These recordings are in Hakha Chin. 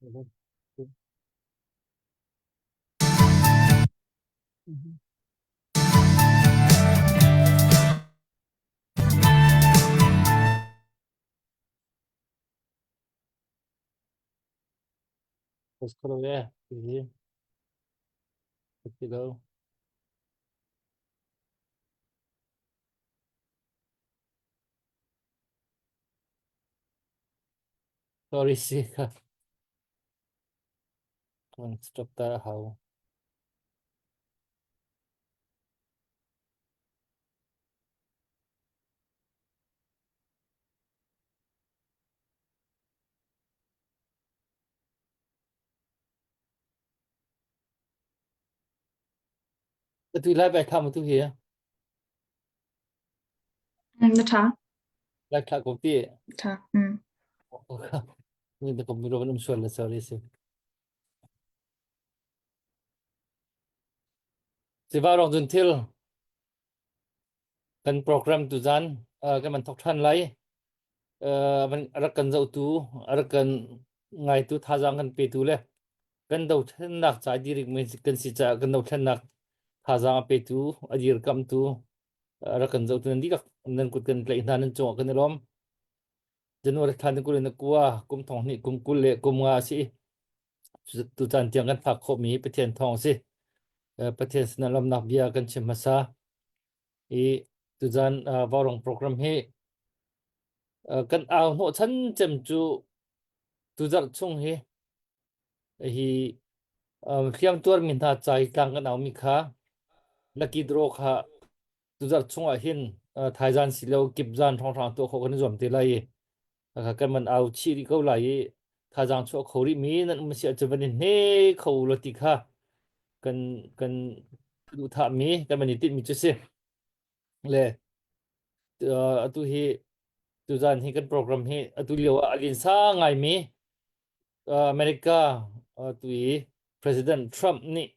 Mhm. Mhm. Psikolog iyi. Psikolog. Sorry si ka kan stop ta hau. Tu lai bai tham tu hi. Na ṭha. Lai thla ko ti. Ṭha. Mm. Ni da kom ro um sual la sorry si. Siva rong jun thil kan program tu zan kan man thok than lai rak kan zohtu rak kan ngaitu thazang kan petu le kan dothlennak ca dirik mi kan si caah kan dothlennak thazang a petu a dirkamtu rak kan zohtu nan dihlak nan kut kan tlaih hna nan cungah kan i lawm. January thla ni 20 na kua kum thong hnih kum 20 le kum nga a si. Tutan tiang kan phak khawhmi Pathian thawng a si. Pathian sinah lawmnak bia kan chim hmasa. I tuzan Vaurawng program hi kan au hnawhchan cem cu tuzarh chung hi hi hliam tuarmi hna ca i tlang kan aumi kha lucky draw kha tuzarh chungah hin thaizan si lo kipzan hrawnghrang tuah khawh kan i zuam te lai i kan man au chih rih ko lai i thazaang chuah kho rih mi nan um si ahcun van i hne kho lo ti kha kan kan duh thah mi kan man i tinh mi cu si le atu hi tuzan hi kan program hi atu lio ah a linsa ngai mi America tu i President Trump nih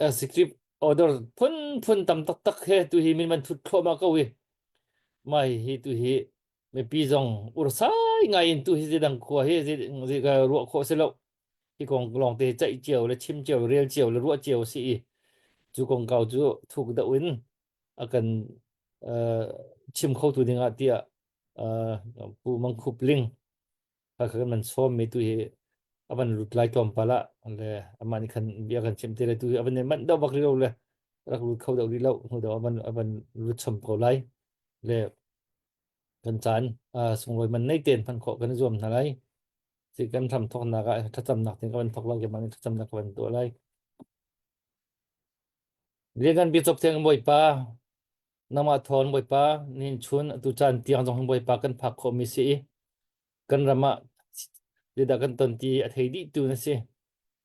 executive order phunphun tam taktak he tu hi min man thut thluahmah ko i mai hi tu hi mipi zong ursai ngai in tu hi zidang khua hi zi ka ruah khawh si lo hi kong lawng te ceih cio le chim cio rel cio le ruah cio si i cu kong kau cu thuk deuh in a kan chim kho tu ding ah tiah Pu Mang Khup Ling kha kan man sawm mi tu hi a van lut lai tlawmpal ah le amah nih khan bia kan chim te le tu hi a van manh deuh bak rih lo le rak lut kho deuh rih lo hnu deuh a van a van lut chom ko lai le kan caan sunglawi man nei ten hman khawh kan i zuam hna lai si kan hram thawknak ah thlacamnak tin ka van thawk lai keimah nih thlacamnak ka van tuah lai Lian bi cop thiang Bawipa nangmah thawn Bawipa nin chun atu caan tiang zong hin Bawipa kan phak khawh mi si i kan ram ah zeidah kan ton ti a thei dihtu na si.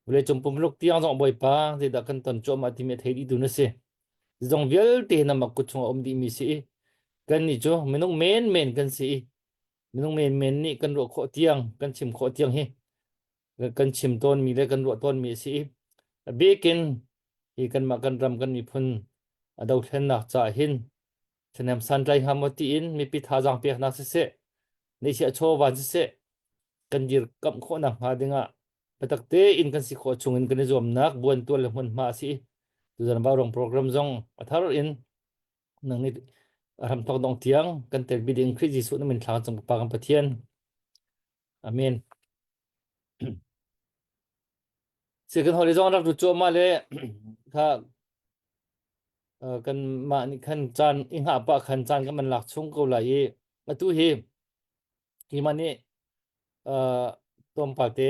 Vawleicung pumluk tiang zong Bawipa zeidah kan ton cuahmah timi a thei dihtu na si. Zong vialte nangmah kut chungah um dihmi si i kannih cu minung menmen kan si i minung menmen nih kan ruah khawh tiang kan chim khawh tiang hi kan chim tawnmi le kan ruah tawnmi a si i a bikin hi kanmah kan ram kan miphun a dothlennak caah hin Thahnem santlai hnga maw tiin mipi thazaang peknak siseh, neihchiah chawva siseh, kan dirkamh khawhnak hnga dingah biatak tein kan si khawh chungin kan i zuamnak buantual le hmunhma a si. Tuzan Vaurawng program zong a thar in nang nih hramthawk dong tiang kan telpi ding Khrih Jesuh na min thlang cung Pa kan Pathian. Amen. Si kan holi zong rak lut cuahmah le kha kan mah nih khan caan i hngah pah khan caan kan man lak chung ko lai i atu hi keimah nih tlawmpal te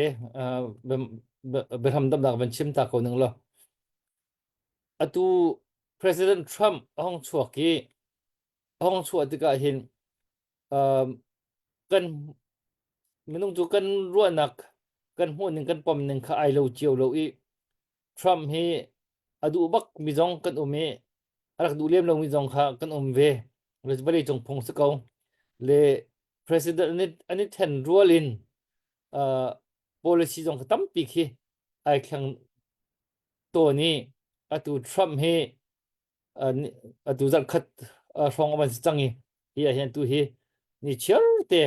biahram damnak van chim ta ko ning law atu President Trump a hong chuak i a hong chuah tikah hin kan minung cu kan ruahnak kan hmuhning kan pomning kha ai lo cio lo i Trump hi a duh bak mi zong kan um i a rak duh lem lomi zong kha kan um ve. Vawlei cung phung si ko. Le president an i, an i then rual in uh, policy zong kha tampi khi ai thleng tawn i atu Trump hi uh, atu zarh khat uh, hrawng a van si cang i hi ah hin tu hi ni chiar te.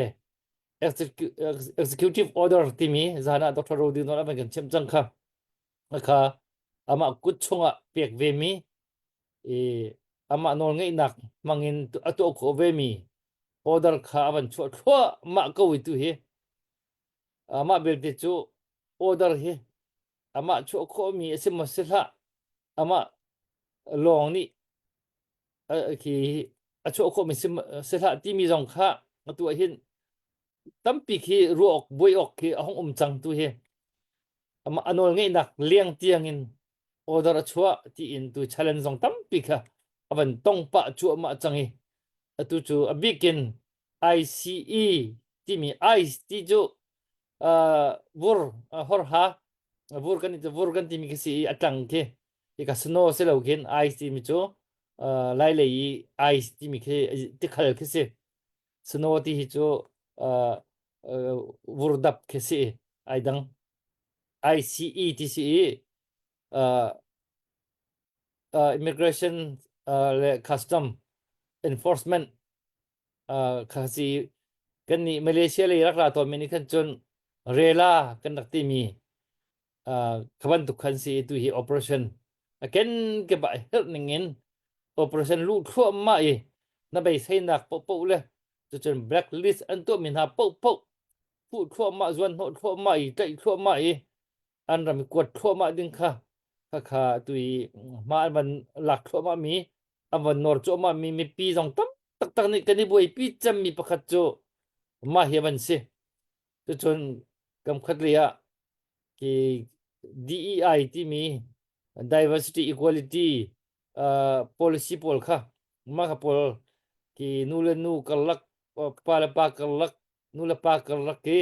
Executive order timi zan ah Dr. Rodi nawl a van kan chimh cang kha. Kha amah kut chungah pek ve mi i amah nawl ngeihnak hmangin a tuah khawh ve mi order kha a van chuah thluahmah ko i tu hi amah belte cu order hi amah chuah khawh mi a si maw si hlah amah lawng nih khi a chuah khawh mi si hlah timi zong kha atu ah hin tampi khi ruah awk buai awk khi a hung um cang tu hi amah a nawl ngeihnak leng tiang in order a chuah tiin tu challenge zong tampi kha a van tong pah cuahmah cang i atu cu a bikin ICE timi ICE ti cu uh, vur uh, horha vur kan vur kan timi khi si i a tlang khi hika snow si lo khin ice timi cu uh, lai lei i ice timi khi tikhal khi si snow ti hi cu uh, uh, vurdap khi si ai dang ICE ti si i uh, uh, immigration uh, le custom enforcement uh, kha si kan nih Malaysia lei rak ra tawn mi nih khan cun rela kan rak timi uh, kha bantuk khan si tu hi operation a ken ke ba herh ning in operation lu thluahmah i na beiseinak popo le cucun blacklist an tuah mi hna popo phu thluahmah zuan hnawh thluahmah i tlaih thluahmah i an ram i kuat thluahmah ding kha kha kha tu i hma an van lak thluahmah mi an van nawr cuahmah mi mipi zong tam taktak nih kan i buaipi cemmi pakhat cu mah hi van si cucun kam khat lei ah ki DEI timi diversity equality uh, policy pawl kha mah kha pawl ki nu le nu karlak pa le pa karlak nu le pa karlak ki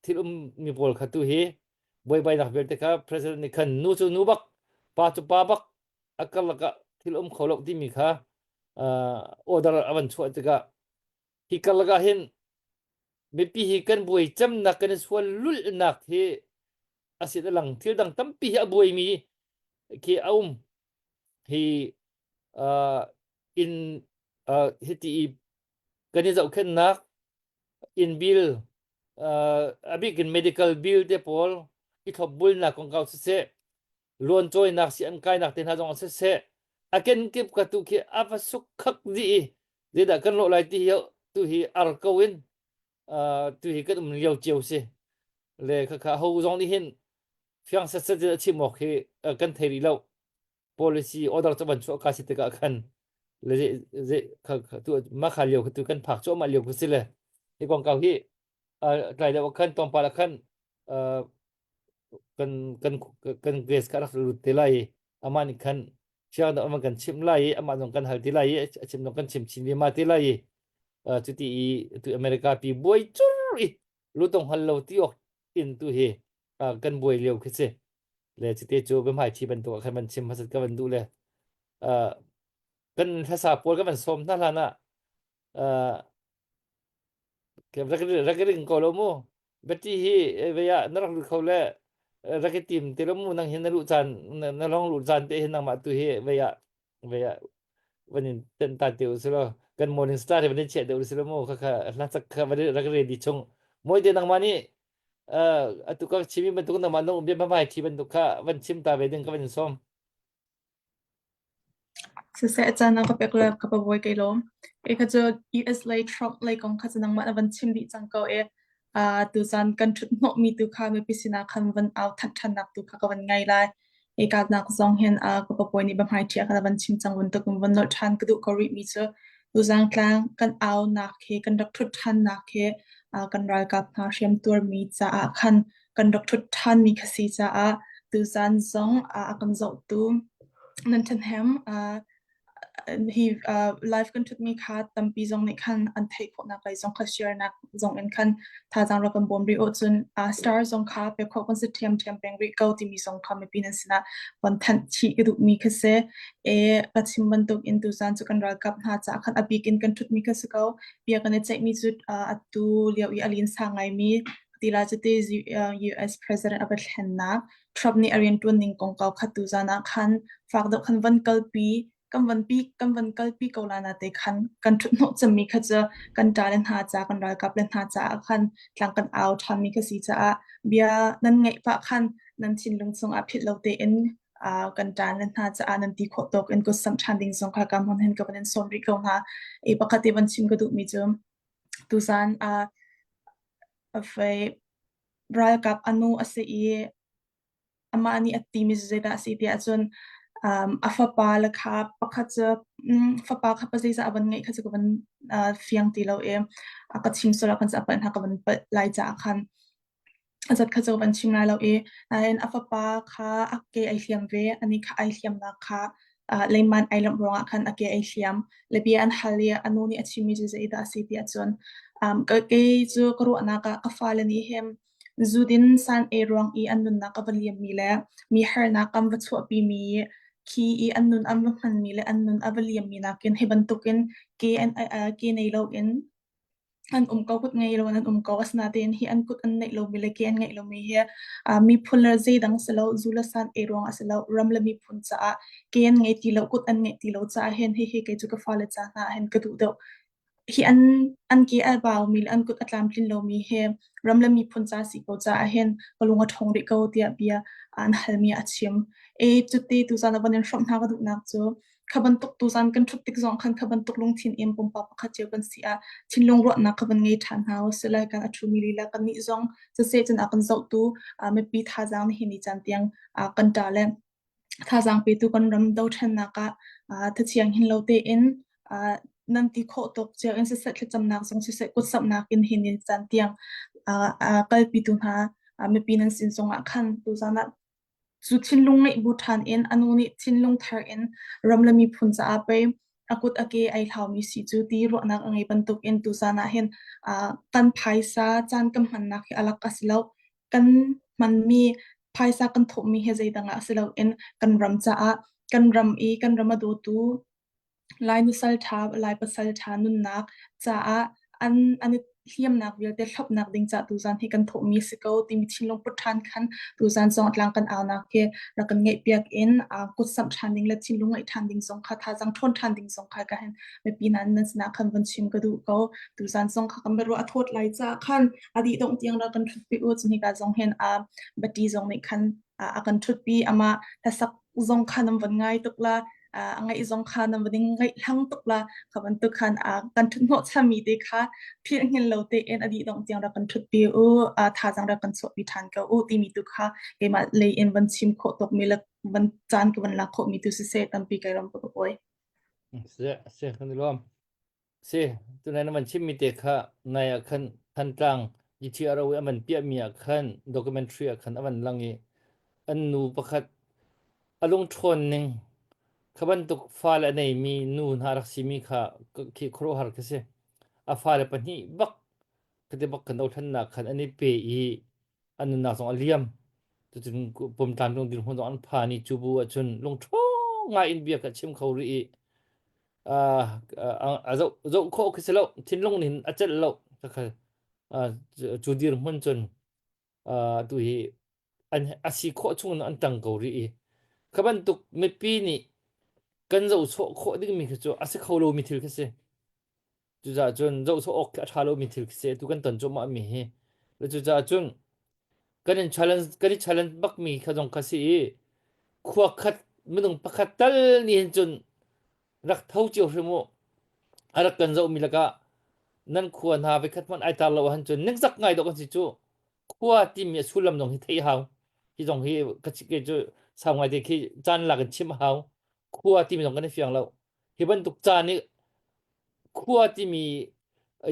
thil um mi pawl kha tu hi buaibainak vialte kha president nih khan nu cu nu bak pa cu pa bak a karlak ah thil um kho lo timi kha uh, order a van chuah tikah hi karlak ah hin mipi hi kan buai cemnak kan i sual lulhnak hi a si lang thil dang tampi hi a buaimi khi a um hi uh, in uh, hiti i kan i zohkhenhnak inn bill uh, a bik in medical bill te pawl i thlopbulnak kongkau siseh luancawinak si an kainak te hna zong siseh a kenkip ka tu khi a va suk khak dih i zeidah kan lawh lai ti hi tu hi ar ko in uh, tu hi kan um lio cio si le khakha ho zong nih hin fiang set set a chim awk hi kan thei rih lo policy order cu van chuah ka si tikah khan le ze ze kha tu ma kha lio tu kan phak cuahmah lio ku si le hi kong kau hi tlai deuh khan tlawmpal ah khan kan kan kan grace kha rak lut te lai amah nih khan fiang deuh ama kan chimh lai i amah zong kan hal ti lai i a chim zong kan chim chin ve ma te lai i cuti i tu America pi buai cur i lutong hal lo ti awk in tu hi kan buai lio khi si le cite cu biahmai thi bantuk ah khan van chim hmasat ka van duh le kan hlasa pawl ka van sawm hna hlan ah rak rak ring ko lo mu bati hi vei ah na rak lut kho le rak i tim te lo mu nang hin na luh caan na long luh caan te hin nangmah tu hi vei ah vei ah van in ten ta te u silo kan morning star hi van in chiah deuh silo mu kha kha hla chak kha van rak ready chung moi te nangmah nih atu ka chimi bantuk nangmah nong bia mai thi bantuk kha van chim ta ve ding ka van in som Siseh caan na ka pek le ka pabawi kai lawm. Kei kha cu US lei Trump lei kong kha cu nangmah na van chim dih cang ko i uh, tuzan kan ṭhut hnawhmi tu kha mipi sinah khan van au thanh ṭhannak tu kha ka van ngai lai. Hi kahnak zong hin uh, ka pabawi nih biahmai ṭhi a van chim cang bantuk in van nolh ṭhan ka duh ko rihmi cu tuzang tlang kan aunak hi kan rak ṭhut ṭhannak hi uh, kan ralkap hna hriamtuarmi caah khan kan rak ṭhut ṭhanmi kha si caah tuzan zong uh, a kan zohtu nan ṭhahnem uh, hi uh, live kan ṭhutmi kha tampi zong nih khan an theih khawhnak lei zong kha share nak zong in khan thazaang rak kan bawm rih uh cun uh, star zong kha pe khawh kan si ṭhiamṭhiam peng rih ko timi zong kha mipi nan sinah von thanh chih ka duhmi kha si. E ka chim bantuk in tuzan cu kan ralkap hna caah khan a bik in kan ṭhutmi kha si ko. Bia kan i ceihmi cu uh, atu lio i a linsa ngaimi tila cute US President a va thlennak Trump nih a rianṭuan ning kongkau kha tuzan ah khan fak deuh khan van kalpi. kan van pi kan van kalpi ko la na te khan kan ṭhut hnawh cemmi kha cu kan ṭa le hna ca kan ralkap le hna caah khan tlang kan au ṭhanmi kha si caah bia nan ngaih pah khan nan thinlung chungah philh lo tein kan ṭa le hna caah nan ti khawh tawk in kut samh ṭhan ding zong kha ka hmun hin ka van in sawm rih ko hna. I pakhat te van chim ka duhmi cu tuzan fei ralkap a nu a si i amah nih a timi cu zeidah a si tiah cun a fapa le kha pakhat cu fapa kha pa zeizah a van ngeih kha cu ka van fiang ti lo i a ka chim sual ah khan a palh hna ka van palh lai caah khan a zat kha cu ka van chim lai lo i nain a fapa kha a ke ai hliam ve ani kha ai hliamnak kha leiman ai lamh ruangah khan a ke ai hliam le bia an hal i a nu nih a chimmi cu zeidah a si tiah cun kei cu ka ruahnak ah ka fale nih hin Zudin san ei ruang i an nunnak a va liammi le mi harnak an va chuahpimi khi i an nun an va hmanmi le an nun a va liammi nakin hi bantukin ke an ke nei loin an um ko, kut ngei loin an um ko. Asinain hi an kut an neih lomi le ke an ngeih lomi hi miphun le zeidang si lo, zu le san ei ruang ah si lo, ram le miphun caah ke an ngei ti lo, kut an ngeih ti lo caah hin hihi kei cu ka fale ca hna ah hin ka duh deuh. Hi an an ke a baumi le an kut a tlamtlin lomi hi ram le miphun ca si ko caah hin ka lung a ṭhawng rih ko tiah bia an halmi a chim. E cuti tuzan a van in hrawmh hna ka duhnak cu kha bantuk tuzan kan ṭhut tik zong khan kha bantuk lungthin in pumpak pakhat cio kan si ah thinlung ruahnak kha van ngei ṭhan hna usih lai kan a ṭhumi lila kannih zong siseh cun a kan zohtu mipi thazaang nihin ni caan tiang kan ṭa le Thazaang petu kan ram dothlennak ah thachiang hin lo tein nan ti khawh tawk cio in siseh thlacamnak zong siseh kutsamhnak in hin in caan tiang kalpitu hna mipi nan sin zongah khan tuzaan ah cu thinlung ngeih bu ṭhan in a nu nih thinlung thar in ram le miphun caah pei a kut a ke ai hlaumi si cu ti ruahnak a ngei bantuk in tuzaan ah hin kan phaisa caan kan hmannak hi a lak a si lo. Kan hmanmi phaisa kan thawhmi hi zeidang ah si loin kan ram caah kan ram i kan ram a dawtu Lai nusal ṭha, Lai pasal ṭha nunnak caah an an i hliamnak vialte thlopnak ding caah tuzaan hi kan thawhmi si ko timi thinlung put ṭhan khan tuzaan zong tlang kan aunak hi rak kan ngeihpiak in kutsamh ṭhan ding le thinlung ngeih ṭhan ding zong kha thazaang ṭhawn ṭhan ding zong kha ka hin mipi hna nan sinah khan von chim ka duh ko. Tuzaan zong kha kan biaruah a thawt lai caah khan a dih dongh tiang rak kan ṭhutpi u. Cun hika zong hin Bati zong nih khan a kan ṭhutpi. Amah hlasak zong kha nan von ngai tuk la. A ngaih zong kha nan van in ngaih hlang tuk la. Kha bantuk khan kan ṭhut hnawhchanmi te kha philh hngin lo tein a dih dongh tiang rak kan ṭhutpi u. Thazaang rak kan chuahpi ṭhan ko u timi tu kha keimah lei in van chim khawh tawkmi le van caan ka van lak khawhmi tu siseh tampi kai ram ka pawi. Si, si, kan i lawm. Si, tunai na van chimmi te kha nai ah khan Thantlang GTRO i an van piahmi ah khan documentary ah khan a van lang i an nu pakhat a lungṭhawn ning kha bantuk fale a neimi nu hna rak simi kha khi khuaruahhar khi si. A fale pahnih bak khati bak kan dothlennak khan an i pe i an nunnak zong a liam. Cucun pumtlamtling dirhmun zong an phan i cu bu ahcun lungṭhawng ngai in bia kha chim kho rih i a zoh zoh khawh khi si lo thinlung nih a celh lo cu dirhmun cun tu hi an a si khawh chung in an tang ko rih i kha bantuk mipi nih kan zohsawh khawh dingmi khi cu a si kho lomi thil khi si cucaah cun zohsawh awk khi a ṭha lomi thil khi si tu kan ton cuahmah mi hi cucaah cun kan in challenge kan i challenge bakmi kha zong kha si i khua khat minung pakhat tal nih hin cun rak tho cio hrim u a rak kan zohmi lakah nan khua hna voikhat hmanh ai tar lo ahcun cun ningzak ngai dawh kan si cu khua timi a sullam zong hi theih hau hi zong hi ka ke cu sau ngai te khi caan lak in chim hau khua timi zong kan i fiang lo hi bantuk caan i khua timi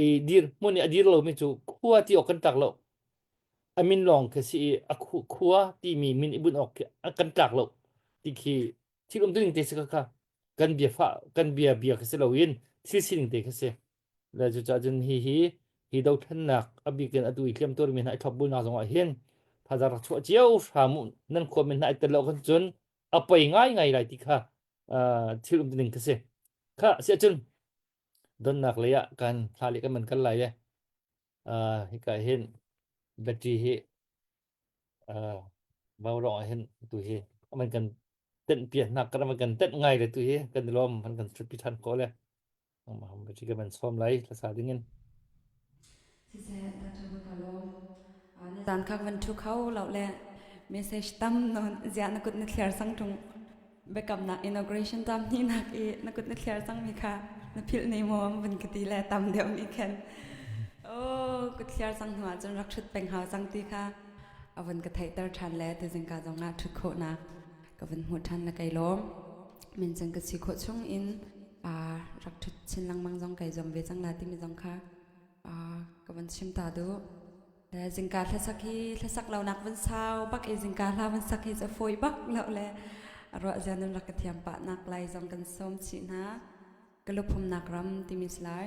i dir hmun i a dir lomi cu khua ti awk kan tlak lo a min lawng khi si i a khua timi min i bunh awk khi kan tlak lo ti khi thil um tuning te si kha kan bia fa kan bia bia khi si loin thil sining te khi si le cucaah cun hi hi hi dothlennak a bik in atu i hliam tuarmi hna i thlopbulnak zong ah hin thazaang rak chuah cio hram u nan khua min hna i tel lo khan cun a poi ngai ngai lai ti kha thil um tuning khi si kha si ahcun donnak lei ah kan thla le kan man kal lai le hika hin battery hi vaurawng ah hin tu hi aman kan. Tenh piahnak kan kan tenh ngai le tu hi kan i lawm han kan ṭhutpi ṭhan khawh le ka van sawm lai hlasa dingin. Siseh, Dr. Ka lawm. Zan kha van ṭhu kho lo le message tam nawn ziah na kut na thliar sang ṭung biakamnak inauguration tam hnih i na kut na thliar cangmi kha na philh ne maw van ka ti le tam deuh nih khan oh kut thliar cang hnu ah cun rak ṭhut peng hau cang ti kha a vun ka theihter ṭhan le tuzingka zongah ṭhut khawhnak ka vun hmuh ṭhan le kai lawm. Min cun ka si khawh chung in rak ṭhut chin lengmang zong kai zuam ve cang la timi zong kha ka vun chim ta duh. Zingka hlasak hi hlasak lonak vun sau bak i zingka hla vun sak hi cu fawi bak lo le ruah zia nan rak ka thiam pah nak lai zong kan sawm chih hna. Ka luphumnak ram timi si lai.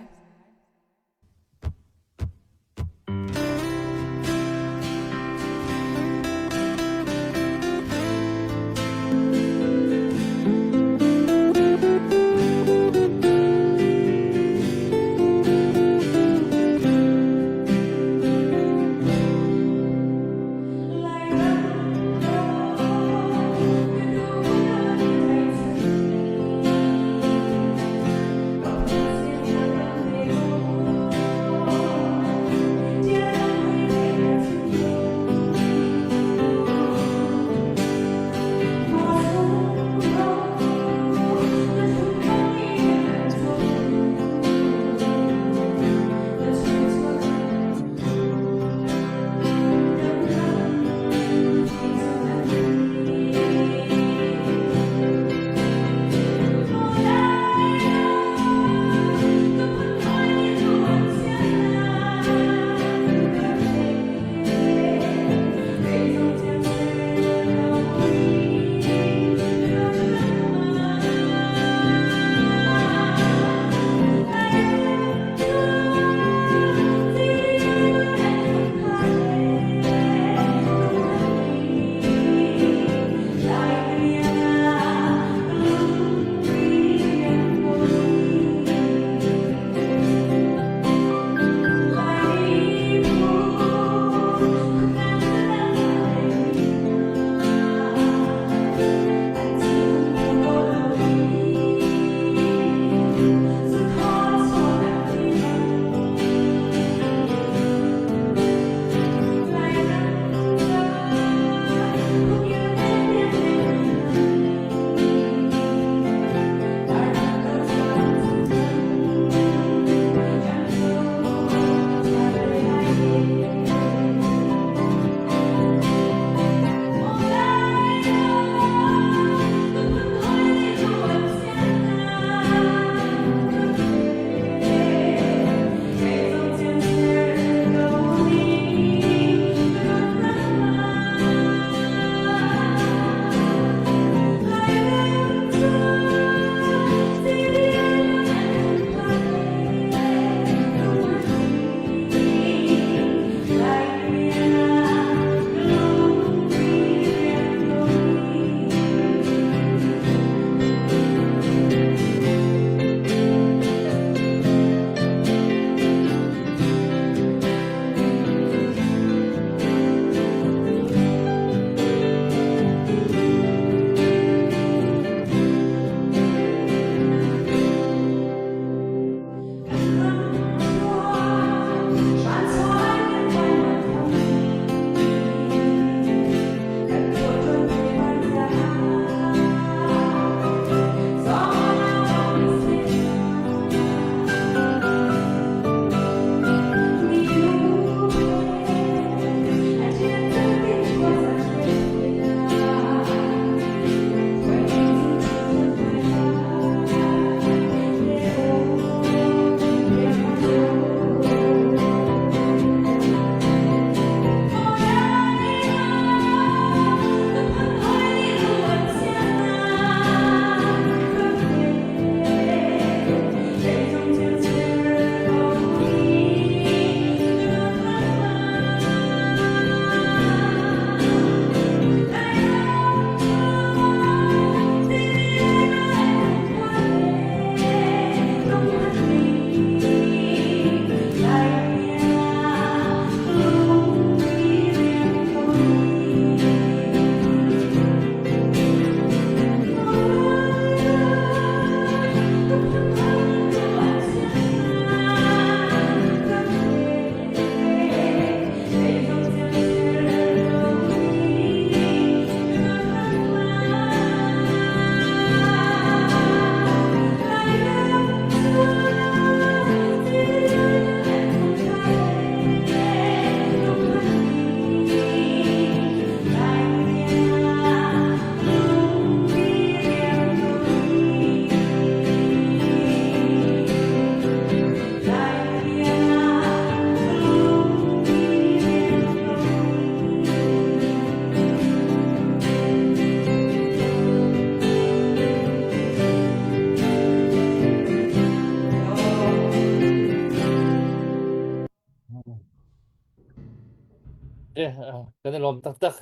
Eh, kan i lawm taktak.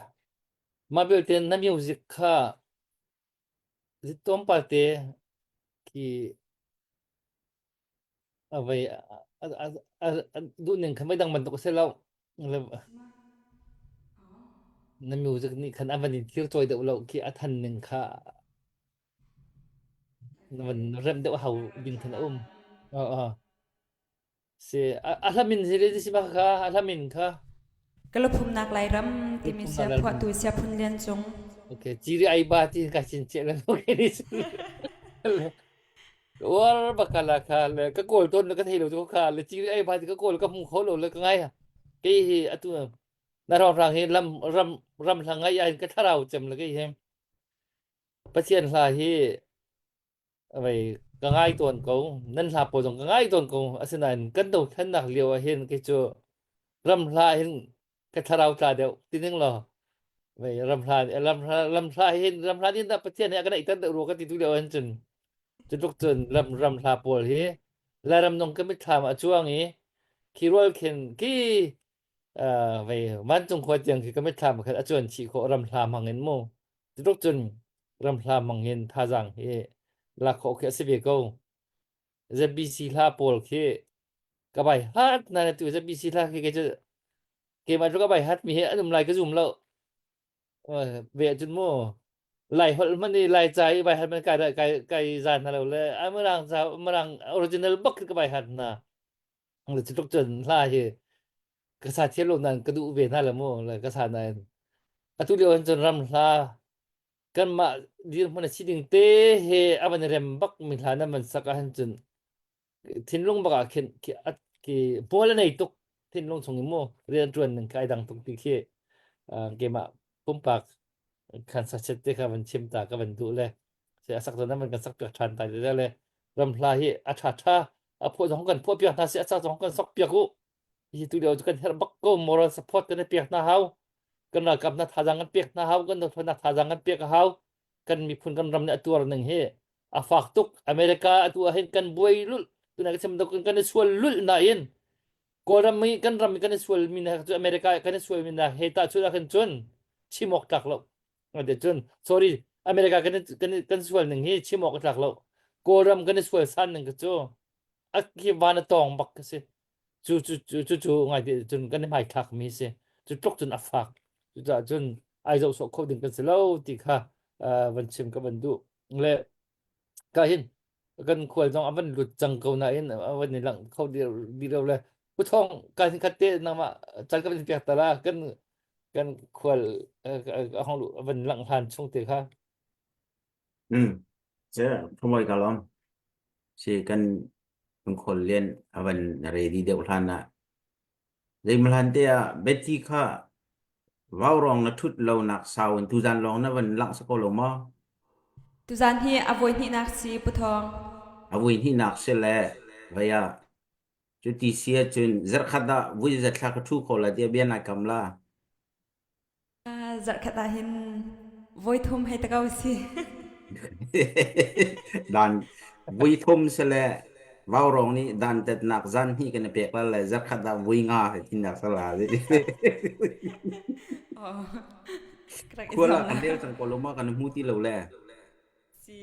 Mah belte na music kha tlawmpal te khi a vei a duh ning kha meidang bantuk a si lo. Na music nih khan a van in thir cawi deuh lo khi a than ning kha na van remh deuh hau ding khan a um. Si a hla min si si ma kha a hla min kha. Ka luphumnak Lairam timi sia phuahtu sia phun lian cung. Okay, ciri ai ba ti ka chin che le okay ni. War bakala kha le ka kawl ton ka thei lo chu kha le ciri ai ba ti ka kawl ka hmu kho lo le ka ngai ke hi atu na rong rang hi lam ram ram hla ngai ai ka thlarau cem le ke hi Pathian hla hi Vei ka ngai tawn ko. Nan hla pawl zong ka ngai tawn ko. Asinain kan dothlennak lio ah hin kei cu ram hla hin ka thlarau tla deuh ti ning law vei ram hla ram hla ram hla hin ram hla nih dah Pathian he a kan eiter deuh rua ka ti tu lio ahhin cun cu tluk cun ram ram hla pawl hi Lairam nung ka mitthlam ah a cuang i khi rual khin khi vei vancung khua tiang khi ka mitthlam khan a cuan chih khawh ram hla hmang in mu Cutluk cun ramhla hmang in thazaang hi lak khawh khi a si ve ko. ZBC hla pawl khi ka bai hat na tu ZBC hla khi kei cu keimah cu ka bai hat mi hi an um lai ka zum lo. Ve ahcun mu Lai holh hmanh i Lai ca i bai hat man kai kai kai zan hna lo le Mirang ca Mirang original bak khi ka bai hat hna. Le cutluk cun hla hi ka sa thiam lo nain ka duh ve hna le mu le ka sa nain atu lio hin cun ram hla kanmah dirhmun a si ding te he a van i rem bak mi hla nan van sak ahhin cun thinlung bak ah khin khi ki pawl a nei tuk thinlung chung in mu rian ṭuan ning kha ai dang tuk ti khi keimah pumpak khan sachet te kha van chim ta ka van duh le se a sak zon nan kan sak piak ṭhan ta le le ram hla hi a ṭha ṭha a phuah zong kan phuah piak hna si a sak zong kan sok piak u hi tu lio cu kan herh bak ko moral support kan i pek hna hau kan ralkap na thazaang kan pek hna hau kan dothlonak thazaang kan pek a hau kan miphun kan ram nih a tuar ning hi a fak tuk America atu ah hin kan buai lul tuna ka chim kan kan i sual lul nain Kawlram i kan ram i kan i sual mi na cu America kan i sual mi na he ta chu ah khin cun chim awk tlak lo ate cun sorry America kan kan kan sual ning hi chim awk tlak lo Kawlram kan i sual san ning ka cu a khi van a tawng bak ka si cu cu cu cu cu ngai te cun kan i hmaithlak mi si cu tluk cun a fak cucaah cun ai zoh sawh kho ding kan si lo ti kha van chim ka van duh le ka hin kan khual zong a van lut cang ko nain a van i langh kho di lo le pu thong ka hin khat te nangmah cal ka van piak ta la kan kan khual a hong lu van langh hlan chung te kha Hmm. Ce phomoi ka lom. Si kan kan khol lian a van ready deuh hlan ah zeimahlan te ah Betty kha vaurong na thut lo nak sau in tuzan lawng na van langh sako lo maw? Tuzan hi a voi hnihnak si Pu Thawng. A vui hnihnak si le vei ah cuti si ahcun zarhkhat ah vui zathla ka thu kho la tiah bia nai kam la. Zarhkhat ah hin voi thum hei ta ko si. Dan vui thum si le vaurong nih dan tetnak zan hnih kan i pek la le zarhkhat ah vui nga he tinnak sala. Oh, rak i Khual zuam ah la. kan rel cang ko lo ma kan hmu ti lo le. Si.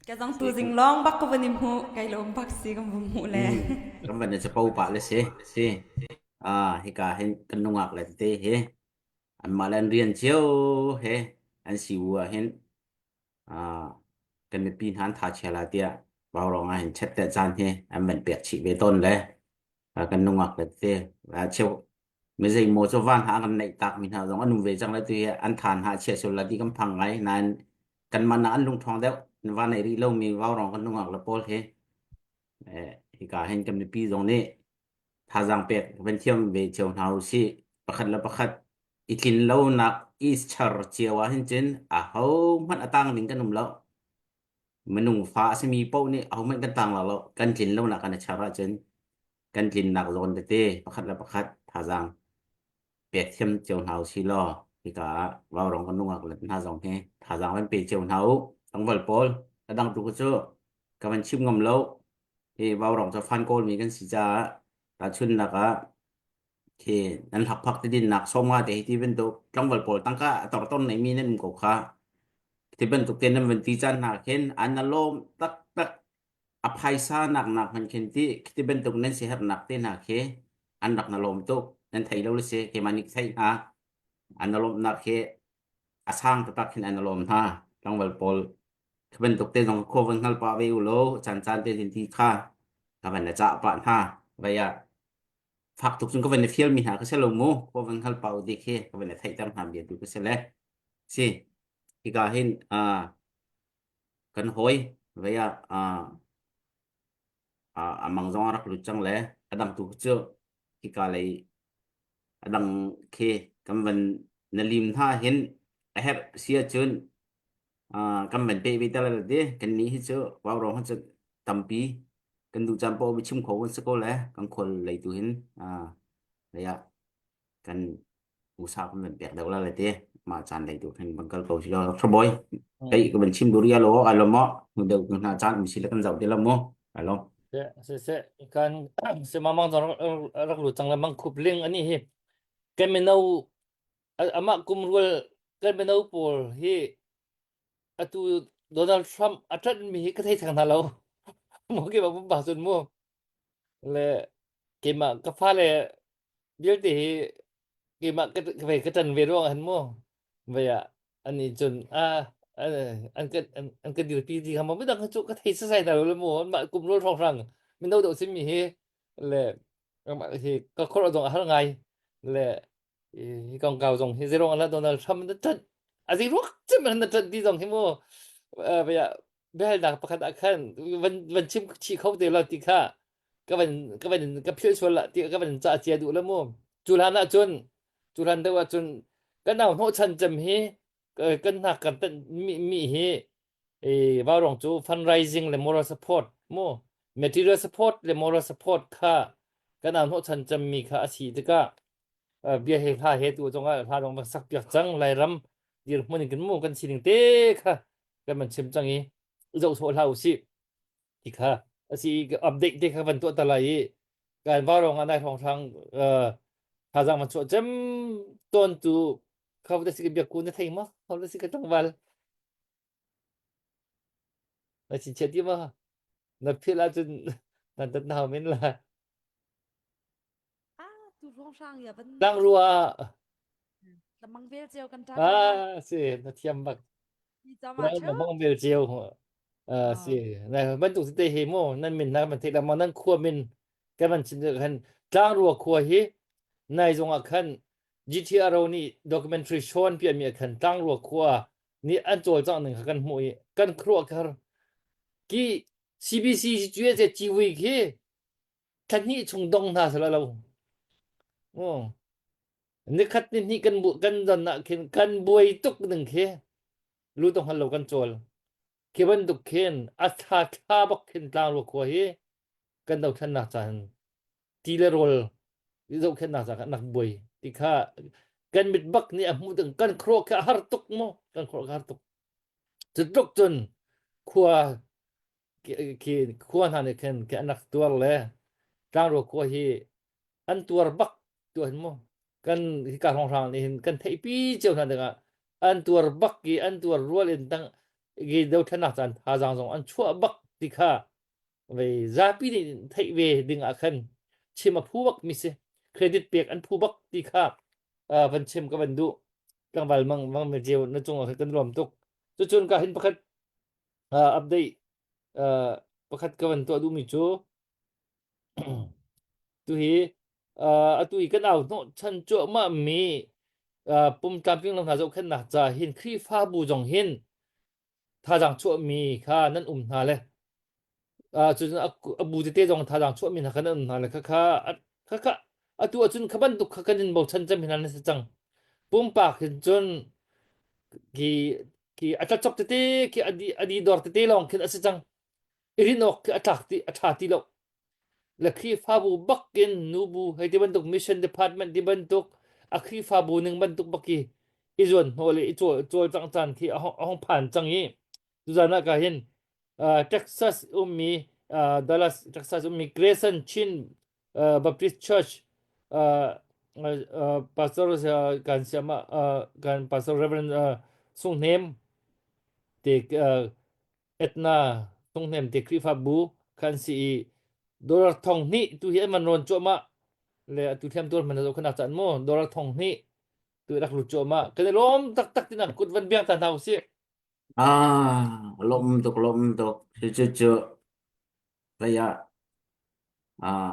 Ka zong tu zing lawng bak ka van i hmuh, kai lawm bak si kan vum hmuh le. Mm, kan van i capo pah le si. Si. Ah, hika hin kan nungak le tete hi anmah le an rian cio he an si bu ah hin ah kan mipi hna an tha chia la tiah vaurawng ah hin chat te caan hi an van pek chih ve tawn le kan nungak le tete cheu mi zeimaw cu van ha kan neih tak mi hna zong an um ve cang le tu hi an than ha chia sul la ti kan phang ngai nain kan man ah an lungṭhawng deuh va nei rih lo mi vaurawng kan nungak le pawl hi hika hin kan mipi zong nih thazaang pek van thiam ve cio hna usih. Pakhat le pakhat i tlin lonak i char cio ah hin cun aho hmanh a tang ding kan um lo. Minung fa a simi paoh nih aho hmanh kan tang lo lo. Kan tlin lonak kan i char ahcun kan tlinnak zawn tete pakhat le pakhat thazaang pek thiam cio hna usih law hika ah vaurong kan nungak let hna zong hi thazaang van pe cio hna u. Tlangval pawl a dang tu cu ka van chim ngam lo. Hi vaurong cu fan kawlmi kan si caah tahchunhnak ah Khi nan hlakphak ti dinnak 50 te hi ti bantuk tlangval pawl tangka a torton nei mi nan um ko kha. Ti bantuk te nan van ti caan hna khin an na lawm taktak a phaisa nak nak hman khin ti ti bantuk nan si hernak te hna khi an rak na lawm tuk nan thei lo le si keimah nih theih hna an na lawmhnak khi a sang taktak khin an na lawm hna tlangval pawl khi bantuk te zong khua van hngal pah ve u law caan caan te tin ti kha ka van na cah pah hna vai ah fak tuk cun ka van na fial mi hna ka si lo mu khua van hngal pah u ti khi ka van na theihter hna bia tu ka si le si hika hin kan hawi vei ah a mang zong a rak lut cang le a dang tu cu hika lei a dang khi kan van na lim hna hin a herh si ahcun kan van pe ve te lai ti kan nih hi cu vau rong cu tampi kan duh caan paoh chim kho kan si ko le kan khual lei tu hin lei ah kan usa kan van pek deuh la le te mah caan lei tu khan bang kal ko si lo Dr. Boy kei ka van chim duri alo alo mo nu deuh tu hna caan um si le kan zoh te lo mu alo Se se se kan se mamang zong rak lu cang le mang khup ling ani hi kan mino amah kum rual kan mino pawl hi atu Donald Trump a ṭanh mi hi ka thei theng hna lo mu ke ba ba cun mu le keimah ka fale vialte hi keimah ka ka ve ka ṭan ve ruang ah hin mu vei ah ani cun a an kan an kan dirpi ti kha maw midang cu ka thei sasai hna lo le mu anmah kum rual hrawnghrang mino deuh simi hi le hi ka khuaruah zong a har ngai le hi kongkau zong hi zeiruang ah Donald Trump na ṭanh a zei ruak cem na ṭanh ti zong hi mu vei ah biahalnak pakhat ah khan van van chim chih kho te lo ti kha ka van ka van ka philh sual la ti ka van ca cia duh la mu cu hlan ah cun cu hlan deuh ah cun kan nau hnawhchan cem hi kan hnak kan tanh mi mi hi e vaurong cu fundraising le moral support mu material support le moral support kha kan nau hnawhchan cem mi kha a si tikah bia he hla he tu zong ah hla dong van sak piak cang lairam dirhmun in kan mu kan sining te kha kan man chim cang i zoh sawh hlah usih ti kha asi update te kha van tuah ta lai i kan vaurong ah nai hrawng hrang thazang van chuah cem ton tu khau da si ka biak ku na thei ma khau da si ka tlangval na chin chia ti ma na phil ahcun nan tat na hau men la Ah, tu ruang hrang ya van tlang rua lamang vel ceu kan ta ah si na thiam bak Ni chama lai cheu. mang vel ceu ah si na bantuk te he mo nan min na man thei la mo nan khua min kan man chin khan tlang rua khua hi nai zong ah khan GTRO nih documentary show an piah mi ah khan tlang rua khua nih an cawlcangh ning kha kan hmuh i kan khuaruah khar ki CBC cu ciwi khi thla hnih chung dong hna sala lo oh nikhat ni hnih kan bu kan don ah khin kan buai tuk ning khi lu tong hal lo kan cawl khi bantuk khin a thla thla bak khin tlang ru khua hi kan dothlennak caan ti le rawl zohkhenhnak ca nak buai ti kha kan mit bak nih a hmuh ding kan khuaruah kha a har tuk mu kan khuaruah kha har tuk cu tluk cun khua khi khua hna nih khin khi an rak tuar le tlangrual khua hi an tuar bak tu hin mu kan hika hrawnghrang nih hin kan theihpi cio hna dingah an tuar bak i an tuar rual in tang i dothlennak caan thazaang zong an chuah bak ti kha vei zapi nih theih ve ding ah khan chim a phu bak mi si credit pek an phu bak ti kha van chim ka van duh tlangval mang mang me jeu na cung ah kan lawm tuk cucun ka hin pakhat update pakhat ka van tuah duh mi cu tu hi atu i kan au hnawh chan cuahmah mi pum tlamtling lo hna zohkhenhnak ca hin Khrihfabu zong hin thazaang chuahmi kha nan um hna le cun a bu tete zong thazaang chuahmi hna kha nan um hna le khakha khakha atu ahcun kha bantuk kha kan in bochan cem hna nan si cang pumpak hin cun khi khi a tlachok tete khi adi adi dor tete lawng khin a si cang i rin awk khi a tlak ti a ṭha ti lo le Khrihfabu bakin nubu hei ti bantuk mission department ti bantuk a Khrihfabu ning bantuk baki i zuan hnawh le i cawl cawlcangh caan khi a hong phan cang i tuzan ah ka hin Texas ummi Dallas Texas ummi Grayson Chin Baptist Church. Pastor kan siama kan Pastor Reverend Sung Hnem te Etna Sung Hnem te Khrihfabu khan si i dollar thong hnih tu hi an man rawn cuahmah le atu thiam tuar man zo khanak chan mu dollar thong hnih tu rak lut cuahmah kan i lawm taktak tinak kut van biang ta hna usih Ah, lawm tuk lawm tuk. Cu cu cu vei ah ah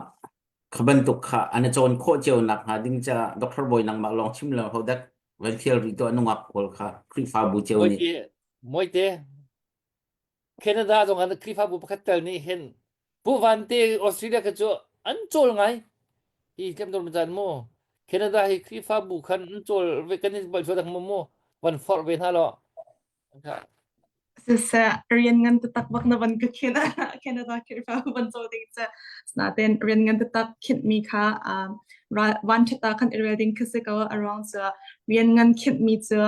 kha bantuk kha an i cawn khawh cio nak hnga ding ca Dr. Bawi nangmah lawng chim lo ho dak van thial rih tuah nungak pawl kha Khrihfabu cio nih Moite moite Canada zong an Khrihfabu pakhat tel nih hin Pu Van te Australia kha cu an cawl ngai hi tlem dor chan mu Canada hi Khrihfabu khan an cawl ve kan in bal dak mu mu van forh ve hna lo Siseh rian ngan taktak bak na van ka khin Canada Khrihfa van cawl ding cu nain rian ngan taktak khinhmi kha vanṭhat ah khan i rel ding khi si ko a ruang cu rian ngan khinhmi cu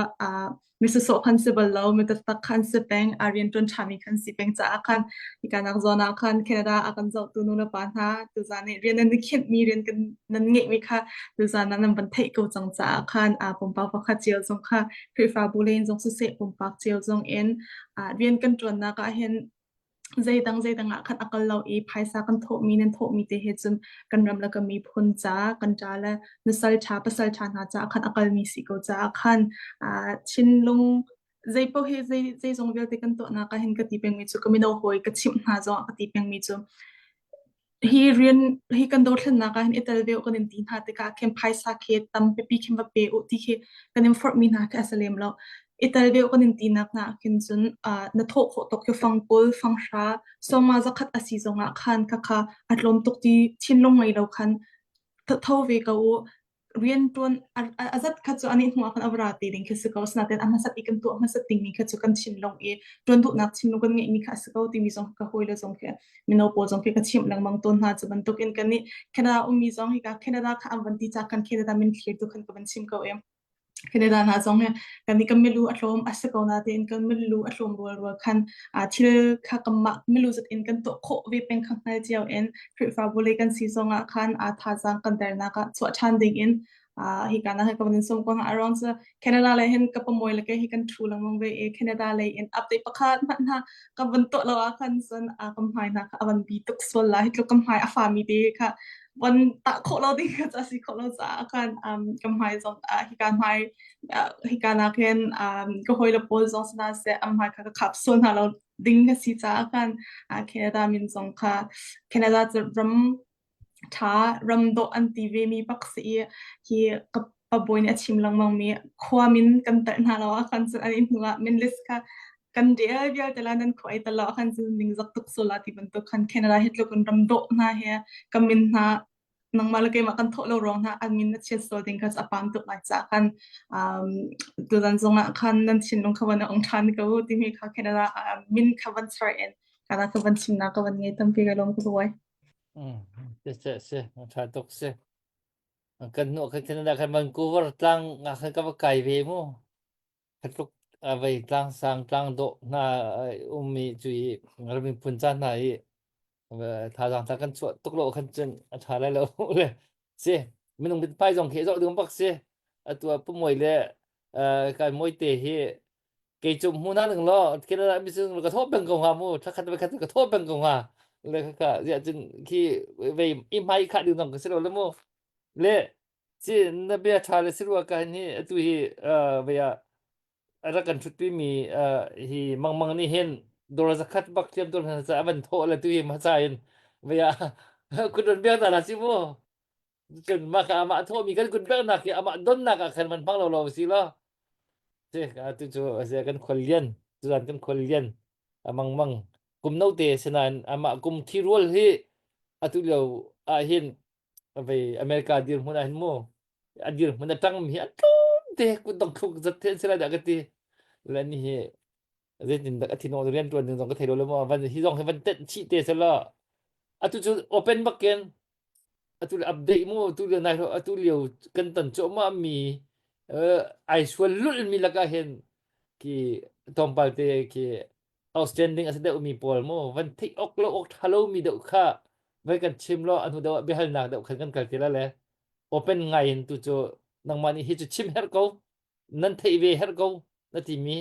mi sawsawh khan si bal lo, mi taktak khan si peng, a rian ṭuan ṭhami khan si peng caah khan hika nak zawn ah khan Canada a kan zohtu nu le pa hna tuzaan i rian nan i khinhmi rian kan nan ngeihmi kha tuzaan ah nan van theih ko cang caah khan pumpak pakhat cio zong kha Khrihfabu len zong siseh pumpak cio zong in rian kan ṭuannak ah hin zeidang zeidang ah khan a kal lo i phaisa kan thawhmi nan thawhmi te he cun kan ram le kan miphun ca kan ṭa le nusal ṭha pasal ṭha hna caah khan a kalmi si ko caah khan thinlung zei paoh hi zei zeizong vialte kan tuahnak ah hin ka ti pengmi cu ka mino hawi ka chimh hna zong ah ka ti pengmi cu Hi rian hi kan dothlennak ah hin i tel ve u kan in ti hna tikah khin phaisa khi tampipi khin va pe u ti khi kan in forhmi hna khi a si lem lo. I tel ve u kan in tinak hna ah khin cun uh, na thawh khawh tuk khi fang 20, fang hra, sawma zakhat a si zongah khan khakha a tlawm tuk ti thinlung ngei lo khan tho ve ko u. Rianṭuan a zat kha cu anih hnu ah khan a va ra te ding khi si ko. Asinain a hmasat i kan tuah hmasat dingmi kha cu kan thinlung i ṭuan duhnak thinlung kan ngeihmi kha a si ko timi zong ka hawile zong khi mino pawl zong khi ka chimh lengmang tawn hna. Cu bantukin kannih Canada ummi zong hika Canada kha an van ti caah khan Canada min thlir tu khan ka van chim ko i Canada hna zong hi kannih kan milu a tlawm a si ko natein kan milu a tlawm rualrual khan thil kha kanmah milu zat in kan tuah khawh ve peng kha hngal cio in Khrihfabu lei kan si zongah khan thazaang kan dernak ah chuah ṭhan ding in hika na ka van in sawm ko hna. Around cu Canada lei hin ka pamuai le ke hi kan ṭhu lengmang ve i Canada lei in update pakhat hmanh hna ka van tuah lo ah khan cun ka hmai hna kha a van bi tuk sual la hi tluk ka hmai a fami te kha van tah khawh lo ding kha si khawh lo caah khan ka hmai zong hika hmai hika nak hin ka hawile pawl zong sana seh am hmai kha ka khap sual hna lo ding ka si caah khan Canada min zong kha Canada cu ram ṭha ram dawh an ti ve mi bak si i hi ka pabawi nih a chim lengmang mi khua min kan telh hna lo ah khan cun an i hnu ah min list kha kan rel vialte la nan khua i tel lo ah khan cun ningzak tuk sula ti bantuk khan Canada hi tluk in ram dawh hna he ka min hna nangmah le keimah kan thawh lo ruang hna an min na chiat sual ding kha a pam tuk lai caah khan um, tuzan zongah khan nan thinlung kha van ong ṭhan ko timi kha Canada min kha van char in kana kha van chimnak ka van ngei tampi ka lawm ka buai. Mm, se se tha tuk se. Kan nu kan Canada khan Vancouver tlang nga khan ka va kai ve mu. Khatluk vei tlang sang tlang dawh hna ummi cu i ram miphun ca hna i thazaang tha kan chuah tuk lo khan cun a ṭha lai lo le si minung mithmai zong khi zoh ding bak si atu ah pumoi le kai moi te hi kei cu hmu na ning law Canada mi sin ka thawh peng ko hnga mu thakhat ve khat ka thawh peng ko hnga le kha zia cun khi vei i hmai khah ding zong ka si lo le mu le Si na bia ṭha le si rua ka hin hi atu hi uh, vei ah a rak kan ṭhutpi mi uh, hi mangmang nih hin dawr zakhat bak thiam dawr hna ca a van thawh le tu hi hmasa in vei ah kun ron biak ta la si mu cun mah kha amah thawh mi kan kun biak nak hi amah donnak ah khan van hmang lo lo si lo si atu cu a kan khual lian tuzan kan khual lian a mangmang kum no te sinain amah kum thi rual hi atu lio ah hin vei America dirhmun ah hin mu a dirhmun a ṭangmi hi a tlawm te kutdong thluk zat the an si lai dah ka ti le ni hi zeitin dak a thin rian ṭuan ding zong ka thei lo le maw van hi zong hi van tenh chih te selaw atu cu open bakin atu le update mu tu lio nai atu lio kan ton cuahmah mi ai sual lul mi lakah hin ki tlawmpal te khi outstanding a si deuh mi pawl mu van theih awk lo awk ṭha lo mi deuh kha vai kan chim lo a hnu deuh ah biahalnak deuh khan kan kal ti la le. Open ngai in tu cu nangmah nih hi cu chim herh ko, nan theih ve herh ko na timi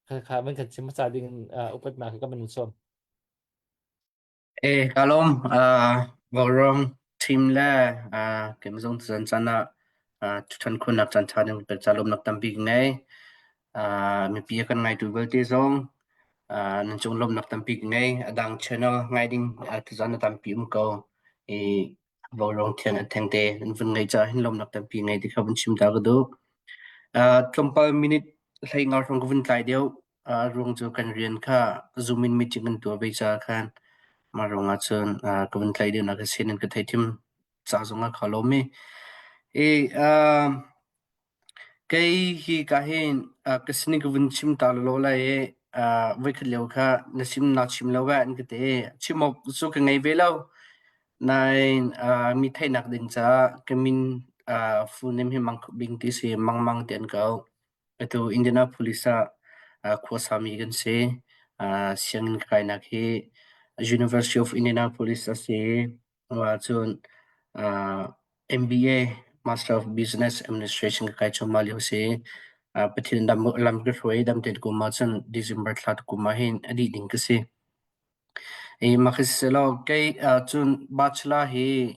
kha kha van kan chim hmasa ding in uh, upatnak he ka van in sawm. Eh, ka lawm. Uh, Vaurawng team le uh, kem zong chan chan ah uh, thuṭhan khunnak chan ṭha ding pek ca lawmnak tampi ka ngei. Uh, mipi a kan ngaitu vialte zong uh, nan cung lawmnak tampi ka ngei. A dang channel ngai ding uh, tuzan a tampi um ko. I Vaurawng thiang an theng te nan vun ngei ca hin lawmnak tampi ngei ti kha vun chim ta ka duh. Uh, tlawmpal minute hlei nga hrawng ka vun tlai deuh. A ruang cu kan rian kha Zoom in meeting kan tuah ve caah khan mah ruangah cun uh, ka vun tlaih deuhnak a si nan ka theithiam ca zongah kaa lawm i. I uh, kei hi ka hin uh, ka sining ka vun chim ta lawlaw lai i uh, voikhat lio kha na sim na chim lo ve an ka ti i chim awk cu ka ngei ve lo. Nain uh, mi theihnak ding caah ka min uh, full name hi Mang Khup Bing ti si Mang Mang ti an ka auh. Atu Indianapolis ah khuasami kan si. Sianginn ka kainak hi University of Indianapolis a si. Cun MBA Master of Business Administration ka kai cuahmah lio a si. Pathian lam ka hruai dam tein kum ahcun December thla kum ah hin a dih ding ka si. Mah kei cun bachelor hi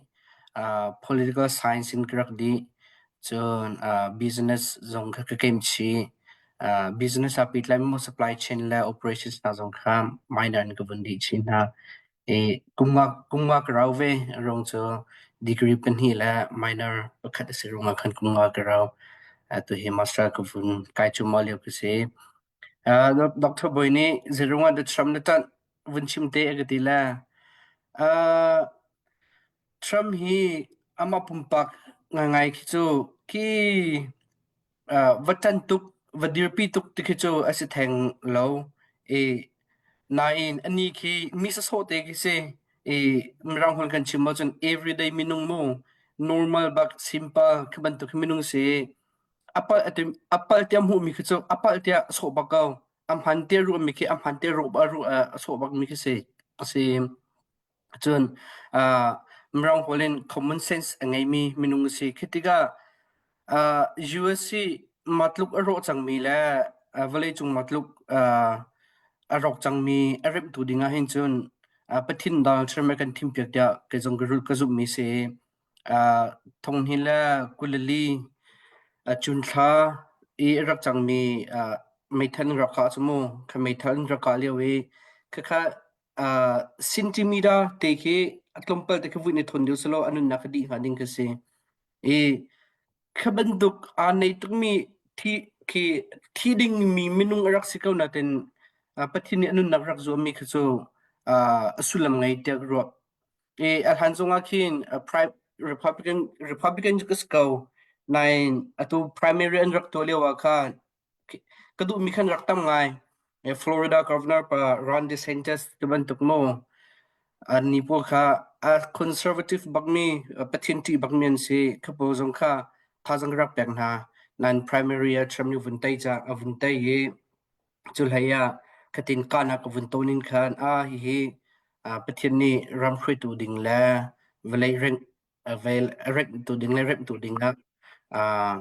political science in ka rak dih. Cun business zong kha ka kemh chih. Business aa pehtlai mi supply chain le operations hna zong kha minor in ka vun dih chih hna. Kum nga ka rau ve. A ruang cu degree pahnih le minor pakhat a si ruangah khan kum nga ka rau. Atu hi master ka vun kai cuahmah lio ka si. Doctor Bawi nih zeiruang ah dah Trump na ṭanh vun chim te a ka ti le Trump hi amah pumpak ngaingai khi cu khi va ṭanh tuk va dirpi tuk ti khi cu a si theng lo i nain anih khi mi sawsawh te khi si i Mirang holh kan chim ahcun everyday minung mu normal bak simple khi bantuk khi minung si. A palh tiah hmuhmi khi cu a palh tiah a sawh bak ko. A hman tiah ruahmi khi a hman tiah a sawh bakmi khi si. A si. Cun uh, Mirang holh in common sense a ngeimi minung a si. Khi tikah uh, US hi matluk a rawh cangmi le uh, vawleicung matluk uh, a rawk cangmi a remhtu ding ah hin cun uh, Pathian Donald Trump a kan thimpiak tiah kei zong ka zumhmi si. Thonghni le 24 cunthla i a rak cangmi meithal an rak kah cu mu. Kha meithal an rak kah lio i khakha centimeter te khi a tlawmpal te khi vui in i thawn deuh selaw a nunnak a dih hnga ding khi si. I kha bantuk aa nei tukmi thi khi thi dingmi minung a rak si ko nain Pathian nih a nunnak rak zuammi kha cu a sullam ngei tiah ka ruah. I a hlan zongah khin Republican Republican cu ka si ko. Nain atu primary an rak tuah lio ah khan ka duhmi khan rak tam ngai. Florida governor pa Ron DeSantis ti bantuk mu. Anni pawl kha a conservative bakmi Pathian ṭih bakmi an si. Kha pawl zong kha thazaang ka rak pek hna. Nain primary ah Trump nih vun tei ca a vun tei i Cu hlei ah khatin kahnak ka vun ton in khan ah hihi Pathian nih ram hruaitu ding le vawlei rengh remhtu ding le remhtu ding ah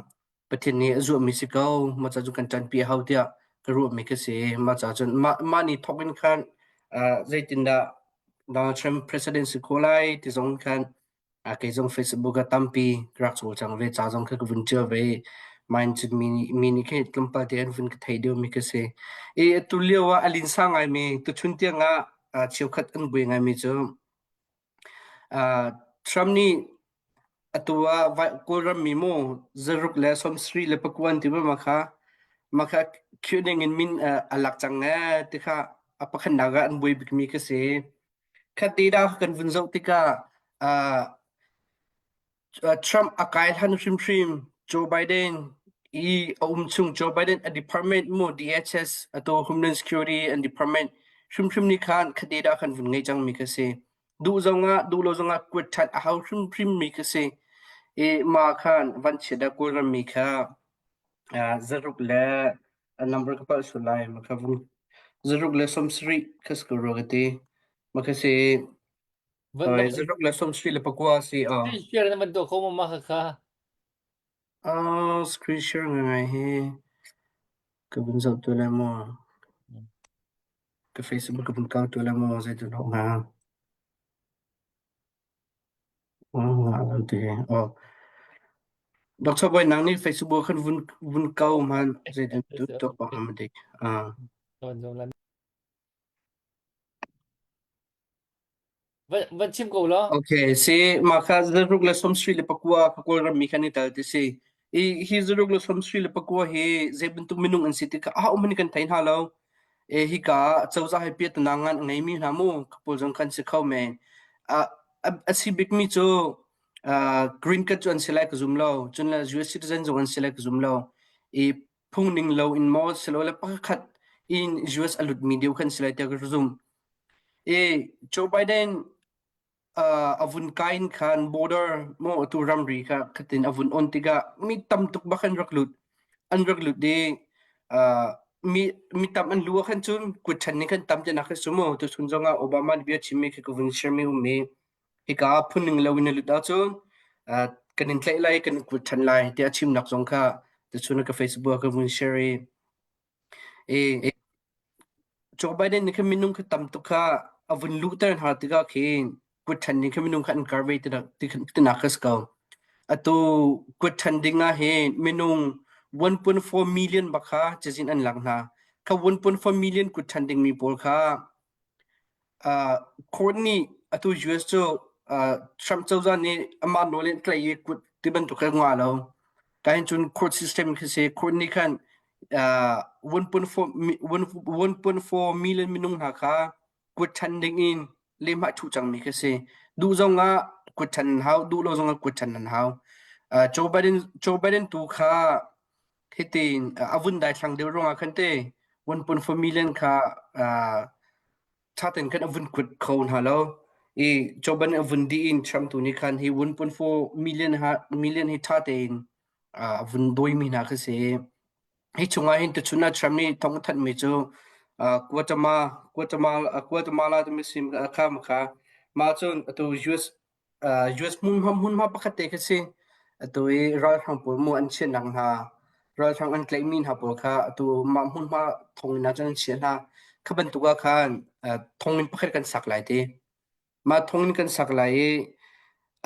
Pathian nih a zuahmi si ko. Mah ca cu kan ṭanpi a hau tiah ka ruahmi ka si. Mah ca cun mah mah ni thawk in khan zeitindah Donald Trump president si khawh lai ti zong khan Kei zong Facebook ah tampi ka rak cawlcang ve. Ca zong kha ka vun ṭial ve i mah cun mi nih mi nih khin tlawmpal te an vun ka theih deuhmi ka si. I atu lio ah a linsa ngaimi tuchun tiang ah cheukhat an buai ngaimi cu Trump nih atu ah Kawlram mi mu zaruk le 70 le pakuan ti ma kha mah kha khiu ding in min a lak cang ee ti kha a pakhatnak ah an buai bikmi ka si. Khat te dah kan vun zoh tikah uh, Trump a kai hlan hrimhrim Joe Biden i a um chung Joe Biden a department mu DHS atu Homeland Security and Department hrimhrim nih khan khate dah kan vun ngei cangmi ka si. Duh zongah duh lo zongah kuat ṭhan a hau hrimhrim mi ka si. I ma khan van chiat dah Kawlram mi kha zaruk le a number ka palh sual lai ma kha vung zaruk le 70 kha si ko rua ka ti. Ma kha si. Van Oi, zaruk le sawmsarih le pakua a si. Oh. Screen share na van tuah kho ma mah kha? Uh, screen share ngai hi ka vun zoh tu le maw? Ka Facebook ka vun kau tu le maw zei tu lo nga. Oh, ti. Oh. Dr. Boy nang nih Facebook khan vun vun kau man zei tu tu pa ham dik. Ah. Van chim ko law. Okay, si mah kha zaruk le sawmsarih le pakua kha Kawlram mi khan i tel ti si. I hi zaruk le sawmsarih le pakua hi zei bantuk minung an si ti kha a um in kan thei hna lo. E hika cozah he piatana ngan a ngeimi hna mu kapul zong kan si kho men. A a si bikmi cu uh, green card cu an si lai ka zum lo. Cun le US citizen zong an si lai ka zum lo. I phung ning lo in maw silole pakhat in US a lutmi deuh khan si lai tiah ka zum. I Joe Biden uh, a vun kai in khan border mo atu ramri kha khatin a vun on tikah mi tam tuk bak an rak lut an rak lut i uh, mi mi tam an lu khan cun kut ṭhan ning khan tam te nak su mu tu chun zongah Obama nih bia chimmi khi ka vun share mi um mi hika phun ning lo in a lut ahcun uh, kan in tlaih lai kan in kut ṭhan lai tiah chimnak zong kha tu chun ka Facebook ah ka vun share i i Joe Biden nih khan minung kha tam tuk kha a vun luhter hna tikah khin kut ṭhan ning kha minung kha an kar ve tinak kha si ko. Atu kut ṭhan ding ah hin minung 1.4 million bak kha cazin an lak hna. Kha 1.4 million kut ṭhan dingmi pawl kha Uh, court nih atu US cu uh, Trump cozah nih amah nawl in tlaih i kut ti bantuk kha ngah lo. Kahin cun court system khi si court nih khan uh, 1.4 1.4 million minung hna kha kut ṭhan ding in lehmah ṭhu cangmi khi si. Duh zong ah kut ṭhan an hau, duh lo zong ah kut ṭhan an hau. Uh, Joe Biden Joe Biden tu kha hitin a vun daithlang deuh ruangah khan te 1.4 million kha uh, ṭha tein khan a vun kut kho hna lo i Joe Biden a vun dih in Trump tu nih khan hi 1.4 million ha million hi ṭha tein a vun dawimi hna khi si. Hi chungah hin tuchun ah Trump nih thong a thanhmi cu Guatemala Guatemala Guatemala timi sim kha kha mah cun atu US US hmunhma hmunhma pakhat te khi si. Atu i ralhrang pawl mu an chiahnak hna, ralhrang an tlaihmi hna pawl kha atu mah hmunhma thonginn ah cun an chiah hna. Kha bantuk ah khan thonginn pakhat kan sak lai ti. Mah thonginn kan sak lai i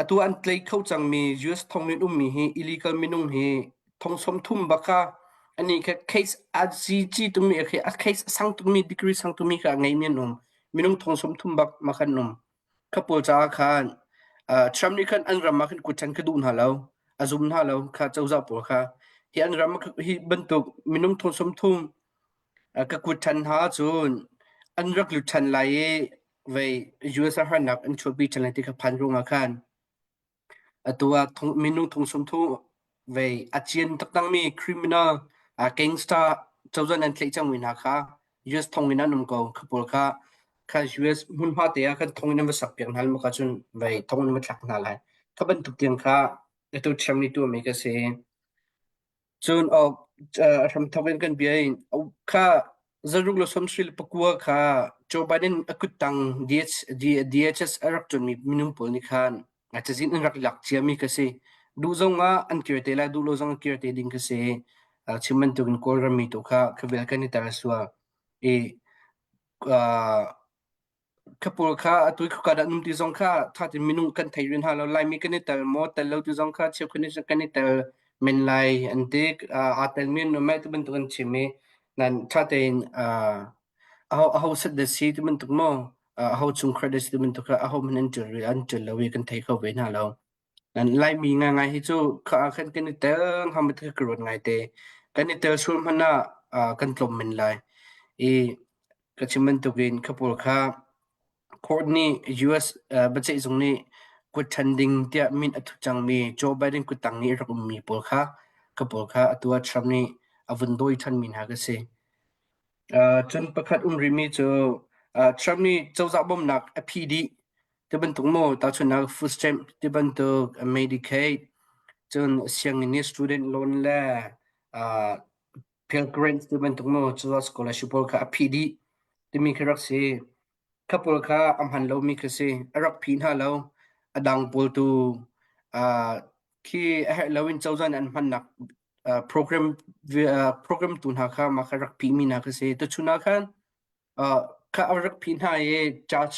atu an tlaih kho cangmi US thonginn ummi hi illegal minung hi thong 30 bak kha ani kha case a GG tumi khi a case a sang tukmi degree sang tukmi kha a ngeimi an um. Minung thong 30 bak ma khan um. Kha pawl caah khan Trump nih khan an ram ah khan kutṭan kha duh hna lo, a zum hna lo kha cozah pawl kha. Hi an ram hi bantuk minung thong 30 ka kut ṭhan hna ahcun an rak lut ṭhan lai i vei US ah harnak an chuahpi ṭhan lai ti kha phan ruangah khan Atu ah minung thong 30 vei a cian taktakmi criminal gangster cozah nan tlaih cangmi hna kha US thonginn an um ko. Kha pawl kha kha US hmunhma te ah khan thonginn an va sak piak hna lai ka cun vei thonginn an va thlak hna lai. Kha bantuk tiang kha atu Trump nih tuahmi ka si. Cun a hramthawk in kan bia in kha zaruk le 70 le pakua kha Joe Biden a kuttang DHS a rak ṭuanmi minung pawl nih khan a cazin an rak lak ciami ka si. Duh zong ah an kir te lai, duh lo zong an kir te ding ka si. Chim bantukin Kawlram mi tu kha khavel kan i tel sual. I Kha pawl kha atu i khua dah um ti zong kha ṭha tein minung kan thei rih hna lo. Laimi kan i tel maw, tel lo ti zong kha cheukhat nih cun kan i tel men lai an ti. Aa telmi an um ai ti bantuk an chim i nan ṭha tein aho aho set dah si ti bantuk maw, aho chungkhar dah si ti bantuk kha aho hmanh an ṭial rih an ṭial lo i kan thei kho ve hna lo. Nan Laimi ngaingai hi cu kha ah khan kan i tel hnga maw ti kha ka ruat ngaite. Kan i tel sual hmanh ah kan tlawm men lai. I ka chim bantukin kha pawl kha court nih US biaceihzung nih kut ṭhan ding tiah min a thut cangmi Joe Biden kuttang nih a rak ummi pawl kha kha pawl kha atu ah Trump nih a vun dawi ṭhanmi hna ka si. Cun pakhat um rihmi cu Trump nih cozah bawmhnak a phih dih ti bantuk maw tahchunhnak food stamp ti bantuk Medicaid cun sianginn i student loan le Pell Grant ti bantuk maw cozah scholarship pawl kha a phih dih timi khi rak si. Kha pawl kha a hman lomi kha si. A rak phi hna lo. A dang pawl tu uh, khi a herh loin cozah nih an hmannak uh, program uh, program tu hna kha mah kha rak phihmi hna kha si. Tuchun ah khan uh, kha a rak phih hna i charge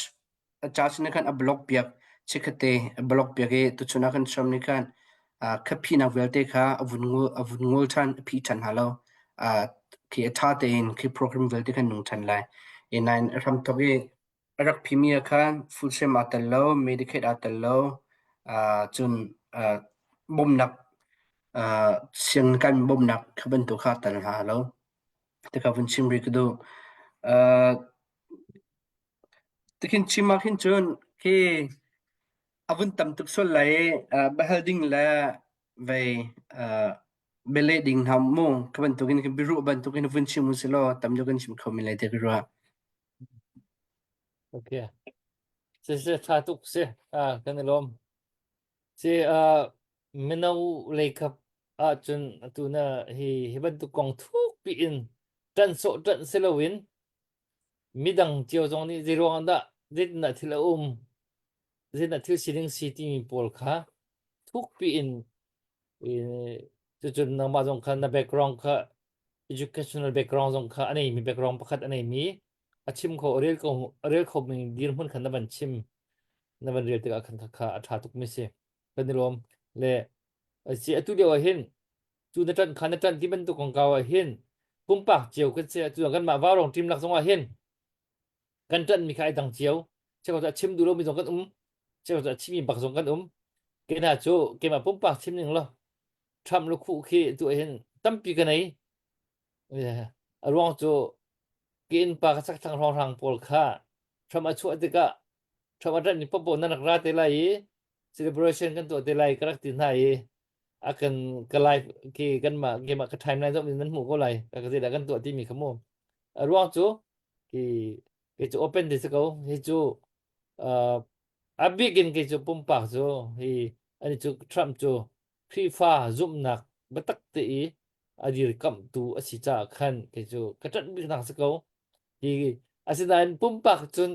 a charge nih khan a block piak chikkhatte a block piak i tuchun ah khan Trump nih khan uh, kha phihnak vialte kha a vun ngul a vun ngul ṭhan a phih ṭhan hna lo. Uh, khi a ṭha tein khi program vialte khan nung ṭhan lai. I nain a hramthawk i a rak phimi ah khan food stamp aa tel lo, Medicaid aa tel lo, uh, cun uh, bawmhnak uh, sianginn kan bawmhnak kha bantuk kha aa tel hna lo. Tika vun chim rih ka duh. Uh, tikhin chim ah khin cun khi a vun tam tuk sual lai i uh, biahal ding le vei uh, bialeh ding hna mu ka bantukin biaruah bantukin vun chim u silaw tam deuh kan chim kho men lai ti ka ruah. Okay. Si si tha tuk si. Ah kan i lawm. Si ah mino lei kap ahcun atu na hi hi bantuk kong thuk piin ṭanh sawh ṭanh si loin midang cio zong nih zeiruang ah dah zeitindah thil a um zeitindah thil sining si timi pawl kha thuk piin cucun nangmah zong kha na background kha educational background zong kha a neimi background pakhat a neimi a chim kho a rel ko a rel kho mi dirhmun khan na van chim na van rel tikah khan kha a ṭha tuk mi si kan i lawm le si atu lio ah hin cu na ṭanh kha na ṭanh ti bantuk kongkau ah hin pumpak cio kan si atu kan mah vaurong team lak zong ah hin kan ṭanh mi kha ai dang cio cheu cu a chim duh lo mi zong kan um cheu cu a chimi bak zong kan um ke hna cu keimah pumpak chim ning lo Trump lukhuh khi tu hin tampi ka nei a ruang cu ke innpa ka chak thlang hrawng hrang pawl kha Trump a chuah tikah Trump a ṭanh mi popo nan rak ra te lai i celebration kan tuah te lai ka rak ti hna i a kan ka live ki kanmah keimah ka timeline zong in nan hmuh ko lai ka zeidah kan tuah timi kha mu a ruang cu ki kei cu open ti si ko hi cu uh, a bik in kei cu pumpak cu hi ani cu Trump cu Khrihfa zumhnak biatak te i a dirkamhtu a si caah khan kei cu ka ṭanh bik nak si ko hi asinain pumpak cun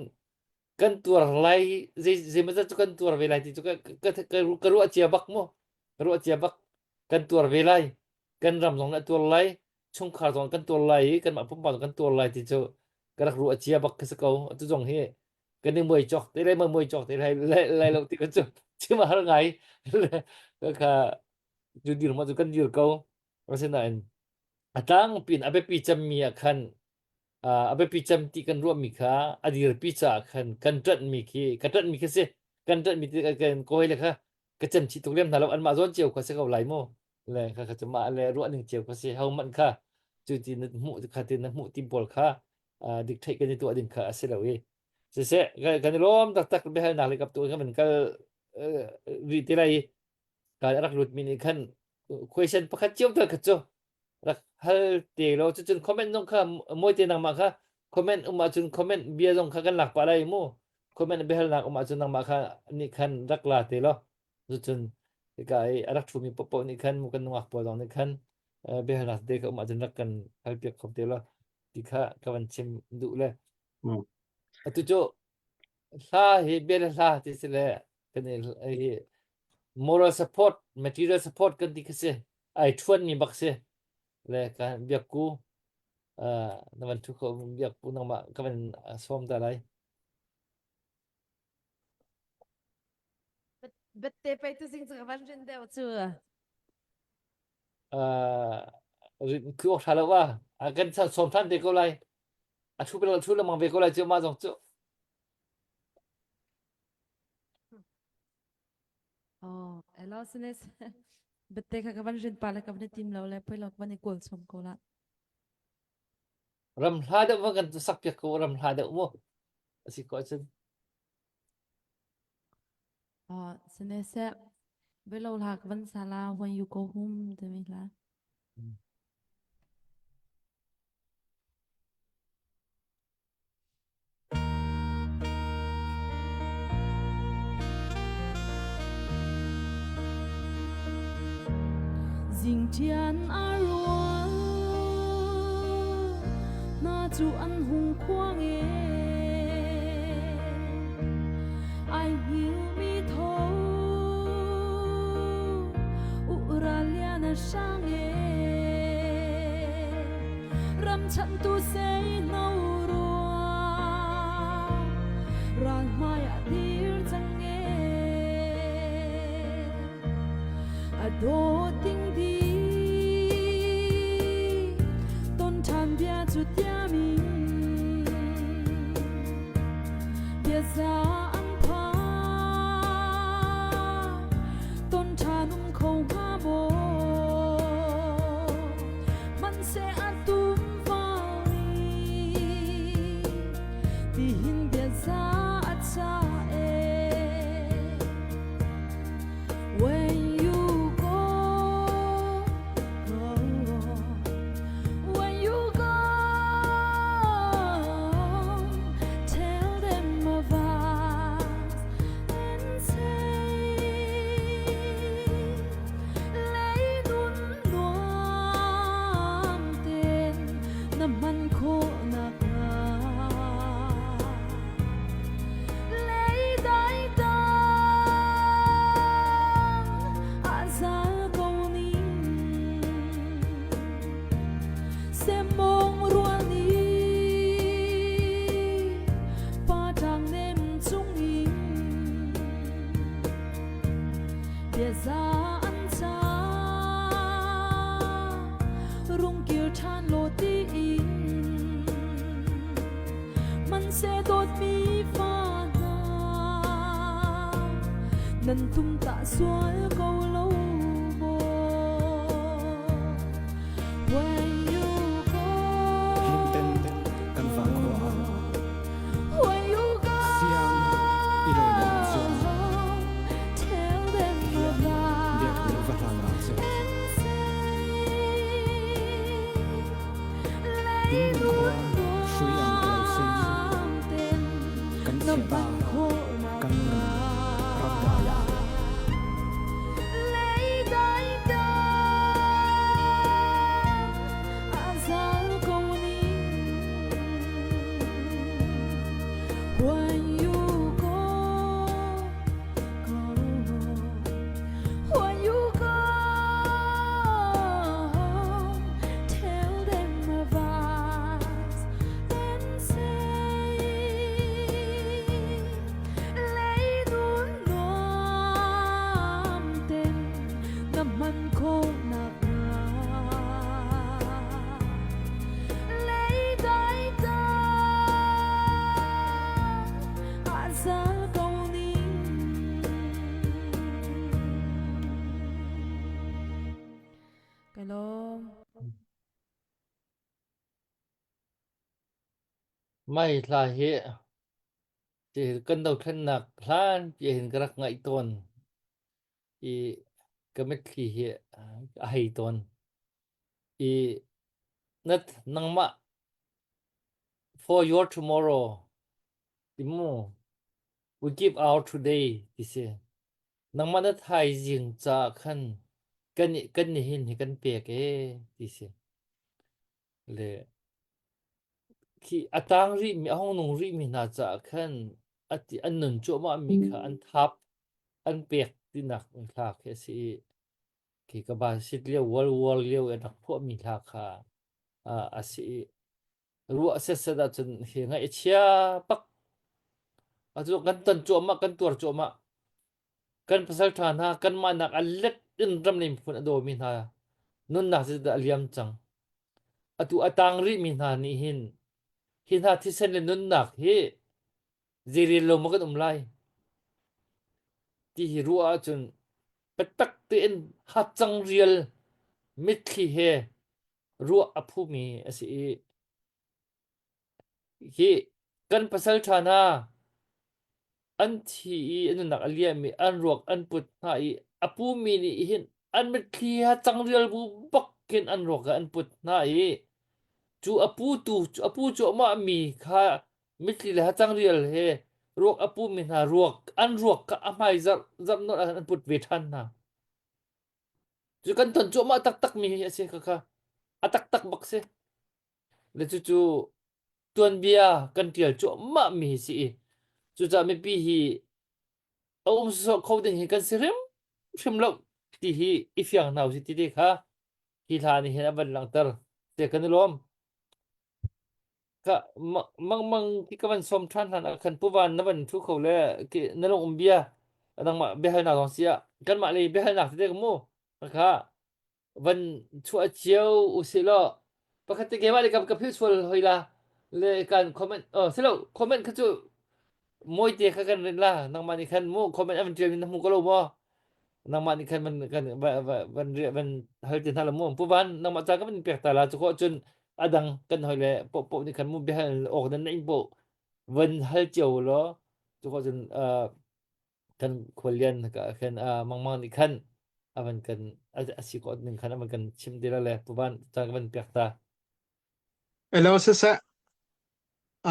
kan tuar lai zei zeimawzat cu kan tuar ve lai ti cu ka ka ka, ka ruah cia bak mu ka ruah cia bak kan tuar ve lai kan ram zong nih a tuar lai chungkhar zong kan tuar lai i kanmah pumpak zong kan tuar lai ti cu ka rak ruah cia bak ka si ko atu zong hi kan i muai cawk te lai muai cawk te lai lai lo ti ka cu chim a har ngai kha cu dir ma cu kan dir ko asinain a tlangpi in a biapi cemmi ah khan a biapi cem ti kan ruahmi kha a dirpi caah khan kan ṭanhmi khi ka ṭanhmi khi si kan ṭanhmi ti kan kawi le kha ka cem chih tuk lem hna lo anmah zawn cio kha si ko lai mu le kha kha cu mah le ruah ning cio kha si ho manh kha cu ti na hmuh kha ti na hmuh ti pawl kha dik theih kan i tuah ding kha a si lo i siseh kan i lawm taktak biahalnak le kap tu kan van kal rih te lai i kai a rak lut mi nih khan question pakhat cio tal kha cu rak hal te lo cucun comment zong kha mawi te nangmah kha comment um ahcun comment bia zong kha kan lak pah lai mu comment biahalnak um ahcun nangmah kha nih khan rak la te lo cucun hika i a rak ṭhumi paohpaoh nih khan mu kan nungak pawl zong nih khan biahalnak te kha um ahcun rak kan hal piak kho te lo ti kha ka van chim duh le atu cu hla hi bia le hla ti si le kan i moral support material support kan ti khi si ai ṭhuan mi bak si le ka biak ku na van ṭhu kho biak ku nangmah ka van sawm ta lai Bette pei tu sing cu ka van rin deuh cu. rin ku awk ṭha lo wa kan sawm ṭhan te ko lai a ṭhu pe ṭhu lengmang ve ko lai cu mah zong cu Oh, elo sinis. Bette kha ka van rin pa le ka van tim lo le poi lo ka van i kawl chom ko la. Ram hla deuh va kan sak piak ko ram hla deuh mu. Asi ko cun. Oh, sinese. Belo hla ka van sala when you go home timi hla. Zingṭian a rual hna cu an hung khuang e. na hrang e ram chantu sei no rua ral hmai ah dir cang e a dawt ding di ton ṭhan bia cu tiam in bia za an phan ton ṭhan um kho hnga maw hmanhseh a tum val nih tihin bia za a ca e When you go, go, when you go, tell them of us and say, Lei nun nuam ten na man khawh nak hnga. Lei dai tang a zal ko ning Semmawng rual nih pa ṭang nem cungin biaza an ca rung kir ṭhan law tiin Hmanhseh dawtmi fa hna, nan tum tah sual ko lo maw? When you go, Himten kan vangkhua ah when you go, siang i loinak cun tell them hian biakinn about va hlan ah cun and say, inn khua hrui ang a lo sing kan chiahta kan nun ramdai ah. When you go, go, when you go, tell them of us and say, Lei nun nuam ten na man khawh nak hnga. Lei dai tang a zal ko ning. Ka lawm. Mai hla hi ti kan dothlennak hlan pi hin ka rak ngaih tawn i ka mitthli hi a hei tawn i nat nangmah for your tomorrow ti mu we give our today ti si nangmah na thaizing caah khan kan kan nihin hi kan pek e ti si le khi a tang rihmi a hung nung rihmi hna caah khan ati an nun cuahmah mi kha an thap an pek tinak hla khi a si i khi ka ba sit lio World War lio i rak phuahmi hla kha a si i ruah setset ahcun hi ngaih a chia bak atu kan ton cuahmah kan tuar cuahmah kan pasal ṭha hna kanmah nak a let in ram le miphun a dawmi hna nunnak cu a liam cang atu a tang rihmi hna nih hin hi hna thisen le nunnak hi zeirel lo maw kan um lai ti hi ruah ahcun biatak tein hacang rial mitthli he ruah a phumi a si i hi kan pasal ṭha hna an thi i an nunnak a liam i an ruak an put hna i a pumi nih hin an mitthli ha cangrial bu bak khin an ruak ah an put hna i cu a putu a pu cuahmah mi kha mitthli le hacangrial he ruak a pumi hna ruak an ruak kha a hmai zarh zarh nawlh ah an put ve ṭhan hna. Cu kan ton cuahmah taktak mi hi a si kha kha a taktak bak si. Le cucu tuanbia kan ṭial cuahmah mi hi si i cucaah mipi hi a um sawsawh kho ding hi kan si hrimhrim lo. Ti hi i fiang hna usih ti te kha hi hla nih hin a van langhter. Te kan i lawm. Ka mangmang ki ka van som ṭhan hlan ah khan puvan na van thu kho le ki na lung um bia nangmah biahalnak zong si ah kanmah lei biahalnak tete ka mu kha van chuah cio usih law pakhat te keimah le ka ka philh sual hoi la le kan comment oh silo comment kha cu mawite kha kan rin la nangmah nih khan mu comment an ṭial mi na hmu ko lo maw nangmah nih khan van kan van van hal te hna la mu pu van nangmah ca ka van pek ta la cu khawh cun adang kan hoi le po po nih khan mu biahal awk nan na ing po van hal cio law cu khawh cun kan khualian ka khan mangmang nih khan avan kan asi ko ning khan avan kan chim te la le pu van ca ka van pek ta Hello siseh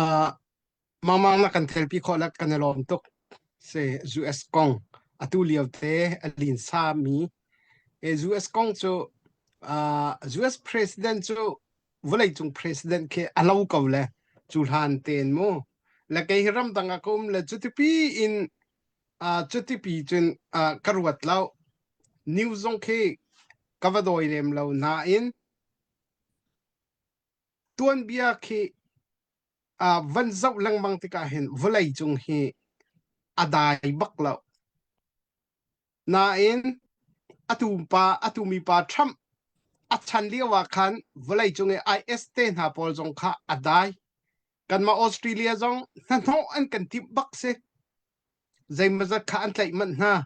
uh, mangmang na kan thelpi khawh le kan i lawm tuk se US kong atu lio te a lin sa mi e US kong cu uh, US president cu vawleicung president khi a lo ko le cu hlan ten mu le kei hi ramdang ah ka um le cutipi in uh, cutipi cun uh, ka ruat lo news zong khi ka va dawi lem lo nain tuanbia khi uh, van zoh lengmang tikah hin vawlei cung hi a dai bak lo Nain atu pa atu mi pa Trump a chan lio ah khan vawleicung i IS te hna pawl zong kha a dai. Kanmah Australia zong hnahnawh an kan timh bak si. Zeimawzat kha an tlaih manh hna.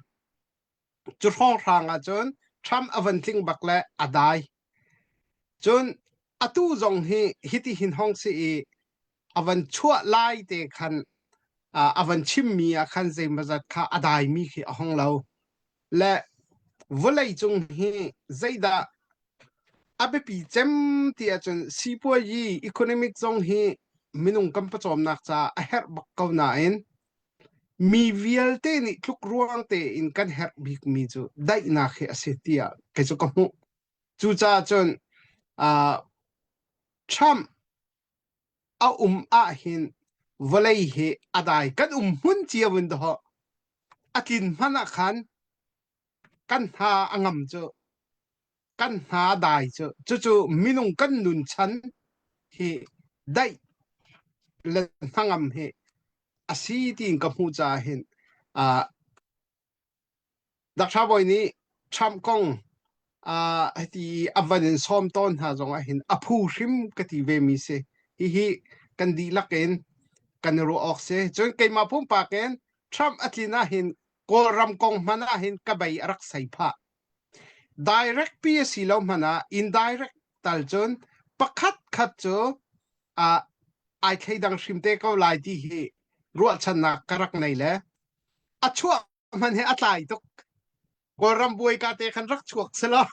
Cu hrawnghrang ahcun Trump a van tling bak le a dai. Cun atu zong hi hiti hin hong si i a van chuah lai te khan a van chimmi ah khan zeimawzat kha a daimi khi a hong lo. Le vawleicung hi zeidah a biapi cem ti ahcun sipuayi economic zong hi minung kan pawcawmnak caah a herh bak ko nain mi vialte nih tluk ruang tein kan herh bikmi cu daihnak hi a si tiah kei cu ka hmuh. Cucaah cun uh, Trump a um ahhin vawlei hi a dai kan um hmun cio in dawh a tlin hmanh ah khan kan hna a ngam cu kan hna a dai cu cucu minung kan nun chan hi daih le hnangam hi a si tiin ka hmuh caah hin uh, Dr. Bawi nih Trump kong uh, hiti a van in sawm tawn hna zong ah hin a phu hrim ka ti ve mi si. Hihi kan dihlak in kan i ruah awk si. Cun keimah pumpak in Trump a tlin ah hin Kawlram kong hmanh ah hin ka bei a rak sei phah. Direct pi a si lo hmanh ah indirect tal cun pakhat khat cu uh, ai thleidang hrim te ko lai ti hi ruahchannak ka rak nei le a chuah hmanh hi a tlai tuk. Kawlram buai ka te khan rak chuak selaw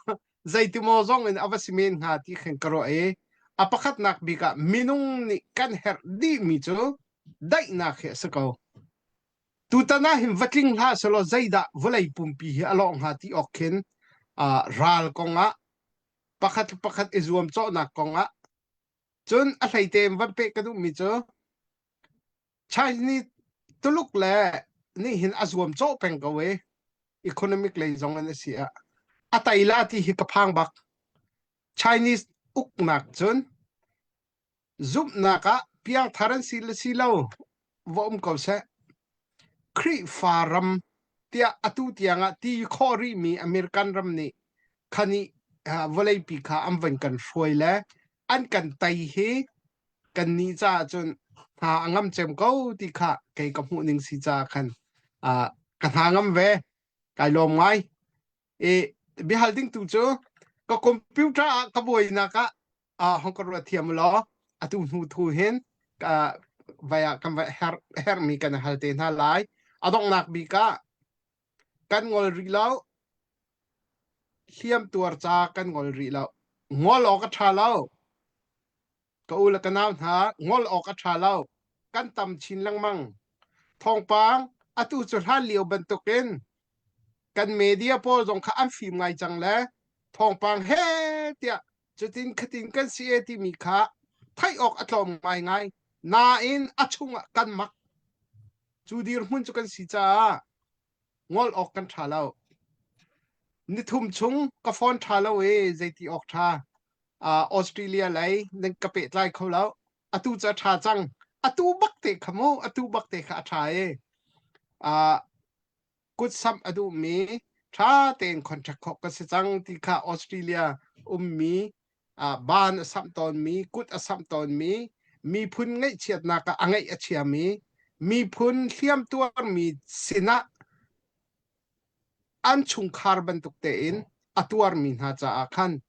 zeitimaw zong in a va si men hnga ti khan ka ruah i a pakhatnak bik ah minung nih kan herh dihmi cu daihnak hi a si ko. Tutan ah hin va tling hlah selaw zeidah vawlei pumpi hi a lawh hnga ti awk khin uh, ral kong ah pakhat pakhat i zuamcawhnak kong ah cun a hleite in van peh ka duhmi cu Chinese Tuluk le nih hin a zuamcawh peng ko i economic lei zong in a si ah a tai la ti hi ka phang bak. Chinese uknak cun zumhnak ah piangthar an si le si lo va um ko seh. Khrihfa ram tiah atu tiang ah ti khawh rihmi American ram nih khani vawleipi kha an van kan hruai le an kan tei hi kannih caah cun hna a ngam cem ko ti kha kei ka hmuh ning si caah khan uh, ka hna ngam ve kai lawm ngai i biahal ding tu cu ka computer ah ka buainak ah uh, hong ka ruat thiam law atu hnu thu hin ka vai ah kan vai her hermi kan hal te hna lai a donghnak bik ah kan ngol rih lo hliam tuar ca kan ngol rih lo ngol awk a ṭha lo Ka u le ka nau hna, ngol awk a ṭha lo. Kan tam chin lengmang. Thawngpang atu cu hlan lio bantukin kan media pawl zong kha an fim ngai cang le thawngpang he tiah cutin khatin kan si e timi kha theih awk a tlawm ngaingai. Nain a chungah kan mak. Cu dirhmun cu kan si caah ngol awk kan ṭha lo. Nithum chung ka phone ṭha lo i zeiti awk ṭha. Australia lei nan ka pehtlai kho lo. Atu cu a ṭha cang. Atu bak te kha mu, atu bak te kha a ṭha i kutsamh a duhmi ṭha tein contract khawh ka si cang ti kha Australia ummi ban a samh tawnmi, kut a samh tawnmi, miphun ngaihchiatnak ah a ngaih a chiami, miphun hliam tuarmi sinah an chungkhar bantuk tein a tuarmi hna caah khan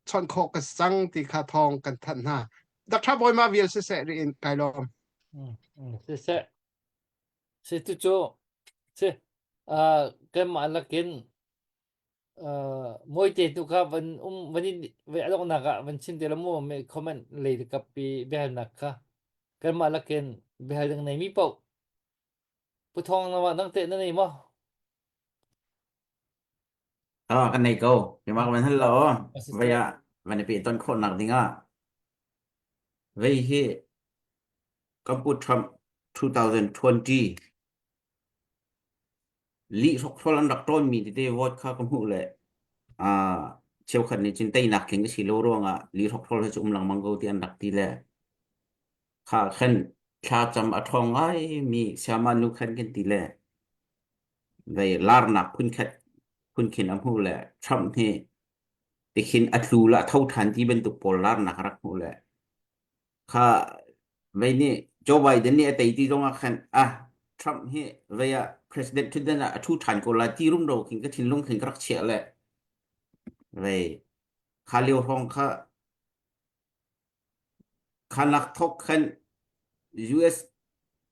chawnh khawh ka si cang ti kha thawng kan thanh hna. Dr. Bawi ma vial siseh riin kai lawm. Siseh. Si tu cu si uh, kanmah lakin uh, mawite tu kha van um van in ve aloknak ah van chim te la mu me comment lei kap pi biahalnak kha kanmah lakin biahal ding nei mi paoh Pu Thawng na mah dang teh na nei maw? Ah, kan nei ko. Keimah ka van hal lo. Vei ah van i pehton khawh nak ding ah vei hi kan Pu Trump 2020 lih hrokhrol an rak ṭawnmi tete vote kha ka hmuh le ah cheukhat nih cun teinak tling ka si lo ruangah lih hrokhrol hi cu um lengmang ko ti an rak ti le Kha khan thlacam a ṭhawng ngaimi sayama nu khan kan ti le vei larnak phunkhat phunkhin a hmuh le Trump hi tikhin a tlu le a tho ṭhan ti bantuk pawl larnak a rak hmuh le kha vei nih Joe Biden nih a tei ti zong ah khan ah Trump hi vei ah president ṭhutdan ah a ṭhu ṭhan ko lai ti rumro khin ka thinlung khin ka rak chiah le vei kha lio hrawng kha Khanak thawk khan US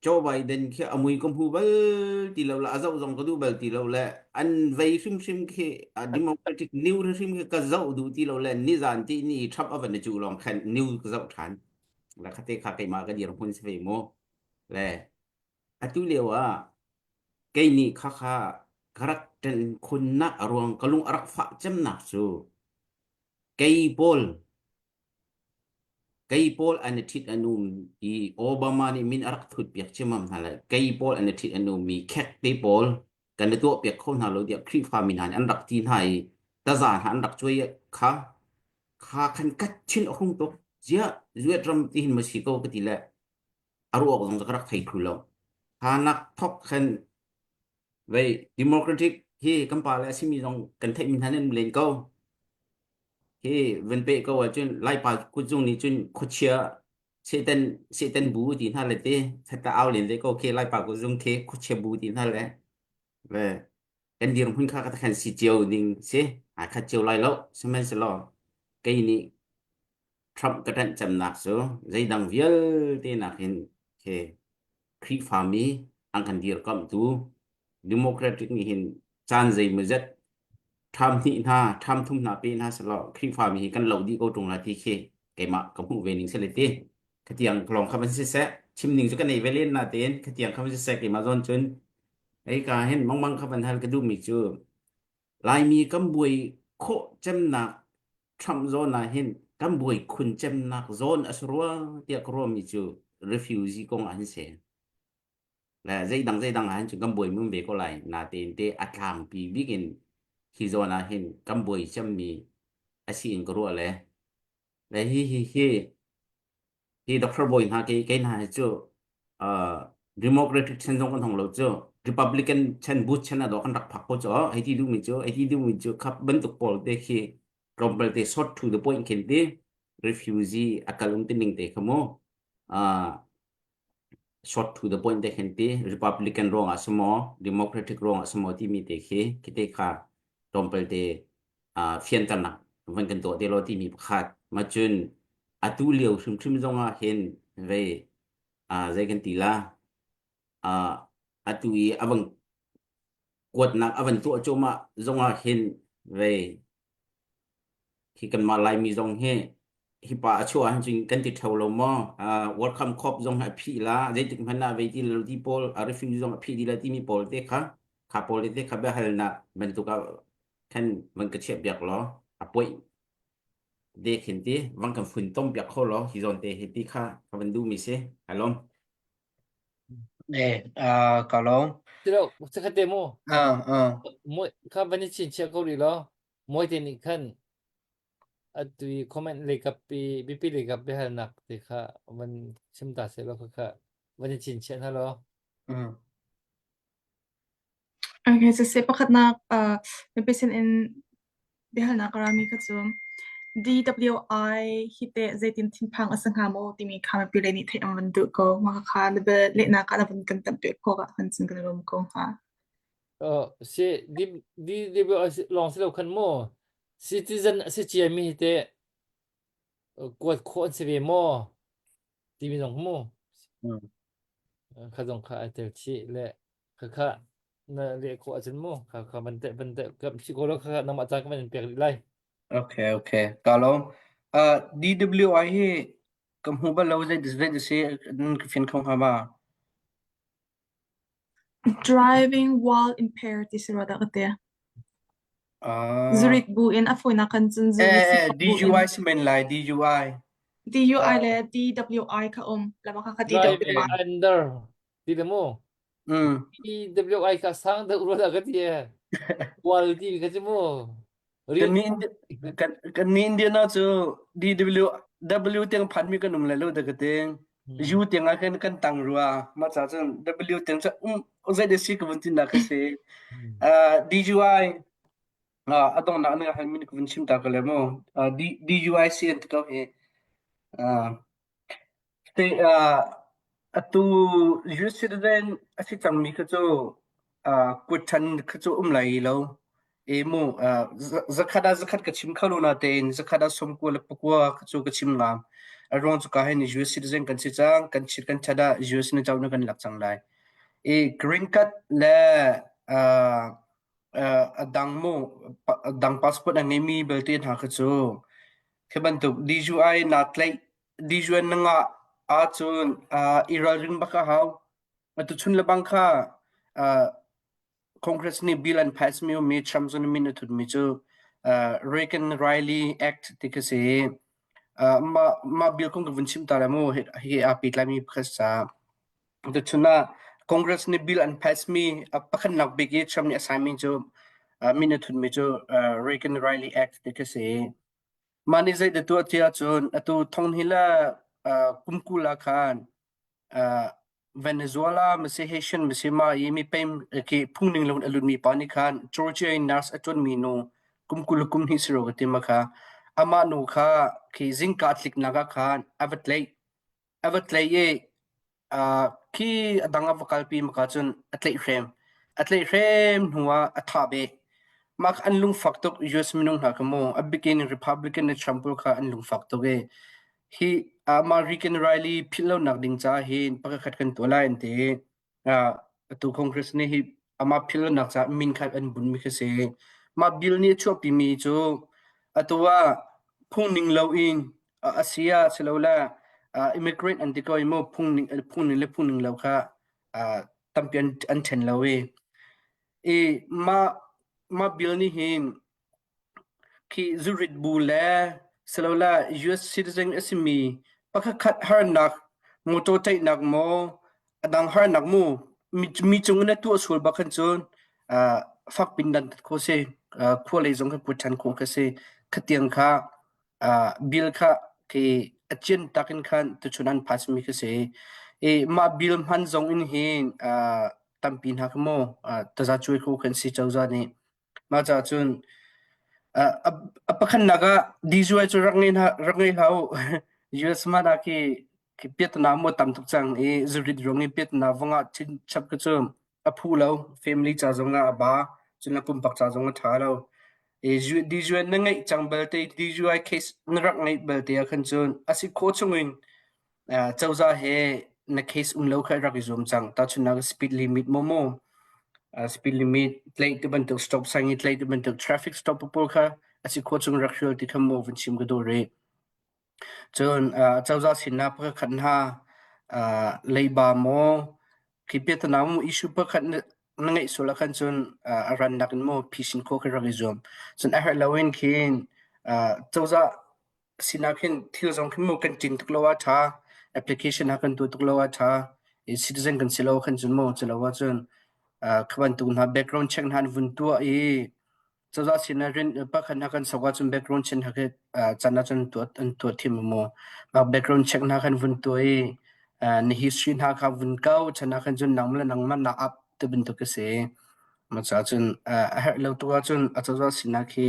Joe Biden khi a mui ka hmu bal ti lo le a zoh zong ka duh bal ti lo le an vei hrimhrim khi a Democratic new hrimhrim khi ka zoh duh ti lo le nizan ti ni Trump a van i cuh lawng khan new ka zoh ṭhan. Le khate kha keimah ka dirhmun si ve mu. Le atu lio ah kei nih khakha ka rak ṭan khunnak a ruang ka lung a rak fah cemnak cu kei pawl Kei pawl an i ṭhit an um i Obama nih min a rak thutpiak ciammam hna le kei pawl an i ṭhit an ummi khek te pawl kan i tuahpiak kho hna lo tiah Khrihfa mi hna nih an rak ti hna i taza hna an rak cuai kha kha khan kat chin a hung tuk. Ziah US ram ti hin ma si ko ka ti le a ruak zong ka rak thei thlu lo. Kha nak thok khan vei Democratic hi kan pa le a simi zong kan theihmi hna nih an len ko. Hi van peh ko ahcun Laipa kutzung nih cun khuachia Satan Satan bu ti hna le te thata au len ve ko khi Laipa kutzung khi khuachia bu ti hna le ve kan dirhmun kha ka khan si cio ding si ai khat cio lai lo sihmanhsehlaw kei nih Trump ka ṭanh cemnak cu zeidang vialte nakin khi Khrihfami an kan dirkamhtu Democratic nih hin caan zeimawzat ṭham hnih hna, ṭham thum hna pe hna selaw Khrihfami hi kan lo dih ko ṭung la ti khi keimah ka hmuh ve ning si le ti. Khatiang lawng kha van siseh, chim ning cu ka nei ve len natein khatiang kha van siseh keimah zawn cun hei ka hin mangmang kha van hal ka duhmi cu Laimi kan buai khawh cemnak Trump zawn ah hin kan buai khun cemnak zawn a si rua tiah ka ruahmi cu refugee kong ah hin si. Le zeidang zeidang ah hin cun kan buai mun ve ko lai. Natein te a tlangpi bik in hi zawn ah hin kan buai cemmi a si in ka ruah le. Le hi hi hi hi Doctor Bawi hna kei kei hna hi cu uh, Democratic chan zong kan hong lo cu Republican chan Bush chan ah kan rak phak ko cu hei ti duhmi cu hei ti duhmi cu khap bantuk pawl te khi tlawmpal te short to the point khin ti refugee a kal um ti ning te kha mu uh, short to the point te khin ti Republican ruang ah sumo Democratic ruang ah sumo timi te khi khi te kha tlawmpal te uh, fianternak van kan tuah te lo timi pakhat ma cun atu lio hrimhrim zongah hin vei uh, zei kan ti la uh, atu i avang kuatnak avan tuah cuahmah zongah hin vei hi kanmah Laimi zong hi hi pa a chuah ahcun kan ti theo lo maw uh, welcome corp zong a phih la zeitik hmanh ah vei ti lo ti pawl a refugee zong a phih di la timi pawl te kha kha pawl te kha biahalnak bantuk ah khan van ka chiah piak law a poih de khin ti van kan fun tom piak kho law hi zawn te hi ti kha ka van duh mi si alom Eh, ah, ka lawm. Tilo, sakhat te mu. Ah, ah. Mu kha van i chin chia ko rih law. Mawite nih khan atu i comment lei kap i biapi lei kap biahalnak te kha van chim ta seh law khakha van i chinchiah hna law. Mm. Okay, siseh pakhatnak uh, mipi sin in biahalnak a rami kha cu DWI hi teh zeitin thinphang a si hnga maw timi kha mipi lei nih theih an van duh ko. Mah kha na bia lehnak ah na van kan tampi khawh ah khan cun kan i lawm ko hnga. Uh, si DWI lawng si lo khan maw citizen a si ciami hi teh kuat khawh an si ve maw timi zong mu. Mm. Kha zong kha ai tel chih le Khakha na leh khawh ahcun mu kha kha van teh van teh kam si ko lo khakha nangmah caan ka van in pek rih lai. Okay, okay. Ka lawm. Uh, DWI hi ka hmu bal lo zei zei si nan ka fin kho hnga ma? Driving while impaired ti si rua dah ka ti. Ah. Zurit bu in a fawinak kan cun Eh, zurit eh, si bu in. DUI si men lai, DUI. DUI Uh, le DWI kha um. Lama kha kha Driving DWI. under ti le mu. mm. DWI kha sang deuh rua dah ka ti e. Quality kha ci mu. Kan ni kan kan ni Indiana cu DW W tiang phan mi kan um lai lo da ka ting. U tiang ah khan kan tang rua. Ma cha cun W tiang cu um zei de si ka vun tin da ka si. Uh, DUI uh, adong nak na han min ka vun chim ta ka le mo. Uh, D DUI si an ti ko hi. Uh, Te ah atu US citizen a si cangmi kha cu ah kut ṭhan kha cu um lai lo. E mu ah zakhat ah zakhat ka chim kho lo natein zakhat ah sawmkua le pakua kha cu ka chim ngam. A ruang cu ka hin US citizen kan si cang, kan chit kan chat ah US na co na kan lak cang lai. I green card le ah a dang mu a dang passport a ngeimi belte hna kha cu khi bantuk DUI naa tlaih DUI na ngah ahcun i ralring bak a hau. Atu chun le bang kha Congress nih bill an pass mi ummi Trump zong min a thutmi cu Reagan Riley Act ti khi si. Mah mah bill kong ka vun chim ta lai mu hi hi aa pehtlaimi pakhat ca. Tuchun ah Congress nih bill an pass mi pakhatnak bik i Trump nih a sign mi cu min a thutmi cu Reagan Riley Act ti khi si. Mah nih zei dah tuah ti ahcun atu thong hi le kum 20 ah khan Venezuela masi Haitian masi mah i mipem khi phungning lo in a lutmi pa nih khan Georgia in nurse a ṭuanmi nu kum 20 le kum hnih si rua ka ti ma kha amah nu kha khi zingka a tliknak ah khan a va tlaih. A va tlaih i khi a dang a va kalpi maka cun a tlaihhrem. A tlaihhrem hnu ah a thah beh. Mah kha an lungfak tuk US minung hna kha mu. A bikin Republican le Trump pawl kha an lungfak tuk i hi amah Reagan Riley philh lonak ding caah hin pakhat kan tuah lai an ti. Atu Congress nih hi amah philhlonak caah min kha an bunmi khi si. Mah bill nih a chuahpimi cu atu ah phungning loin a si ah silole immigrant an ti ko i mu phungning phungning le phungning lo kha tampi an an ṭhen lo i i mah mah bill nih hin Khi zurit bu le silole US citizen a simi pakhatkhat harnak, motor ṭaihnak maw, a dang harnak mu, mi cung in a tuah sual bak khan cun uh, fak pin dan tat khawh si. Uh, khua lei zong kha put ṭhan khawh kha si. Khatiang kha uh, bill kha khi a cian takin khan tuchun an pass mi kha si. I mah bill hman zong in hin uh, tampi hna kha mu uh, taza cuai kho kan si cozah nih. Mah caah cun a pakhatnak ah DUI cu rak ngei hna rak ngei hlah u. US hmanh ah khi khi piatana maw tam tuk cang i zurit ruang i piatana vong ah chin chap ka cu a phu lo. Family ca zong ah a ba, cun a pumpak ca zong a ṭha lo. I DUI na ngeih cang belte DUI case na rak ngeih belte ah khan cun a si khawh chung in cozah he na case um lo kha rak i zuam cang. Tahchunhnak speed limit maw maw, speed limit tlaih ti bantuk, stop sign i tlaih ti bantuk, traffic stop pawl kha a si khawh chung rak hrial ti kha maw vun chim ka duh rih. Cun cozah sinah pakhat hna leiba maw, khi piatana mu issue pakhat na ngeih sual ah khan cun a rannak in maw phisin khawh khi rak i zuam. Cun a herh loin khin cozah Sinah khin thil zong khin mu kan ṭin tuk lo ah ṭha, application ha kan tuah tuk lo ah ṭha, i citizen kan si lo khan cun mu cu lo ahcun kha bantuk hna background check hna an vun tuah i. Cozah sin ah rian pakhat hna kan sok ahcun background check hna khi can ahcun tuah an tuah thiam maw? Mah background check hna khan vun tuah i na history hna kha vun kau chan ah khan cun nangmah le nangmah na up ti bantuk a si. Mah caah cun a herh lo tuk ahcun a cozah sinah khi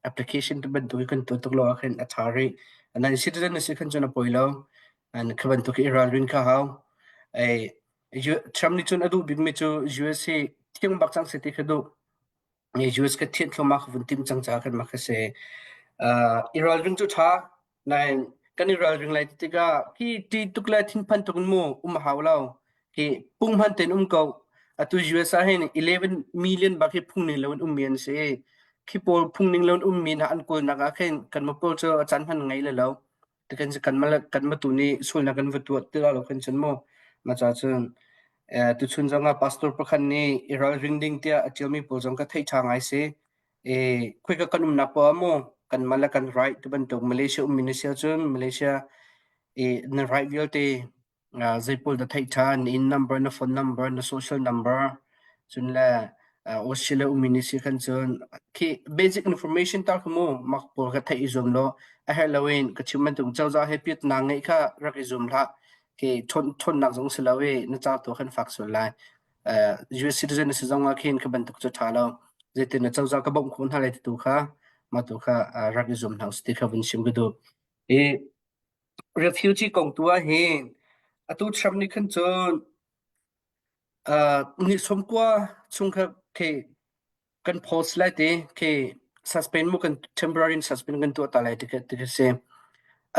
application ti bantuk hi kan tuah tuk lo ah khin a ṭha rih. Nan citizen na si khan cun a poi lo. An kha bantuk i ralrin kha hau. Ei Trump nih cun a duh bikmi cu US hi thiang bak cang seh ti kha duh. US ka thianh thluahmah ka vun timh cang caah khan mah kha si. Uh, i ralring cu ṭha. Nain kan i ralring lai ti tikah khi ṭih tuk le thinphan tuk in mu um a hau lo. Khi punghman tein um ko. Atu US ah hin 11 million bak hi phung ning loin ummi an si. Khi pawl phung ning loin ummi hna an kawlnak ah khin kan ma pawl cu a caan hman ngei le lo. Tikan kan ma kan ma tu nih sualnak kan va tuah ti lo khan cun mu. Ma ca cun eh, tuchun zong ah pastor pakhat nih i ralring ding tiah a ṭialmi pawl zong ka theih ṭha ngai si. E, khuika kan umnak poah mu kan mah le kan right ti bantuk Malaysia ummi na si ahcun Malaysia i na right vialte uh, zei pawl na theih ṭhan, na inn number, na phone number, na social number, cun le uh, Australia ummi na si khan cun khi basic information tar kha mu mak pawl kha theih i zuam law a herh loin ka chim bantuk cozah he piat na ngeih kha rak i zuam hlah. Khi ṭhawn ṭhawnnak zong si lo i na ca tu khan fak sual lai. Uh, US citizen na si zong ah khin kha bantuk cu ṭha lo. Zeitin na cozah ka bawmh khawh hna lai ti tu kha mah tu kha uh, rak i zuam hna usih ti kha vun chim ka duh. I refugee kong tu ah hin atu Trump nih khan cun uh, ni 90 chung kha khi kan post lai ti khi suspend mu kan temporary suspend kan tuah ta lai ti ti si.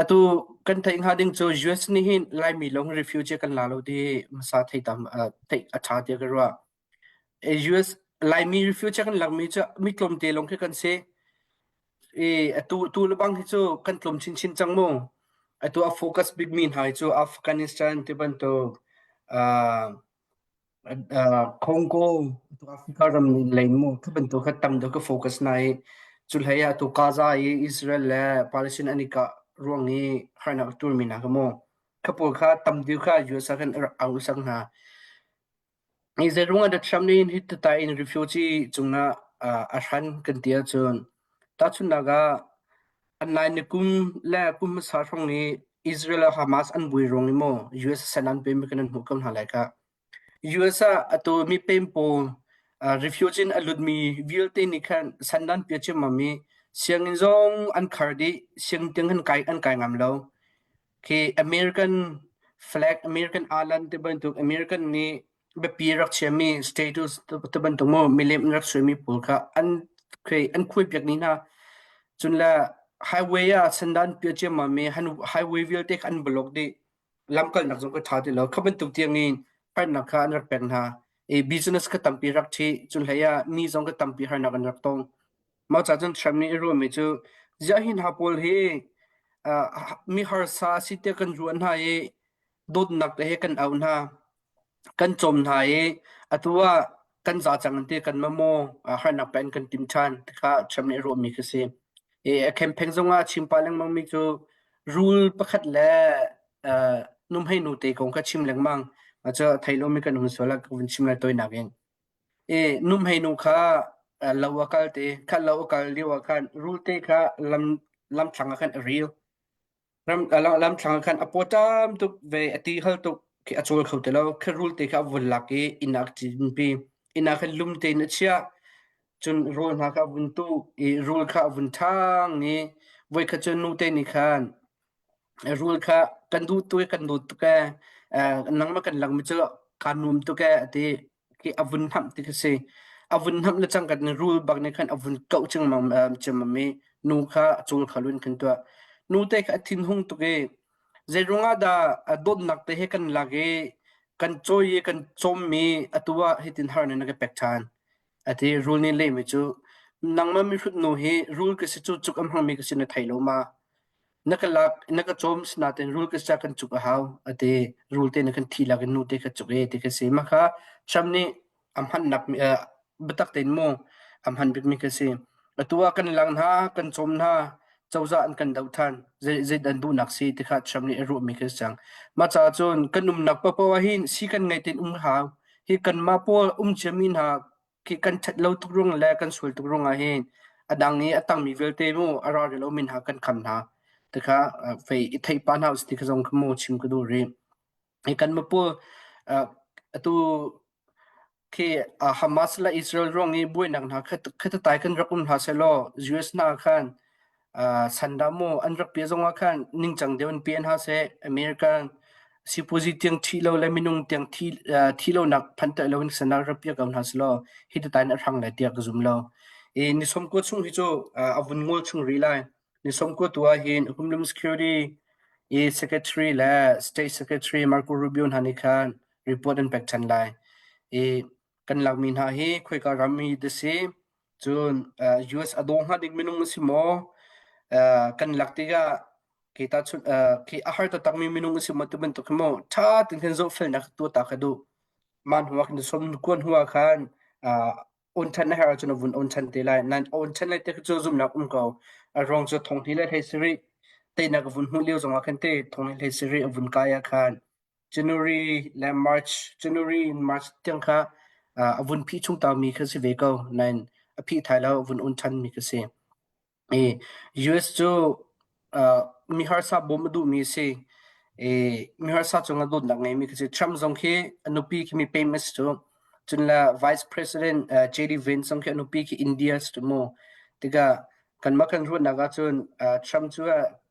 Atu kan theih hnga ding cu US nih hin Laimi lawng refugee kan la lo ti hmasa thei tam uh, theih a ṭha tiah ka ruah. US Laimi refugee kan lakmi cu mi tlawmte lawng khi kan si. I atu tu le bang hi cu kan tlawm chinchin cang mu. Atu a focus bikmi hna hi cu Afghanistan ti bantuk uh, uh, Congo, atu Africa ram lei mu khi bantuk kha tam deuh ka focus na i cu hlei ah atu Gaza i Israel le Palestine an i kah ruang i harnak a turmi hna kha mu. Kha pawl kha tam deuh kha US ah khan rak au sak hna. Hi zeiruang ah dah Trump nih hi tatai in refugee cungah a hran kan ti ahcun tahchunhnak ah an nai ni kum le kum hmasa hrawng i Israel le Hamas an buai ruang i maw US sen an pemi kan an hmuh ko hna lai ka. US ah atu mipem pawl refugee in a lutmi vialte nih khan sandan pia ciammam i sianginn zong an khar dih sianginn tiang an kai an kai ngam lo. Khi American flag, American island ti bantuk American nih biapi rak chiami status ti bantuk mu milem rak suaimi pawl kha an khi an khuai piak ni hna. Cun le highway ah sandan pia ciammam i highway vialte kha an block dih. Lamkalnak zong kha ṭha ti lo. Kha bantuk tiang in harnak kha an rak pek hna. I business kha tampi rak ṭhi. Cun hlei ah mi zong kha tampi harnak an rak tong. Mah ca cun Trump nih a ruahmi cu ziah hi hna pawl hi uh, mi harsa si tiah kan ruah hna i dawtnak te he kan auh hna kan cawm hna i atu ah kan za cang an ti kan mamaw harnak pen kan tim ṭhan ti kha Trump nih a ruahmi khi si. I a campaign zongah a chim pah lengmang mi cu rul pakhat le uh, numhei nu te kong kha chim lengmang. Mah cu thei lomi kan um sual ah ka vun chim lai toinak in. I nuhmeinu kha lo a kal te, kha lo a kal lio ah khan rulte kha lam lamthlang ah khan a ril. Ram lamthlang ah khan a pawṭam tuk ve, a ti hal tuk khi a cawl kho ti lo. Khi rulte kha a vun lak i inn ah a cinpi. Inn ah khan lum tein a chiah. Cun rawl hna kha a vun tuh i rul kha a vun ṭhang i voikhat cu nute nih khan Rul kha kan duh tuk i kan dawt tuk ee. Nangmah kan langmi cu kaa nuam tuk ee a ti. Khi a vun hnamh ti khi si. A vun hnamh le cangka in rul bak nih khan a vun kauh cingmang ciammam i nu kha a cul kha lu in khan tuah. Nute kha a thinhung tuk i zeiruang ah dah dawtnak te he kan lak i kan cawi i kan cawmmi atu ah hitin harnak na ka pek ṭhan. A ti. Rul nih lehmi cu nangmah mihrut nu hi rul ka si cu cuk a hmangmi ka si na thei lo ma? Na ka lak na ka cawm sinain rul ka sia kan cuk a hau a ti. Rul te na kan thi lak in nu te ka cuk e ti ka si. Mah kha Trump nih a hmannak biatak tein mu a hman bikmi ka si. Atu ah kan lang hna, kan cawm hna, cozah an kan doh than. Zei zei dan duhnak si ti kha Trump nih a ruahmi ka si cang. Mah caah cun kan umnak paohpaoh ah hin si kan ngei tein um hau. Hi kanmah pawl um ciami hna khi kan ṭhat lo tuk ruang le kan sual tuk ruang ah hin. A dang i a tangmi vialte mu a ra rih lomi hna kan kham hna. Tikha fei i theih pa hna usih ti kha zong kha mu chim ka duh rih. Hi kan mapu atu khi Hamas le Israel ruang i buainak hna kha tai kan rak um hna selaw US hna khan sanda mu an rak pia zong ah khan ningcang deuh in pia hna seh American sipuazi tiang thi lo le minung tiang thi thi lonak phan te lo in sana rak pia ko hna selaw hi tai na hrang lai tiah ka zum lo. I ni som ko chung hi cu a vun ngol chung rih lai. Ni 19 tu ahhin Homeland Security i Secretary le State Secretary Marco Rubio hna nih khan report an pek ṭhan lai. I kan lakmi hna hi khoika ram hi dah si, cun US a daw hnga ding minung a si maw? Kan lak tikah khi tahchunh khi a har taktakmi minung a si maw ti bantuk hi maw ṭha tein khan zohfelnak tuah ta kha duh. Mah hnu ah khan som kuan hnu ah khan on ṭhan na herh ahcun na vun on ṭhan te lai. Nan on ṭhan lai te cu zumhnak um ko. A ruang cu thong hnih le hlei sarih teinak a vun hmuh lio zongah khan te thong hnih hlei sarih a vun kai ah khan January le March January in March tiang kha a vun phih chung ta mi kha si ve ko. Nain a phih thai lo a vun on ṭhan mi kha si. I US cu uh, mi harsa bawm a duhmi a si. I mi harsa cungah dawtnak ngeimi khi si. Trump zong khi a nupi khi mi pem a si cu. Cun le Vice President uh, JD Vance zong khi a nupi khi India a si cu mu. Tikah kanmah kan ruahnak ahcun uh, Trump cu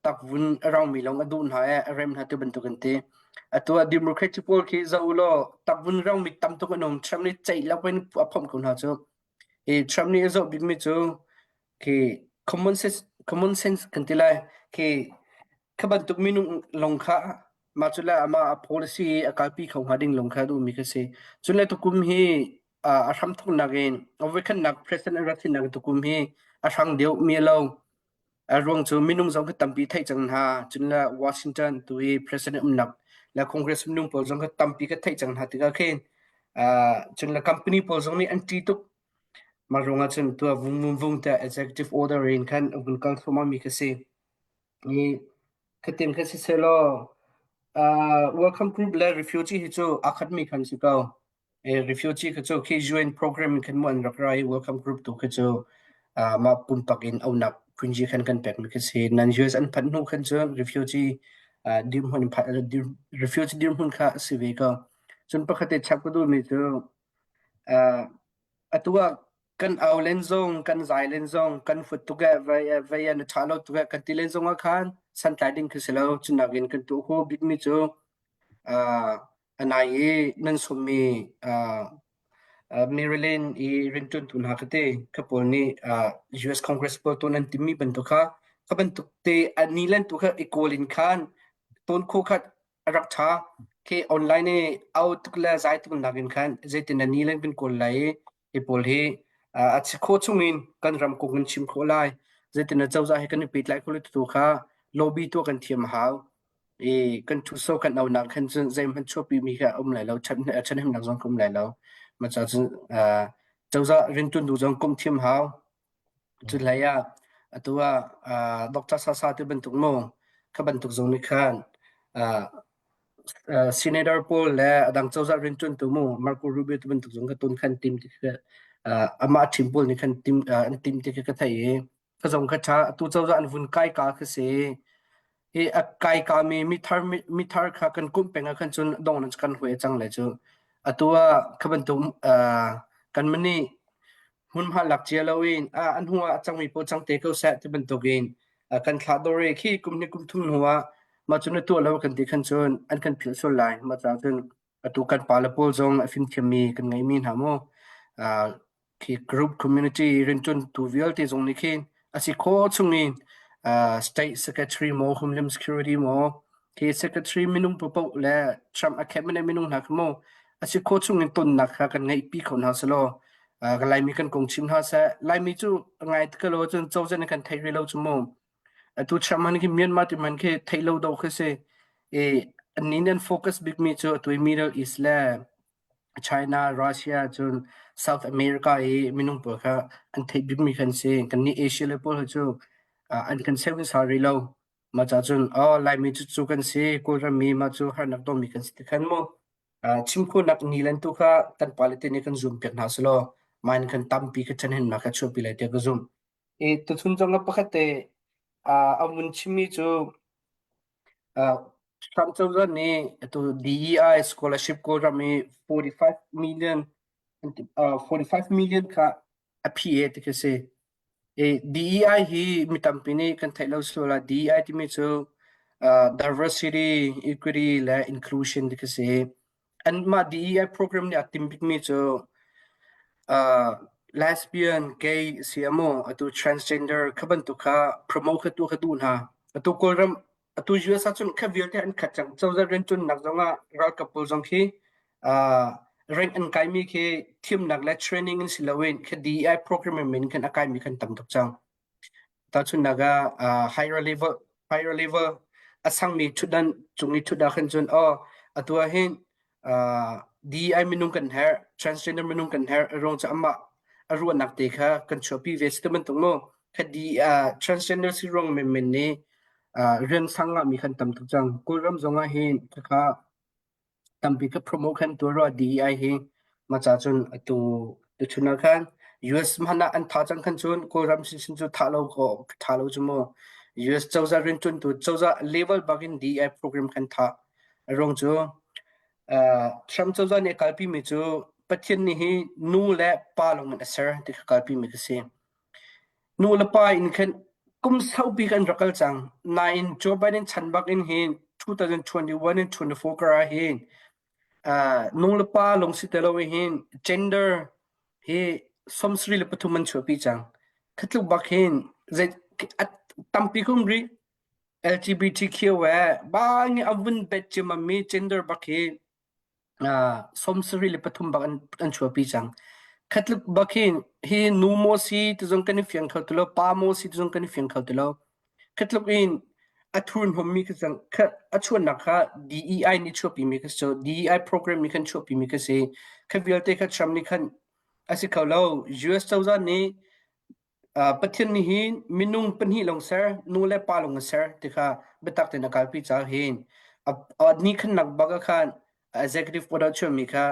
takvun a rangmi lawng a duh hna i a rem hna ti bantuk an ti. Atu ah Democratic pawl khi zoh u law takvun rangmi tam tuk an um. Trump nih ceih lo in a phomh ko hna cu. I Trump nih a zoh bikmi cu Khi common sense common sense kan ti lai. Khi kha bantuk minung lawng kha mah cu le amah a policy a kalpi kho hnga ding lawng kha a duhmi kha si. Cun le tukum hi a hramthawknak in a voikhatnak president an rat hinnak tukum hi a hrang deuh mi a lo. A ruang cu minung zong kha tampi theih cang hna. Cun le Washington tu i president umnak le Congress minung pawl zong kha tampi ka theih cang hna tikah khin cun le company pawl zong nih an ṭih tuk. Mah ruangah cun tuah vung vung tiah executive order in khan a vun kal thluahmah mi kha si. I khatin kha sisehlaw uh, welcome group le refugee hi cu aa khatmi khan si ko. E, refugee kha cu khi UN program in khan mu an rak ra i welcome group tu khi cu uh, mah pumpak in aunak phunji khan kan pekmi khi si. Nan US an phanh hnu khan cun refugee uh, dirhmun refugee dirhmun kha a si ve ko. Cun pakhat te chap ka duhmi cu uh, Atu ah kan au len zong, kan zai len zong, kan fut tuk eh, vei eh, vei eh, na ṭha lo tuk eh, kan ti len zong ah khan santlai ding khi si lo. Cu nakin kan tuah khawh bikmi cu uh, a nai i nan sawmmi uh, uh, Maryland i rianṭuantu hna kha te kha pawl nih uh, US Congress pawl tuah nan timmi bantuk kha kha bantuk te a ni len tu kha i kawl in khan tawn khawh khat a rak ṭha. Khi online i au tuk le zai tuk nakin khan zeitin na ni len kan kawl lai i hi pawl hi a si khawh chungin kan ram kong kan chim khawh lai. Zeitin na cozah he kan i pehtlai khawh lai tu kha lobby tuah kan thiam a hau. I kan ṭhutso kan aunak khan cun zeihmanh chuahpi mi kha a um lai lo, ṭhathnemnak zong ka um lai lo. Mah caah cun cozah rianṭuantu zong komh thiam hau. Cu hlei ah atu ah Doctor Sasa ti bantuk mu kha bantuk zong nih khan senator pawl le a dang cozah rianṭuantu mu Marco Rubio ti bantuk zong kha ton khan tim ti khi amah a ṭhim pawl nih khan tim an tim ti khi ka theih i ka zong kha ṭha atu cozah an vun kai ka khi si hi a kai ka mi mithar mithar kha kan kumh peng ah khan cun dong nan kan huai cang lai cu atu ah kha bantuk kan mani hmunhma lak cia loin an hnu ah a cangmi paoh cang te ko seh ti bantukin kan thlah dawr i khi kum hnih kum thum hnu ah mah cu na tuah lo kan ti khan cun an kan philh sual lai. Mah caah cun atu kan pale pawl zong a fimthiammi kan ngeimi hna mu khi group community rianṭuantu vialte zong nih khin a si khawh chungin state secretary maw homeland security maw khi secretary minung paohpaoh le Trump a cabinet minung hna kha mu a si khawh chungin tonnak kha kan ngeihpi kho hna selaw ka Laimi kan kong chim hna seh. Laimi cu ngai te lo cun cozah nih kan theih rih lo cu mu. Atu Trump han khi Myanmar ti man khi theih lo do khi si. I annih nih an focus bikmi cu atu i Middle East le China, Russia cun South America i minung pawl kha an theih bikmi kan si. Kannih Asia le pawl hi cu an kan seu in sa rih lo. Mah ca cun oh Laimi cu cu kan si, Kawlram mi mah cu harnak tongmi kan si ti khan mu. Chim khawhnak ni tu kha kan pale te nih kan zum piak hna selaw mah in khan tampi kha ṭhenhemnak kha chuahpi lai tiah ka zumh. I tuchun zong ah pakhat te a vun chimmi cu Trump cozah nih atu DEI scholarship Kawlram i 45 million 45 million kha a phi e ti khi si. DEI hi mi tampi nih kan theih lo sual ah DEI timi cu diversity, equity le inclusion ti khi si. Anmah DEI program nih a tim bikmi cu lesbian, gay si a maw, atu transgender kha bantuk kha promote kha tuah kha duh hna. Atu Kawlram atu US ahcun kha vialte an khat cang. Cozah rianṭuannak zongah ralkap pawl zong khi rank an kaimi khi thimnak le training in si loin khi DEI program in khan a kaimi khan tam tuk cang. Tahchunhnak ah higher level higher level a sangmi ṭhutdan cung i ṭhut ah khan cun oh atu ah hin DEI minung kan herh, transgender minung kan herh, ruang cu amah a ruahnak te kha kan chuahpi ve si ti bantuk mu. Kha transgender si ruang menmen nih rian sang ngahmi kan tam tuk cang. Kawlram zong ah hin khakha tampi ka promote khan tuah rua DEI hi ma ca cun atu tuchun ah khan US hmanh ah an tha cang khan cun Kawlram sinsin cu tha lo ko tha lo cu mu US cozah rianṭuantu cozah level bak in DEI program khan tha a ruang cu Trump cozah nih a kalpi mi cu Pathian nih hi nu le pa lawng in a ser ti kha kalpi mi ka si. Nu le pa in khan kum saupi kan rak kal cang. Nain Joe Biden chan bak in hin 2021 in 24 kar ah hin nu le pa lung si te lo hin gender hi 73 an chuahpi cang. Khatluk bak hin zei tampi kum rih LGBTQ eh bang a vun bet cimami gender bak hi 73 bak an chuahpi cang. Khatluk bak hin hi nu maw si ti zong kan i fiang kho ti lo, pa maw si ti zong kan i fiang kho ti lo. Khatluk in a thurhnawmmi kha cang a chuannak kha DEI nih chuahpimi kha si DEI program nih khan chuahpimi kha si. Kha vialte kha Trump nih khan a si kho lo. US cozah nih Pathian nih hin minung pahnih lawng ser, nu le pa lawng a ser ti kha biatak tein a kalpi caah hin a ni khannak bak ah khan executive order chuahmi kha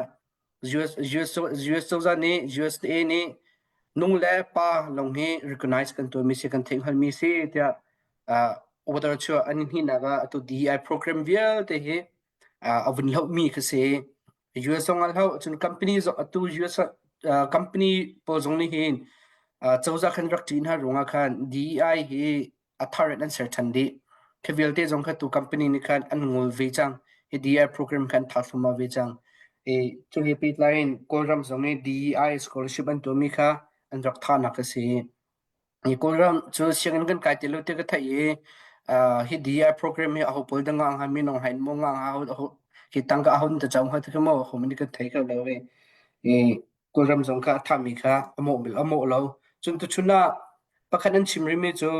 US, US, US cozah nih USA nih nu le pa lawng hi recognize kan tuahmi si kan theihhngalhmi si tiah order chuah an i hnihnak ah atu DEI program vialte hi a vun hlohmi kha si. US zong ah hloh cun company zong atu US company pawl zong nih hin cozah khan rak ṭih hna ruangah khan DEI hi a thar in an ser ṭhan dih. Khi vialte zong kha tu company nih khan an ngol ve cang. Hi DEI program khan tha thluahmah ve cang. I cu he pehtlai in Kawlram zong nih DEI scholarship an tuahmi kha an rak thahnak a si. Kawlram cu sianginn kan kai ti lo ti ka theih i hi DI program hi aho pawl dah ngah hnga minung hain maw ngah hnga aho hi tangka aho ta cang hnga ti kha maw aho nih kan thei kho lo i i Kawlram zong kha a thami kha a mawh a mawh lo. Cun tuchun ah pakhat an chim rihmi cu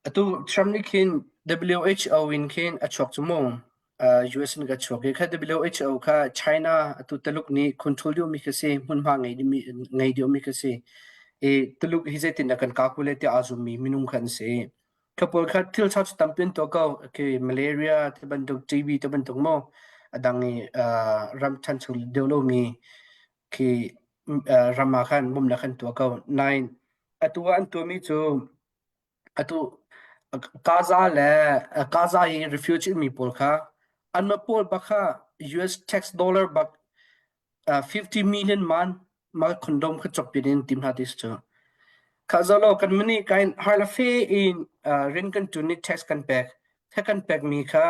atu Trump nih khin WHO in khin a chuak cu mu. US in ka chuak i kha WHO kha China atu Taluk nih control deuhmi kha si hmunhma ngei dihmi ngei deuhmi kha si i Tuluk hi zeitin dah kan calculate tiah aa zummi minung kha an si. Kha pawl kha thil ṭha cu tampi an tuah ko. Okay, malaria ti bantuk, TB ti bantuk maw a dang i ram ṭhancho deuh lomi khi ram ah khan bawmhnak an tuah ko. Nain atu ah an tuahmi cu Atu Gaza le Gaza i refugee mi pawl kha anmah pawl bak kha US tax dollar bak 50 million man mal condom kha cawk pian in tim hna ti cu. Kha zolo kan mani kain harla fe in rin kan tun i tax kan pek. Kha kan pek mi kha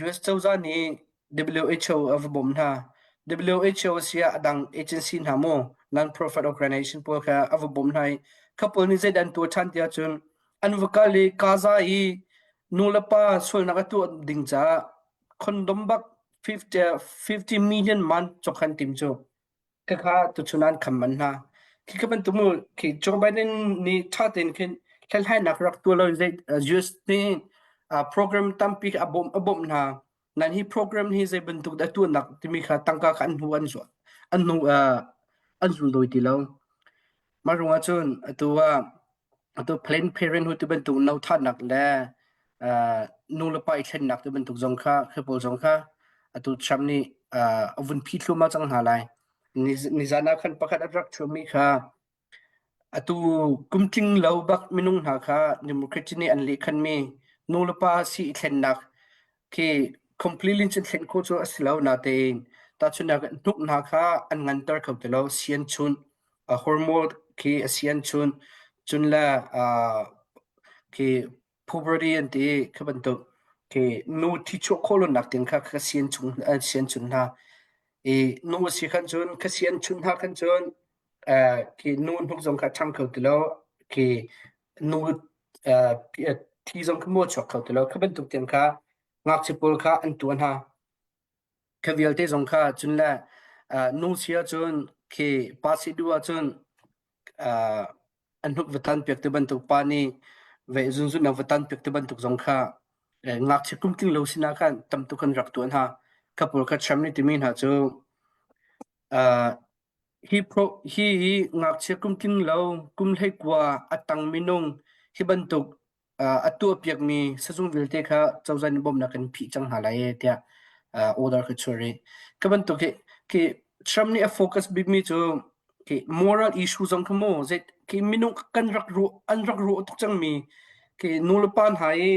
US cozah nih WHO a va bawmh hna. WHO a si ah a dang agency hna maw non-profit organization pawl kha a va bawmh hna i kha pawl nih zeidah an tuah ṭhan ti ahcun an va kal i Gaza i nulepa sualnak a tuah ding caah condom bak 50, 50 million man cawk an tim cu. Khakha tuchun an kham manh hna. Khi ka bantuk mu khi Joe Biden nih ṭha tein khin hlathlainak rak tuah lo in zei US nih program tampi a bawmh a bawmh hna. Nan hi program hi zei bantuk dah tuahnak timi kha tangka kha an hnu an zuah an hnu an zul doi ti lo. Mah ruangah cun atu ah atu Planned Parenthood ti bantuk no thatnak le nu le pa i thlennak ti bantuk zong kha khi pawl zong kha atu Trump nih a vun phi thluahmah cang hna lai. Nizan ah khan pakhat a rak ṭhumi kha atu kum tling lo bak minung hna kha Democrat nih an lehkhanmi nu le pa si i thlennak khi completely cun thlen khawh cu a si lo natein tahchunhnak ah hnuk hna kha an nganter kho ti lo sian chunh hormone khi a sian chunh cun le khi puberty an ti khi bantuk khi nu thi chuah khawh lonak ding kha ka sian chung an sian chun hna i nu a si khan cun ka sian chun hna khan cun khi nu hnuk zong kha ṭhang kho ti lo khi nu thi zong kha maw chuak kho ti lo kha bantuk tiang kha ngakchia pawl kha an tuah hna kha vialte zong kha cun le nu si ahcun khi pa si duh ahcun an hnuk va tan piak ti bantuk pa nih ve zunzun va tan piak ti bantuk zong kha ngakchia kum tling lo sinah khan tam tuk an rak tuah hna kha pawl kha Trump nih timi hna cu Hi hi ngakchia kum tling lo kum 19 a tang minung hi bantuk a tuahpiakmi sazung vialte kha cozah nih bawmhnak kan phih cang hna lai ee tiah order ka chuah rih. Ka bantuk hi khi Trump nih a focus bikmi cu khi moral issue zong kha mu zei khi minung kan rak ruah an rak ruah tuk cangmi khi nulepa hna i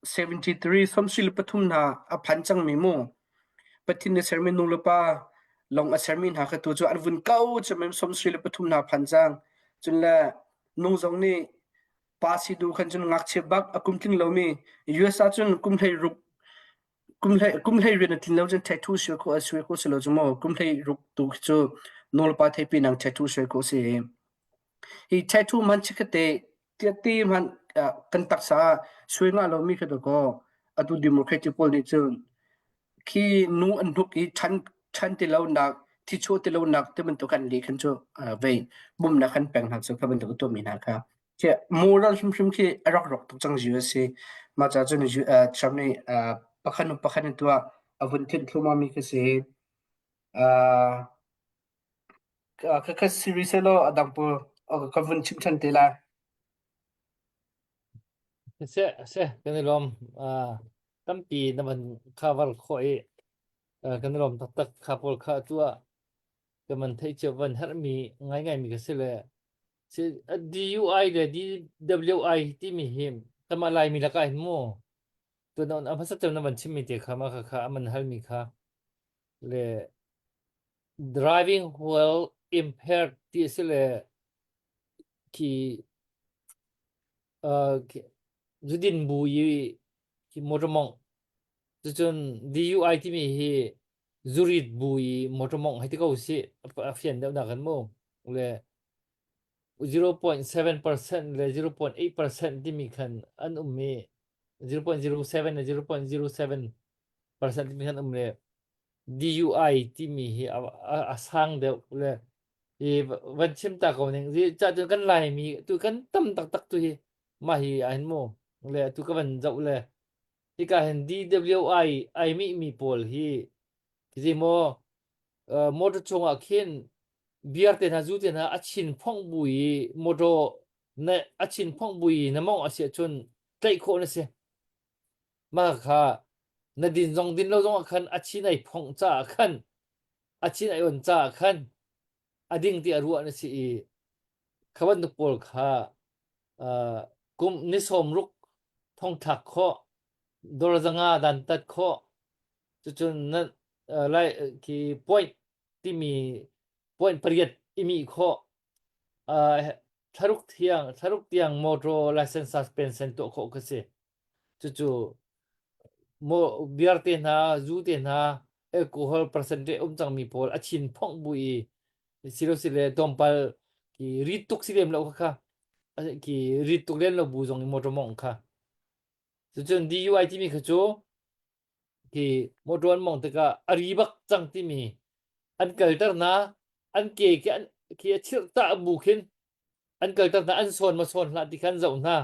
73 73 hna a phan cangmi mu Pathian nih sermi nu le pa lawng a sermi hna kha tu cu an vun ko cemem 73 hna phan cang cun le nu zong nih pa si duh khan cun ngakchia bak a kum tling lomi US ah cun kum hlei ruk kum hlei kum hlei rian a tlin lo cun tattoo suai khawh a suai khawh si lo cu mu kum hlei ruk tu khi cu nu le pa theipi nang tattoo suai khawh si Hi tattoo hmanh chikkhatte tiate hmanh kan taksa ah suai ngah lomi kha dawkaw atu democratic pawl nih cun khi nu an hnuk i ṭhan ṭhan ti lonak thichuah ti lonak ti bantuk an leh khan cu vei bawmhnak kan pek hna cu kha bantuk a tuahmi hna kha khi moral hrimhrim khi a rak rawk tuk cang US hi mah caah cun Trump nih pakhat hnu pakhat in tuah a vun thinh thluahmah mi khi si. Ka siri sehlaw a dang pawl ka vun chim ṭhan te lai. Seh, seh, kan i lawm. Uh, tampi na van cover khawh i uh, kan i lawm taktak kha pawl kha tu ah kan van theih cio van herhmi ngaingai mi ka si le si DUI le DWI timi hi tama Laimi lakah hin mu tun a hmasa cem na van chimmi te kha ma kha kha aman halmi kha le Driving while impaired ti a si le khi uh, zudin bu i khi motor mongh cucun DUI timi hi zurit bu i motor mongh hei ti ko sih a fian deuh nak kan mu le 0.7% le 0.8% timi khan an um i 0.07 le 0.07% timi khan um le DUI timi hi a, a, a sang deuh le i van chim ta ko ning zi ca cun kan Laimi tu kan tam taktak tu hi mah hi ahin mu le tu ka van zoh le hika hin DWI ai mi mi pawl hi khi maw uh, motor chungah khin beer te hna zu te hna a chin phong bu i motor na a chin phong bu i na mong a si ahcun tlaih khawh na si Mah kha na din zong din lo zongah khan a chin ai phongh caah khan a chin ai on caah khan a ding ti a ruah na si i kha bantuk pawl kha uh, kum ni sawm ruk thongthlak khawh dor zanga dantat khawh cucun na uh, lai khi point timi point pariat imi khawh uh, thlaruk thiang thlaruk tiang motor license suspension tuah khawh ka si Cucu beer te hna, zu te hna, alcohol percentage um cangmi pawl a chin phongh bu i silosile tlawmpal ki rit tuk si lem lo kha ki rit tuk lem lo bu zong i motor mongh kha. Cucun DUI timi kha cu khi motor an mongh tikah a ri bak cang timi an kalter hna an ke khi an khi a chirh tah bu khin an kalter hna an sawn ma sawn hlah ti khan zoh hna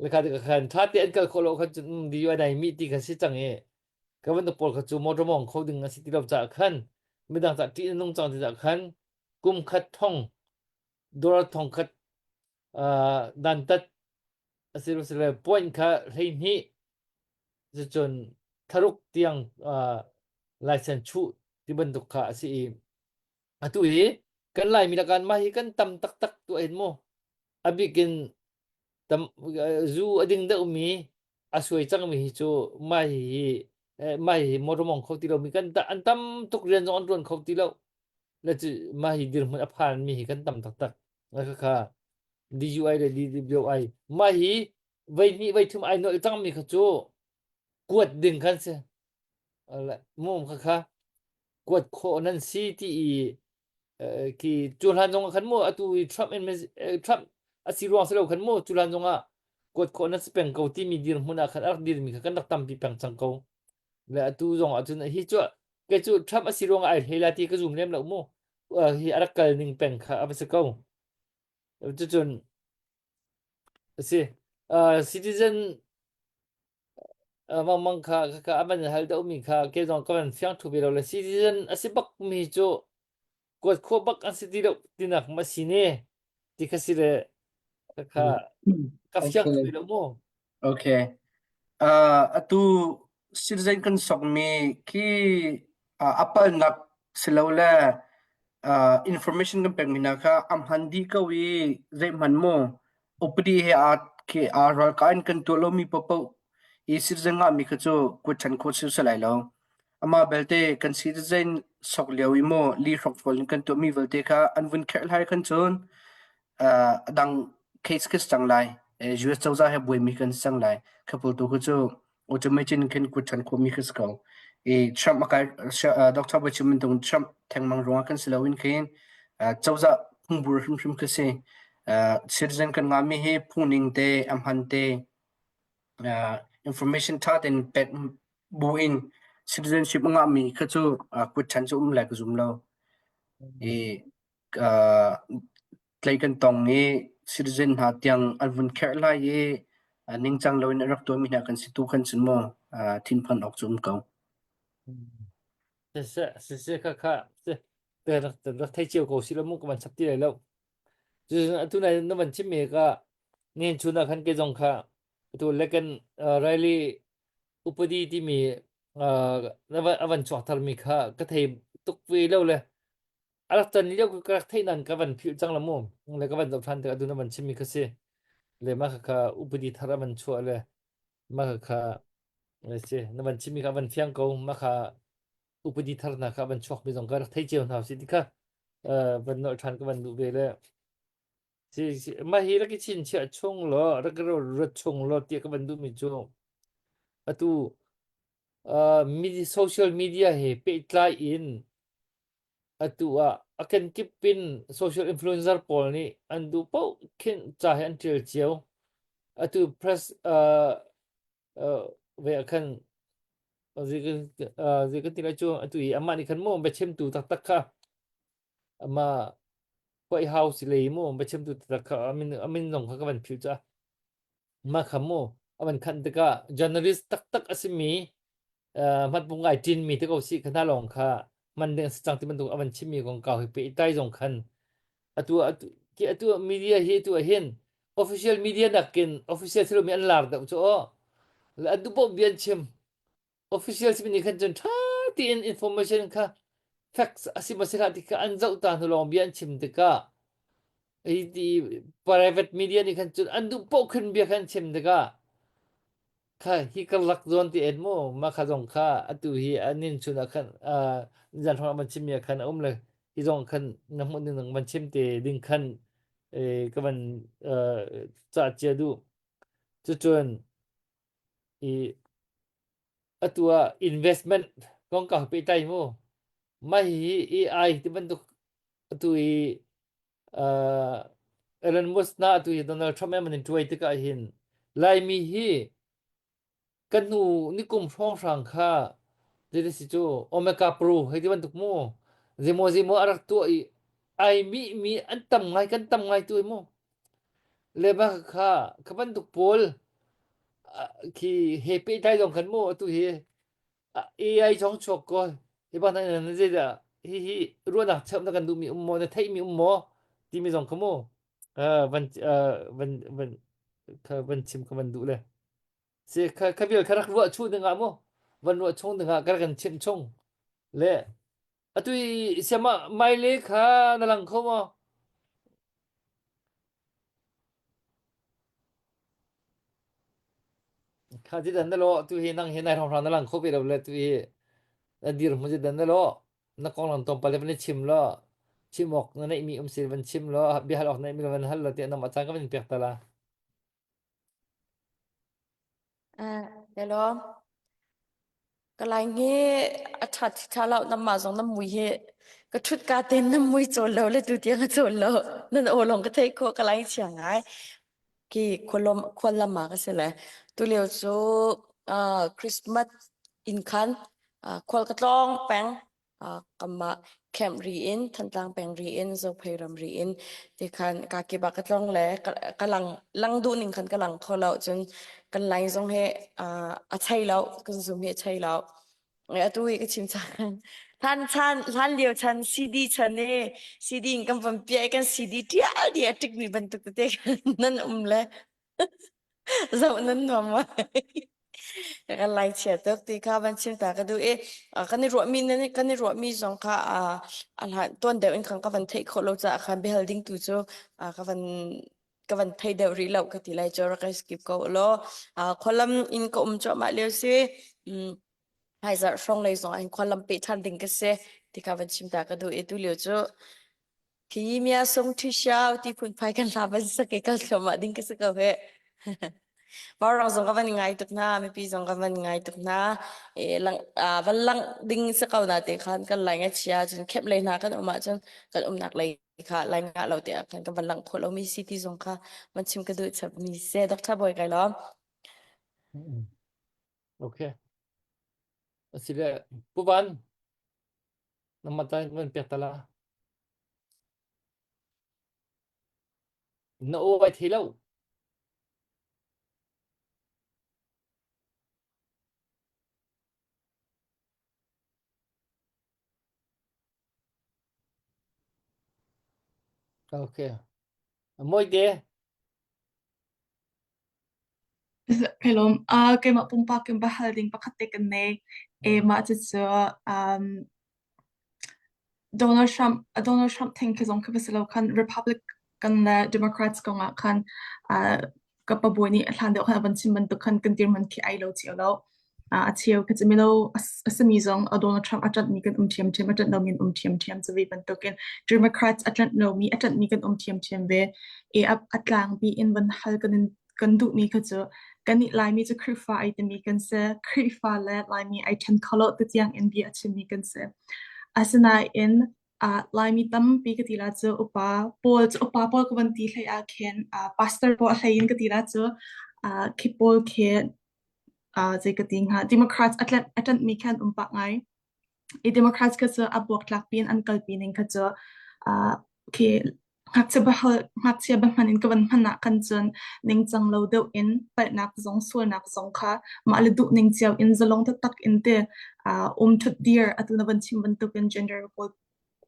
le kha tikah khan tha te an kal khawh lo khan cun um di nai mi ti kha si cang i ka bantuk pawl kha cu motor mong kho ding a si ti lo caah khan midang cah ṭih na nung cang ti caah khan kum khat thong dollar thong khat uh, dantat asilo point kha 12 cucun thlaruk tiang uh, license chuh ti bantuk kha a si i. Atu hi kan Laimi lakah mah hi kan tam taktak tuah hin mu. A bik in tam zu a ding deuhmi a suai cangmi hi cu mah hi mah hi motor mong kho ti lomi kan an tam tuk rian zong an tuan kho ti lo. Le cu mah hi dirhmun a phanmi hi kan tam taktak. Khakha DUI le DWI mah hi voi hnih voi thum ai nolh cangmi kha cu kuat ding khan si. Mum khakha kuat khawh nan si ti i khi cu hlan zong ah khan mu atu i Trump in Trump a si ruang si lo khan mu cu hlan zong ah kuat khawh nan si peng ko timi dirhmun ah khan a rak dirmi kha kan rak tampi peng cang ko le atu zong ah cun hi cu kei cu Trump a si ruang ah ai hlei la ti ka zum lem lo mu hi a rak kal ning peng kha a va si ko cucun a si citizen Mangmang kha khakha a van hal deuhmi kha kei zong ka van fiang ṭhu ve lo le citizen a si bakmi cu kuat khawh bak an si ti lo tinak ma si ne ti kha si le khakha ka fiang ṭhu Okay. ve lo mu. Okay. Uh, atu citizen kan sokmi khi uh, a palnak silole uh, information kan pekmi hna kha a hman dih ko i zeihmanh mu Upadi he aa khi aa ralkah in kan tuah lomi paohpaoh i citizen ngahmi kha cu kutṭhen khawh si si lai lo. Amah belte kan citizen sok lio i maw li hrokhrol in kan tuahmi vialte kha an vun kherhhlai khan cun uh, a dang case khi si cang lai. US cozah he buaimi kan si cang lai. Kha pawl tu kha cu Automation khin kutṭhan khawhmi khi si ko. I Trump a kai Dr. Bai chim bantuk Trump thengmang ruangah kan si loin khin cozah phungbur hrimhrim khi si. Citizen kan ngahmi hi phungning te, a hman te, information ṭha tein pek buin citizenship a ngahmi kha cu kutṭhan cu um lai ka zum lo. I tlei kan tong i citizen hna tiang an vun kherh lai i ningcang loin a rak tuahmi hna kan si tu khan cun maw thinphan awk cu um ko. Siseh, siseh kha kha te rak rak thei cio ko si lo mu ka van chap ti lai lo. Cucun atu nai na van chim mi ka nen chun ah khan ke zong kha atu leken Riley upadi timi a van chuak thar mi kha ka thei tuk ve lo le A rak can lio ka rak theih nain ka van philh cang la mu. Le ka van zoh ṭhan tikah atu na van chimmi kha si. Le mah kha upadi thar a van chuah le mah kha si na van chimmi kha van fiang ko mah kha upadi thar hna kha van chuakmi zong ka rak thei cio hna si ti kha van nolh ṭhan ka van duh ve le si mah hi rak i chinchiah chung law rak i rat chung law tiah ka van duhmi cu atu social media he pehtlai in Atu ah a kenkip in social influencer pawl nih an duh paoh khin ca hi an ṭial cio. Atu press uh, uh, ve ah khan zei kan uh, zei kan ti lai cu atu i amah nih khan mu biachimtu taktak kha amah White House lei mu biachimtu taktak kha amin amin zong kha ka van philh ca. Mah kha mu a van khanh tikah journalist taktak a simi uh, hmatpung ai ṭinmi te ko si kha hna lawng kha man ding a si cang ti bantuk a van chimmi kongkau hi pehtlai zong khan atu atu ki atu media hi atu ah hin official media nakin official thilomi an lar deuh cu aw le an duh paoh bia an chim official simi nih khan cun ṭha tein information kha facts a si maw si hlah ti kha an zoh ta hnu lawng bia an chim tikah hi ti private media nih khan cun an duh paoh khin bia khan chim tikah kha hi karlak zawn ti en mu ma kha zong kha atu hi anin chun ah khan zan hrawng man chim mi ah khan a um le hi zong khan na hmuh ning man chim te ding khan ka van ca chia du cucun i atu ah investment kongkau pehtlai mu mah hi AI ti bantuk atu i uh, Elon Musk na atu hi Donald Trump man in tuai tikah hin Laimi hi kan hnu nikum hrawnghrang kha zeiti si cu Omega Pro hei ti bantuk mu zeimaw zeimaw a rak tuah i ai mi mi an tam ngai kan tam ngai tu mu Le bak kha kha bantuk pawl khi he pehtlai zong khan mu atu hi AI chong chuak ko hi bak na zeidah hi hi ruahnak cheuh na kan duhmi um maw na theihmi um maw timi zong kha mu van van van kha van chim kha van duh le si kha kha vial kha rak ruah chu dingah mu van ruah chung dingah ka rak kan chimh chung le. Atu i siama maile kha na lang kho maw? Kha ti dan na lo tu hi nang hi nai hrawng hrawng na lang kho ve lo le tu hi na dir mu ti dan na lo na konglam tlawmpal te van i chim law chim awk na neihmi um si van chim law biahal awk na neihmi van hal law tiah nangmah caan ka van in pek ta la. Uh, hello. Ka laing hi a ṭhat ṭha lo namah zong na mui hi ka ṭhut ka tein na mui cawl lo le tu tiang a cawl lo. Nan aw lawng ka theih khawh ka laing chia ngai. Khi khualom khuallam ah ka si le tu lio cu uh, Christmas inn khan uh, khual ka tlawng peng kanmah camp ri in Thantlang peng ri in Zophei ram ri in ti khan ka kip ah ka tlong le ka lang lang duh ning khan ka lang kho lo cun kan line zong he a chei lo kan zoom hi a chei lo atu hi ka chim cang hlan chan hlan lio chan CD chan i CD in kan van piah i kan CD tial di a tik mi bantuk tete nan um le zoh nan nuam Kan lai chia tuk ti kha van chim ta ka duh i kan i ruahmi nan kan i ruahmi zong kha a hlan tuan deuh in khan ka van theih khawh lo caah khan biahal ding tu cu ka van ka van thei deuh rih lo ka ti lai cu rak skip ko law khualam in ka um cuahmah lio si hmaizarh hrawng lei zong ah hin khualam peh ṭhan ding ka si ti kha van chim ta ka duh i tu lio cu Khi mia sung ṭhi xiao ti phunphai kan hla van sak i kal thluahmah ding ka si ko hih. Vaurawng zong ka van ngai tuk hna, mipi zong ka van ngai tuk hna. E, lang, ah, van lang ding si ko na te khan kan lai nga chia cun khep lei hna kan um ahcun kan umnak lei kha lai nga lo te ah khan kan van lang khawh lomi si ti zong kha van chim ka duh chap mi se Dr. Boy kai lawm. Okay. Asile Pu Van nangmah ta van pek ta la. Na aw ai thei lo. Okay. Moi te. Kai lawm. Uh, keimah pumpak in bahal ding pakhat te kan nei. E mah cucu um, Donald Trump Donald Trump theng khi zong khi va si lo khan Republican le Democrats kong ah khan uh, ka pabawi nih a hlan deuh khan a van chim bantuk khan kan dirhmun khi ai lo cio lo. Uh, a cheu khi cu mino a simi zong a Donald Trump a ṭanhmi kan um ṭhiamṭhiam, a ṭanh lomi an um ṭhiamṭhiam cu ve bantukin Democrats a ṭanh lomi a ṭanhmi kan um ṭhiamṭhiam ve. I a, a tlangpi in van hal kan in kan duhmi kha cu kannih Laimi cu Khrihfa ai timi kan si. Khrihfa le Laimi ai ṭhen kho lo ti tiang in bia a chimmi kan si. Asinain uh, Laimi tampi ka ti la cu upa pawl cu upa pawl ka van ti hlei ah khin uh, pastor pawl a hlei in ka ti la cu uh, khi pawl khi uh, zei ka ti hnga Democrats a ṭanh a ṭanhmi khan um pah ngai. I Democrats kha cu a buaktlak piin an kalpi ning kha cu uh, khi ngakchia bahal ngakchia ba hman in ka van hman ah khan cun ningcang lo deuh in palhnak zong sualnak zong kha mah le duh ning cio in zalong taktak in te uh, um thut dir atu na van chim bantukin gender pawl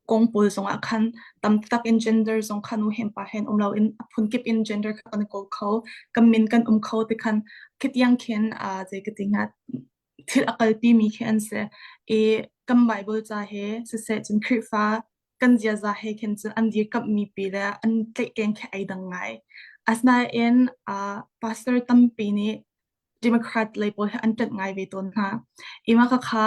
kong pawl zong ah khan tam tak in gender zong kha nu hen pa hen um lo in a phunkip in gender kha kan kawl kho kan min kan um kho ti khan khitiang khin uh, zei ka ti hnga thil a kalpi mi khi an si i kan Bible ca he siseh cun Khrihfa kan ziaza he khin cun an dirkamhmi pi le an tlaihtleng khi ai dang ngai. Asinain uh, pastor tampi nih Democrat lei pawl hi an ṭanh ngai ve tawn hna. I mah khakha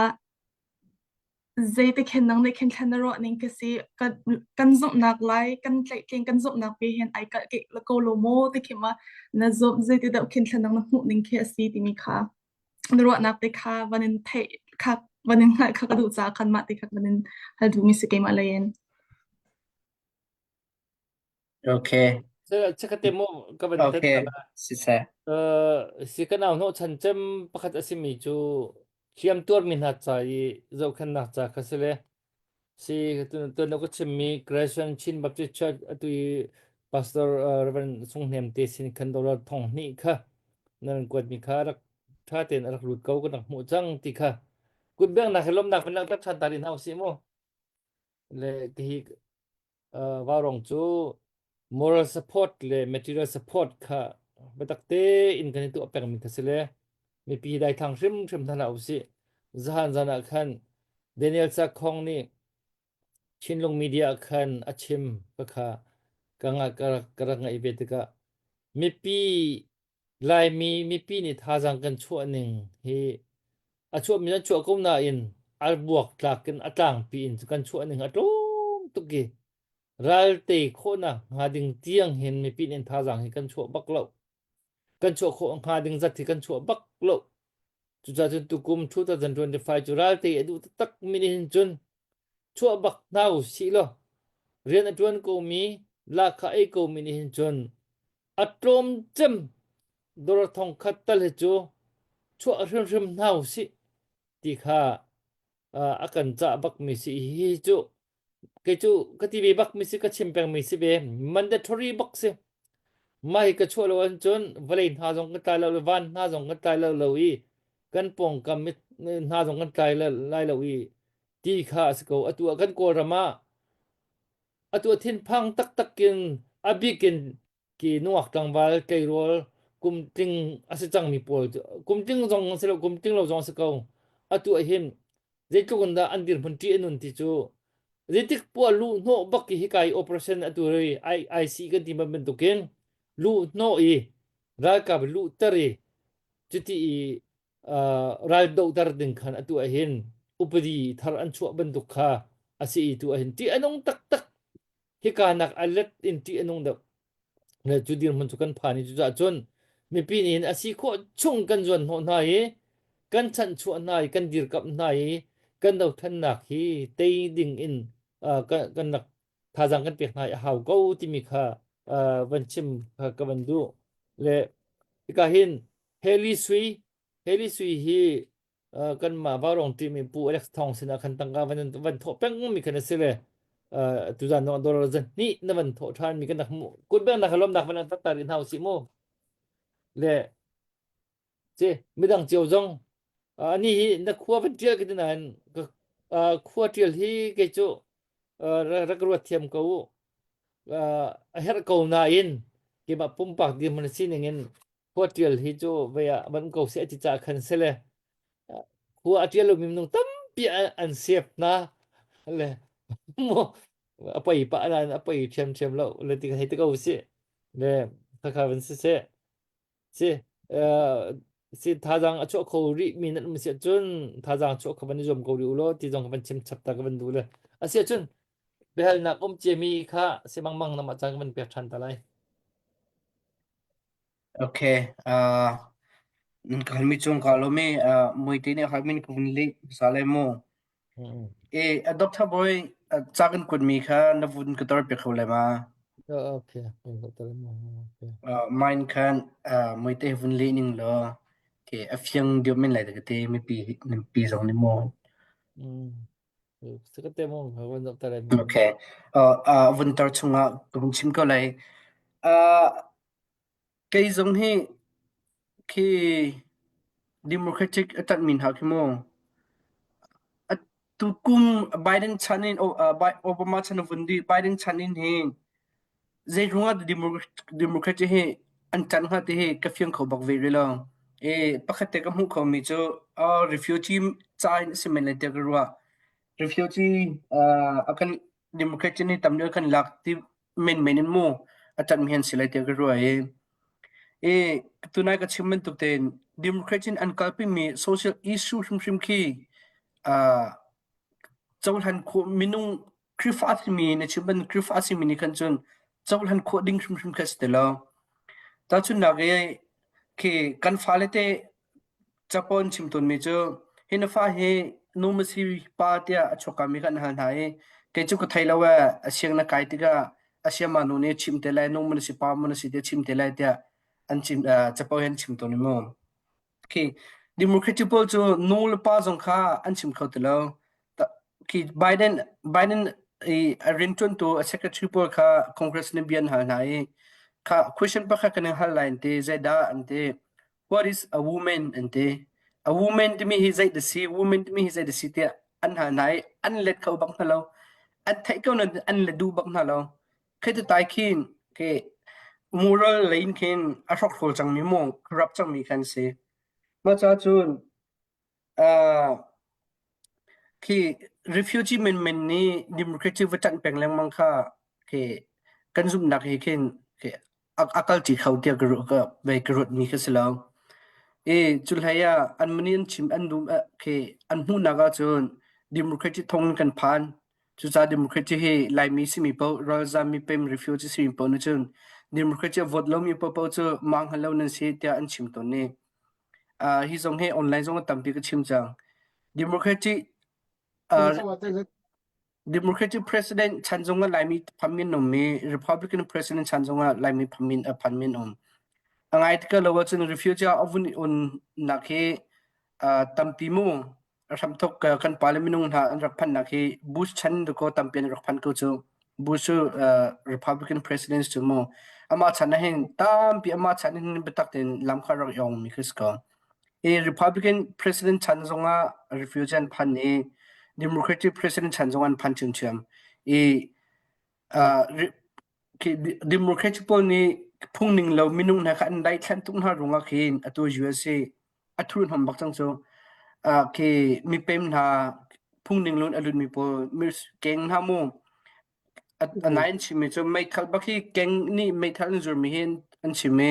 zeite khin nang nih khin thlen na ruah ning ka si kan, kan zumhnak lai kan tlaihtleng kan zumhnak pe hin ai kalh ke ko lo maw ti khi ma na zumh zeiti deuh khin thlen nang na hmuh ning khi a si timi kha na ruahnak te kha van in theih kha van in hngalh kha ka duh caah khan mah te kha van in hal duhmi si keimah lei in. Okay. Chikkate mu ka van Okay. Siseh. Uh, si ka nau hnawh chan cem pakhat a simi cu hliam tuarmi hna ca i zohkhenhnak ca kha si le Si tuan ka chimmi Creation Chin Baptist Church atu i Pastor uh, Reverend Sung Hnem te sin khan dollar thong hnih kha nan kuatmi kha rak tha tein a rak lut ko kan rak hmuh cang ti kha kut bengnak he lawmnak van langhter than ta rih hna usih mu le hi uh, vaurong cu moral support le material support kha biatak tein kan i tuah pengmi kha si le mipi daithlang hrimhrim hna hlah usih zahan zan ah khan Daniel Sakhong nih. Chinlung media khan a chim ka kha ka nga ka rak ka rak ngaih ve tikah mipi Laimi mipi nih thazaang kan chuah ning hi a chuahmi an chuah ko nain al buak tlak in a tlangpi in kan chuah ning a tlawm tuk i ral tei khawhnak hnga ding tiang hin mipi nih thazaang hi kan chuah bak lo. Kan chuah khawh hnga ding zat hi kan chuah bak lo. Cucaah cun tukum 2025 cu ral tei a duh taktak mi nih hin cun chuah bak hna u sih law rian a ṭuan komi lahkhah ei komi nih hin cun a tlawm cem dawr thong khat tal hi cu chuah hrimhrim hna u sih ti kha a kan cah bakmi si hi cu kei cu ka ti ve bakmi si ka chim pengmi si ve mandatory bak si mah hi ka chuah lo ahcun vawlei hna zong kan tlai lo van hna zong kan tlai lo lo i kan pawngkam hna zong kan tlai lai lo i ti kha a si ko atu ah kan kawlram ah atu ah thinphang taktak in a bik in ki nungak tlangval tleirawl kum tling a si cangmi pawl cu kum tling zong si lo kum tling lo zong si ko atu ah hin zeitluk in dah an dirhmun ṭih a nun ti cu zeitik poah luh hnawh bak i hika i operation atu ri IC kan ti bantukin luh hnawh i ralkap luhter i cuti i ral dohter ding khan atu ah hin upadi thar an chuah bantuk kha a si i tu ah hin ṭih a nung taktak hika nak a let in ṭih a nung deuh le cu dirhmun cu kan phan i cucaah cun mipi nih hin a si khawh chung kan zuan hnawh hna i kan chanhchuah hna i kan dirkamh hna i kan dothlennak hi tei ding in kan kan rak thazaang kan pek hna i a hau ko timi kha van chim kha ka van duh le hika hin Haley Sui Haley Sui hi kanmah Vaurawng team in Pu Alex Thawng sinah khan tangka van van thawh peng mi khan a si le tuzan no dollar zan hnih na van thawh ṭhan mi kan rak hmuh kut beng nak lawmnak van tak tar in hau si mu le ce midang cio zong ani hi na khua van ṭial ka ti nain khua ṭial hi kei cu rak ruat thiam ko u a herh ko nain keimah pumpak dirhmun sining in khua ṭial hi cu vei ah van ko seh ti caah khan sele khua a ṭial lomi minung tampi an sep hna le mu a poi pah nain a poi ṭhiamṭhiam lo le ti hei ti ko sih le khakha van si seh si si thazaang a chuah kho rih mi nan um si ahcun thazaang chuah kha van i zuam ko rih u law ti zong kha van chim chap ta ka van duh le a si ahcun biahalnak um ciami kha si mangmang na mah caan ka van pek ṭhan ta lai. Okay, uh, ka halmi cung ka lawm i uh, muite nih halmin ka vun leh hmasa lai mu. Mm. E, a Dr. Boy, uh, ca kan kuatmi kha na vun ka tor piak kho lai ma? Oh, okay. Okay. Uh, mine khan uh, muite vun leh ning law ke a fiang deuh men lai ka te mipi mipi zong nih maw. Mm. Sakate mo van dok ta lai. Okay. Uh, uh, vun tar chungah ka vun chim ko lai. Uh, kei zong hi khi Democratic a ṭanhmi hna khi mu tukum Biden chan in Obama chan a vun dih Biden chan in hi zeiruang ah Democratic hi an ṭanh hnga ti hi ka fiang kho bak ve rih lo. I pakhat te ka hmuh khomi cu refugee ca in a si men lai tiah ka ruah. Refugee a kan Democratic nih tam deuh kan lak ti menmen in mu a ṭanhmi an si lai tiah ka ruah i i tunai ka chim bantuk tein Democrats in an kalpimi social issue hrimhrim khi uh, cohlan khawh minung Khrihfa simi na chim ban Khrihfa simi nih khan cun cohlan khawh ding hrimhrim kha si ti lo. Tahchunhnak i khi kan fale te Capo an chim tawnmi cu hi na fa hi nu maw si pa tiah a chuakkami kha an hal hna i kei cu ka thei lo ee a siang na kai tikah a siama nu nih a chim te lai nu maw na si pa maw na si tiah a chim te lai tiah an chim uh, capo hi an chim tawn i mu. Khi Democratic pawl cu nu le pa zong kha an chim kho ti lo. Khi Biden Biden i a rianṭuantu a secretary pawl kha Congress nih bia an hal hna i kha question pakhat kan in hal lai an ti zeidah an ti What is a woman an ti. A woman timi hi zei dah si, woman timi hi zei dah si tiah an hal hna i an let kho bak hna lo. An theih ko nain an let duh bak hna lo. Khi ti tai khin ke moral lei in khin a hrokhrawl cangmi maw corrupt cangmi khan si. Mah ca cun uh, khi refugee menmen nih democracy va ṭanh peng lengmang kha khi kan zumhnak he khin khi a kal ṭi kho tiah ka ruah ka ve ka ruatmi kha si lo. I cu hlei ah an mani an chim an dum khi an hmuhnak ahcun democracy thong in kan phan. Cucaah democracy hi Laimi simi paoh ralzam mipem refugee simi paoh nih cun democracy a vote lomi paohpaoh cu mah hngal lo nan si tiah an chim tawn i uh, hi zong hi online zong tampi ka chim cang. Democratic uh, Democratic President chan zong ah Laimi phamin um mi Republican President chan zong ah Laimi phamin a phanmin um. A ngai tik lo ahcun refugee a vun un nak hi uh, tampi mu a hramthok kan pale minung hna an rak phannak hi Bush chan ko tampi an rak phan ko cu Bush cu Republican President cu mu amah chan ah hin tampi amah chan hin biatak tein lam kha rak yong mi khi si ko i Republican President chan zongah refugee an phan i Democratic President chan zong an phan chiamchiam i Democratic pawl nih phungning lo minung hna kha an daithlan tuk hna ruangah khin atu USA a thurhnawm bak cang cu. Khi mipem hna phungning lo in a lutmi pawl keng hna mu a nai an chimmi cu meithal bak hi keng nih meithal an zurmi hi an chim i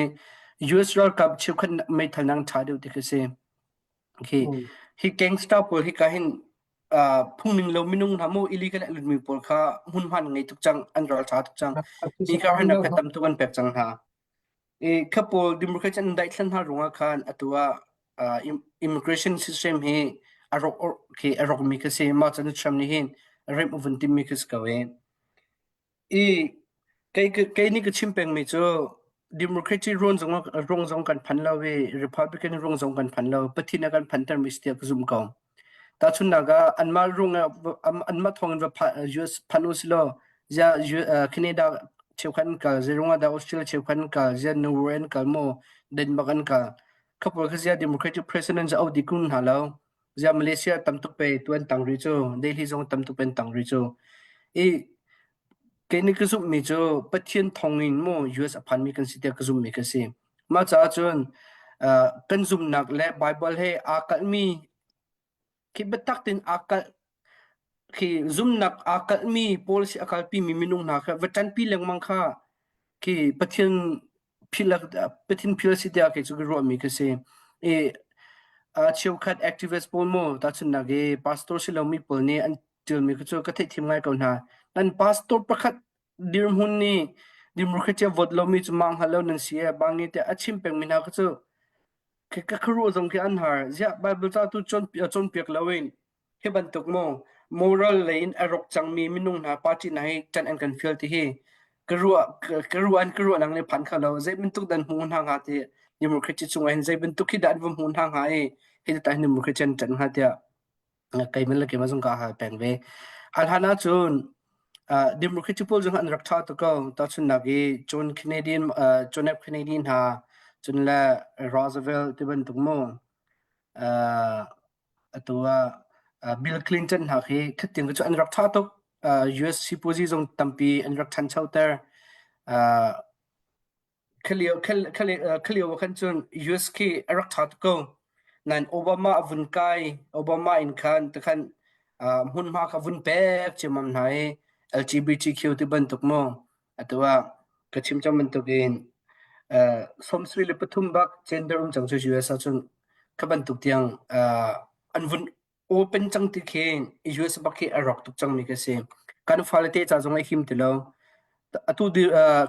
US ralkap cheukhat meithal nang ṭha deuh ti khi si. Khi hi gangster pawl hi ka hin phungning lo minung hna mu illegal a lutmi pawl kha hmunhma an ngei tuk cang an ral ṭha tuk cang hi ka hin kha tam tuk an pek cang hna i kha pawl democrat an daithlan hna ruangah khan atu ah immigration system hi a rawk khi a rawk mi kha si mah chan Trump nih hin remh a vun tim mi kha si ko e I kei nih ka chim pengmi cu Democracy ruang zong ruang zong kan phan lo i Republican ruang zong kan phan lo. Pathian a kan phantermi si tiah ka zumh ko. Tahchunhnak ah anmah ruang ah anmah thawng in va US phan u silaw ziah Canada cheukhat an kal, zei ruangah dah Australia cheukhat an kal, ziah Norway an kal maw, Denmark an kal. Kha pawl kha ziah Democratic President cu auh dih kun hna lo. Ziah Malaysia tam tuk pe tu an tang rih cu, Delhi zong tam tuk pe an tang rih cu. I kei nih ka zumhmi cu Pathian thawngin maw US a phanmi kan si tiah ka zumhmi ka si. Mah caah cun uh, kan zumhnak le Bible he aa kalhmi khi biatak tein aa kalh khi zumhnak aa kalhmi policy a kalpimi minung hna kha va ṭanpi lengmang kha khi Pathian phil Pathian phil si tiah kei cu ka ruahmi ka si. I uh, cheukhat activist pawl mu tahchunhnak i pastor si lomi pawl nih an ṭialmi kha cu ka theihthiam ngai ko hna. Nan pastor pakhat dirhmun nih democracy vote lomi cu mah hngal lo nan si e bangi tiah a chim pengmi hna kha cu ka khuaruah zong khi an har. Ziah Bible ca tu cawnpiak loin Hi bantuk maw moral lei in a rawk cangmi minung hna party hna hi ṭan an kan fial ti hi ka ruah ka ruah an ka ruah nang le phan kha lo zei bantuk dan hmu hna hnga ti democracy chungah hin zei bantuk hi dah an va hmu hna hnga i hi ta hin democracy an ṭan hnga tiah keimah le keimah zong ka hal peng ve. Al hlan ahcun uh, democracy pawl zong an rak ṭha tuk ko. Tahchunhnak i John Kennedy uh, John F Kennedy hna cun le Roosevelt ti bantuk mu uh, Atu ah Bill Clinton hna khi khatin cu an rak ṭha tuk. US sipuazi zong tampi an rak ṭhanchoter. Khalio khalio khan cun US khi a rak ṭha tuk ko. Nain Obama a vun kai, Obama in khan tikhan hmunhma kha vun pek ciammam hna i LGBTQ ti bantuk mu. Atu ah ka chim cang bantukin 73 bak gender um cang cu US ahcun kha bantuk tiang an vun open cang ti khi US bak khi a rawk tuk cangmi ka si. Kan fale te ca zong a him ti lo. Atu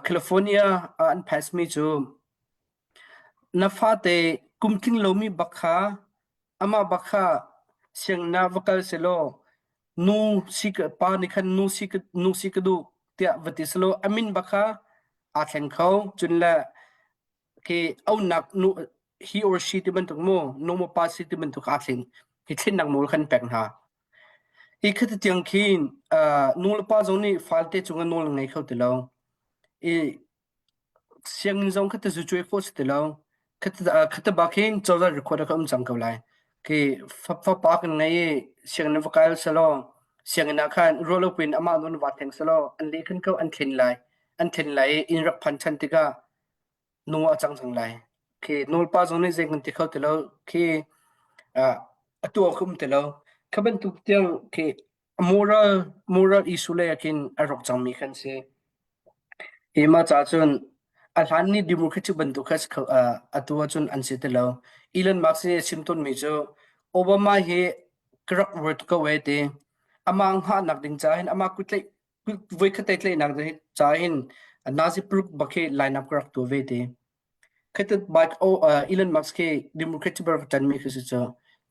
California ah an pass mi cu na fate kum tling lomi bak kha amah bak kha sianginn ah va kal sehlaw nu si ka pa nih khan nu si ka nu si ka duh tiah va ti selaw a min bak kha aa thleng kho cun le khi aunak nu he or she ti bantuk mu nu maw pa si ti bantuk aa thleng hi thlennak nawl khan pek hna hi khati tiang khin nu le pa zong nih falte cungah nawl ngei kho ti lo i Sianginn zong kha tazu cuai khawh si ti lo. Khata bak hin cozah record ah ka um cang ko lai. Khi fapa kan ngei i sianginn va kai selaw sianginn ah khan ruah lo piin amah nawn va theng selaw an leh khan ko an thlen lai. An thlen lai i inn rak phan ṭhan tikah nu a cang cang lai. Khi nawlpa zong nih zei kan ti kho ti lo. Khi atu ah ka um ti lo. Kha bantuk tiang khi. Moral moral issue lei ah khin a rawk cangmi kan si. Hi mah caah cun a hlan ni democratic bantuk kha si kho atu ahcun an si ti lo. Elon Musk nih a chim tawnmi cu Obama hi ka rak ruat ko ee ti. Amah hngahnak ding caah hin amah kutlaih voikhat te tlaihnak ding caah hin Nazi paruk bak hi line up ka rak tuah ve ti. Khatit bike oh Elon Musk khi Democratic bar ka ṭanmi khi si cu.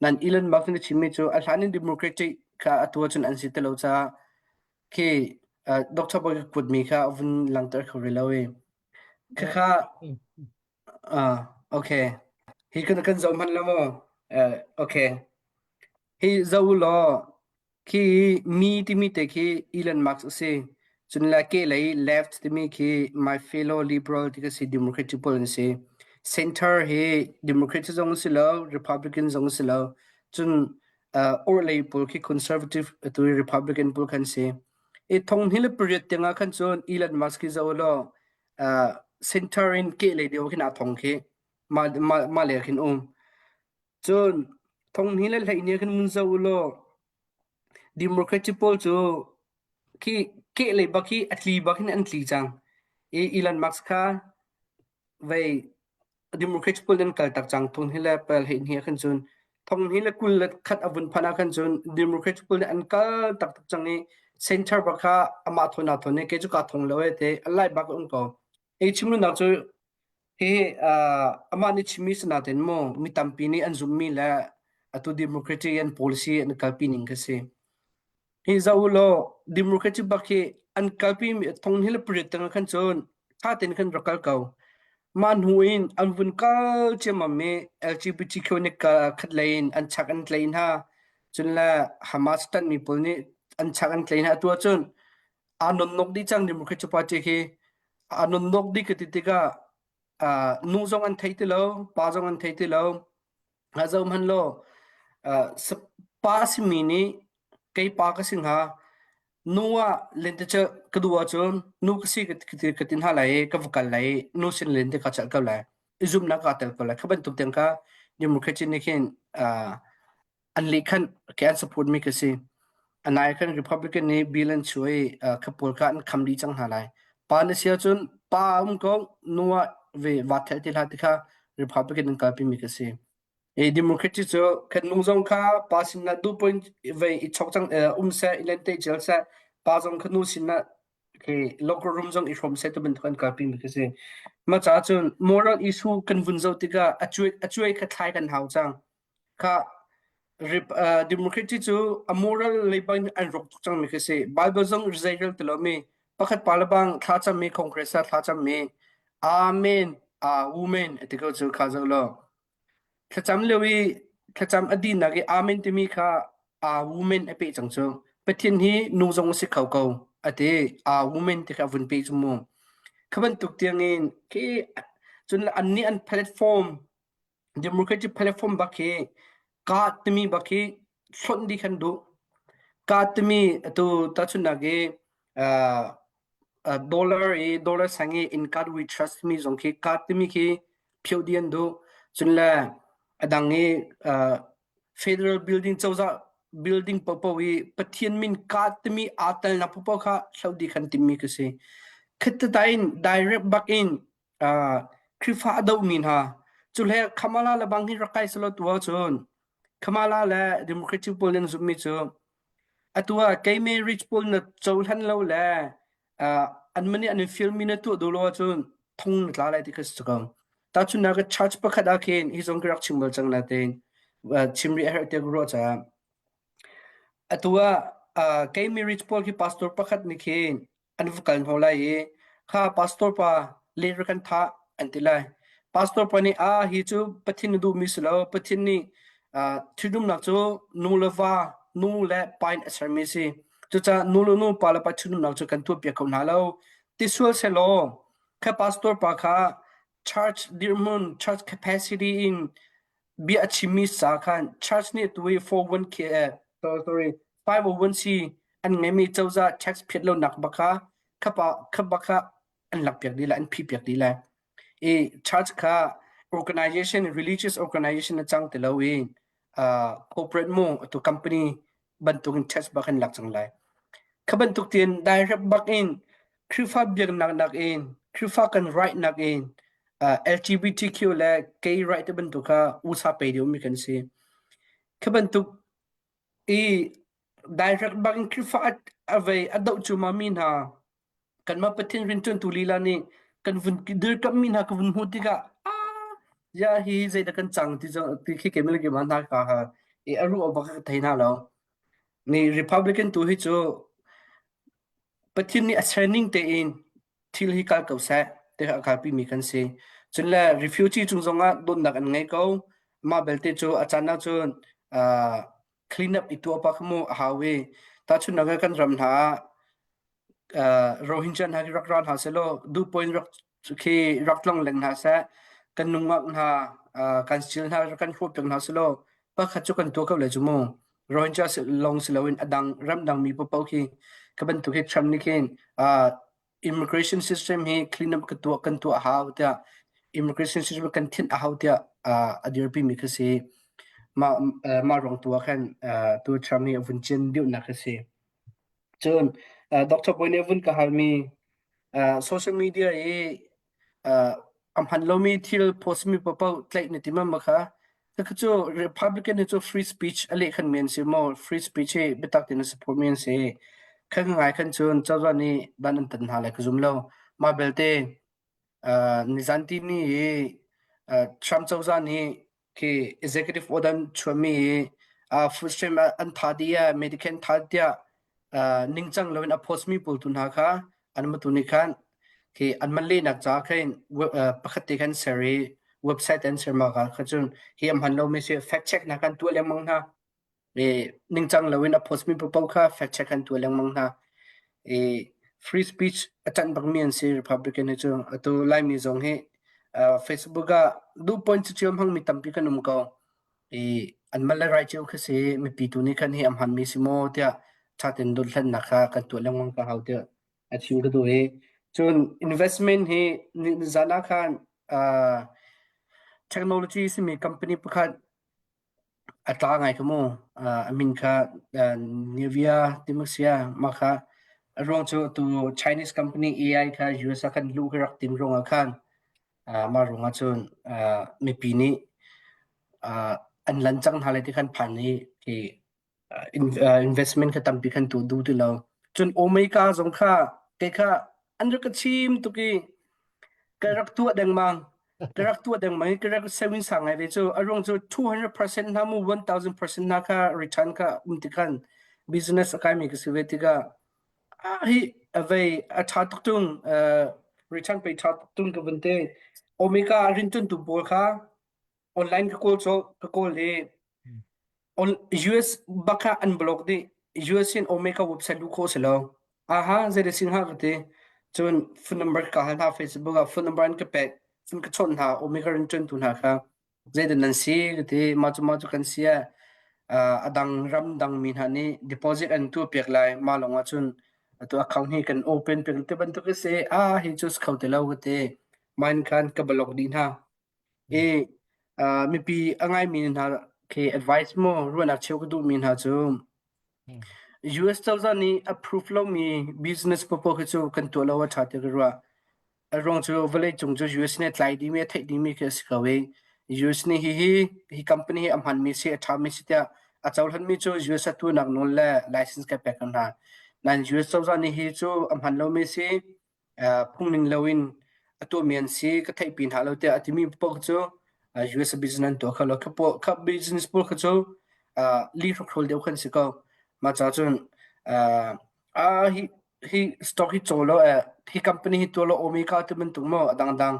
Nan Elon Musk nih a chimmi cu a hlan in Democratic kha atu ahcun an si ti lo caah khi Dr. Boy ka kuatmi kha a vun langhter kho rih lo i. Khakha ah okay. Hi kan kan zoh hmanh la maw? Okay. Hi zoh u law Khi mi timi te khi Elon Musk a si. Cun le kehlei left timi khi my fellow liberal ti ka si Democratic pawl an si. Center hi Democratic zong a si lo, Republican zong a si lo. Cun uh, orhlei pawl khi conservative atu i Republican pawl khan si. I thong hi le pariat tiangah khan cun Elon Musk hi zoh law uh, center in kehlei deuh khin aa thong khi mah mah mah le khin um. Cun thonghni le hleihni ah khin mun zoh u law Democratic pawl cu khi kehlei bak hi a tli bak hin an tli cang. I Elon Musk kha vei Democratic pawl an kal tak cang thonghni le pel hleihni ah khan cun thonghni le 21 a vun phanh ah khan cun Democratic pawl nih an kal taktak cang i center bak kha amah thawn aa thawn i kei cu kaa thong lo e ti a lai bak a um ko. Hi chimlunak cu Hihi amah nih chimmi si nain maw mi tampi nih an zumhmi le atu democratic an policy an kalpi ning kha si. Hi zoh u law democratic bak hi an kalpi mi thong hi le pariat tang ah khan cun tha tein khan rak kal ko. Mah hnu in an vun kal ciammam i LGBTQ nih khat lei in an chak an tlai hna. Cun le Hamas ṭanhmi pawl nih an chak an tlai hna. Atu ahcun aa nonnok dih cang Democratic Party khi aa nonnok dih ka ti tikah uh, nu zong an thei ti lo pa zong an thei ti lo nga zo hman law uh, pa simi nih kei pa ka si hnga nu ah lente ka duh ahcun nu ka si ka tin hna lai ka va kal lai nu sin lente ka chalh ko lai i zumnak ka tel ko lai kha bantuk tiang ka Democratic nih khin uh, an leh khan ke an support mi ka si. Anai khan Republican nih bill an chuah i kha pawl kha an kham dih cang hna lai. Pa na si ahcun pa um ko nu ah ve va thel ti hlah ti kha Republican an kalpi mi ka si. E Democratic cu kan nu zong kha pa sin ah du point ve i chok cang um seh i lente cel seh pa zong kha nu sin ah ke locker room zong i hrom seh tu bantuk an kalpi mi ka si. Ma ca cun moral issue kan vun zo tikah a cuai a cuai kha thlai kan hau cang. Kha Democracy cu a moral lei bang an rawk tuk cangmi khi si. Bible zong zeirel ti lomi pakhat pa le bang thlacammi Congress ah thlacammi Amen, Amen ti ko cu kha zoh law. Thlacam lio i thlacam a dinak i Amen timi kha Amen a peh cang cu. Pathian hi nu zong a si kho ko a ti. Amen ti kha a vun peh cu mu. Kha bantuk tiangin khi cun annih an platform Democratic platform bak hi kaa timi bak hi hlonh dih kan duh. Kaa timi atu tahchunhnak i uh, uh, dollar i dollar sang i in God we trust mi zong khi kaa timi khi phioh dih an duh. Cun le a dang i uh, federal building cozah building paohpaoh i Pathian min kaa timi aa telnak paohpaoh kha hloh dih kan timmi ka si. Khit in direct bak in uh, Khrihfa a dohmi hna cu le Kamala le bang hi rak kai selaw tu ahcun Kamala le Democratic pawl nan zumhmi cu atu ah kei marriage pawl na cohlan lo le uh, an mani an in filmi na tuah duh lo ahcun thong na tla lai ti kha si ko. Tahchunhnak church pakhat ah khin hi zong ka rak chim bal cang na tein chim rih a herh tiah ka ruah caah atu ah uh, kei marriage pawl khi pastor pakhat nih khin an va kal hna lai i kha pastor pa le kan thah an ti lai. Pastor pa nih ah hi cu Pathian na duhmi si lo Pathian nih uh, ṭhitumnak cu nu le va nu le pa in a sermi si. Cucaah nu le nu pa le pa ṭhitumnak cu kan tuahpiak kho hna lo. Ti sual sehlaw kha pastor pa kha church dirhmun church capacity in bia a chimmi ca khan church nih tu i 401k sorry 501c an ngeimi cozah tax phiat lonak bak kha khapa kha bak kha an lakpiak dih lai an phihpiak dih lai i church kha organization religious organization a cang ti lo i uh, corporate mu atu company. bantukin test bak in lak cang lai. Kha bantuk tiin direct bak in Khrihfa biaknak nakin Khrihfa kan right nakin uh, LGBTQ le gay right te bantuk kha usa pe deuhmi kan si. Kha bantuk i direct bak in Khrihfa a vei a doh cuma mi hna kanmah Pathian rianṭuantu lila nih kan vun dirkamhmi hna ka vun hmuh tikah ah ya hi zeidah kan cang ti ti khi keimah le keimah hna ka ha i a ruah bak ka thei hna lo. Ni Republican tu hi cu Pathian nih a serning tein thil hi kal ko seh ti a kalpi mi kan si. Cun le refugee cung zongah dawtnak an ngei ko. Mah belte cu a caan ah cun uh, clean up i tuah pa kha mu a hau i tahchunhnak ah kan ram hna ah uh, Rohingya hna khi rak ra hna selaw duh point rak khi rak tlong leng hna seh kan nungak hna uh, kan sil hna kan hrawh piak hna selaw pakhat cu kan tuah ko le cu mu Rohingya lawng si loin a dang ramdang mi paoh khi ka bantuk hi Trump nih khin uh, immigration system hi clean up ka tuah kan tuah hau tiah immigration system kan thinh a hau tiah uh, a dirpi mi kha si mah uh, mah ruang tu ah khan uh, tu Trump hi a vun cin deuhnak kha si cun uh, Dr. Boy nih a vun ka halmi uh, social media i uh, a hman lomi thil post mi paoh tlaih na ti ma kha Khakha cu Republican hi cu free speech a leh khan mi an si maw free speech hi biatak tein a support mi an si khan ngai khan cun cozah nih dan an tan hna lai ka zum lo mah belte uh, nizan ti ni i uh, Trump cozah nih khi executive order an chuahmi i uh, food stamp an tha dih ah Medicare tha tiah uh, ningcang loin a post mi pawl tu hna kha an matu nih khan khi an man lehnak ca khin web, uh, pakhat te khan ser i website an ser ma kha cun hi am han lo mi si fact check na kan tuah lengmang hna i ningcang loin a post mi paoh kha fact check an tuah lengmang hna i free speech a ṭanh bakmi an si Republican hi cu atu Laimi zong hi uh, Facebook ah duh point cio hmangmi tampi kan um ko i an mal le rai cio khi si mipi tu nih khan hi am hanmi si maw tiah ṭhaten dothlatnak kha kan tuah lengmang ka hau tiah a chim ka duh i cun investment hi zan ah khan uh, technology simi company pakhat A tla ngai kha mu. A min kha Nivea ti maw sia mah kha a ruang cu atu Chinese company AI kha US ah khan luh khi rak tim ruangah khan mah ruangah cun mipi nih an lan cang hna lai ti khan phan i khi investment kha tampi khan tuah duh ti lo. Cun Omega zong kha kei kha an rak ka chim tuk i ka rak tuah dengmang. Ka rak tuah dengmang i ka rak saving sang ngai ve cu a ruang cu 200% hna mu 1000% hna kha return kha um ti khan business a kaimi ka si ve tikah ah hi a vei a ṭha tuk tung return pei ṭha tuk tung ka vun te Omega rinṭun tu pawl kha online ka kawl cu ka kawl i on US bak kha an block dih US in Omega website luh khawh si lo aha zei sing ha ka ti cun phone number ka hal hna Facebook ah phone number an ka pek cun ka chawnh hna Omega rin ṭuan tu hna kha zeidah nan si ka ti mah cu mah cu kan si ah a dang ram dang mi hna nih deposit an tuah piak lai mah lawng ah cun atu account hi kan open piak ti bantuk a si ah hi cu si kho ti lo ka ti mine khan ka block dih hna I mipi a ngaimi hna khi advice maw ruahnak cheuh ka duhmi hna cu US cozah nih approve lomi business paohpaoh khi cu kan tuah lo a ṭha ti ka ruah. A ruang cu vawleicung cu US nih a tlai dihmi a theih dihmi khi a si ko i US nih hihi hi company hi a hmanmi si a ṭhami si tiah a cohlanmi cu US a tuahnak nawl le license kan pek hna. Nain US cozah nih hi cu a hman lomi si phungning loin a tuahmi an si ka theihpi hna lo tiah a timi paoh cu US business an tuah kho lo. Kha business pawl kha cu li hrokhrol deuh khan si ko. Mah ca cun hi hi stock hi caw lo hi company hi tuah lo Omega ti bantuk maw a dangdang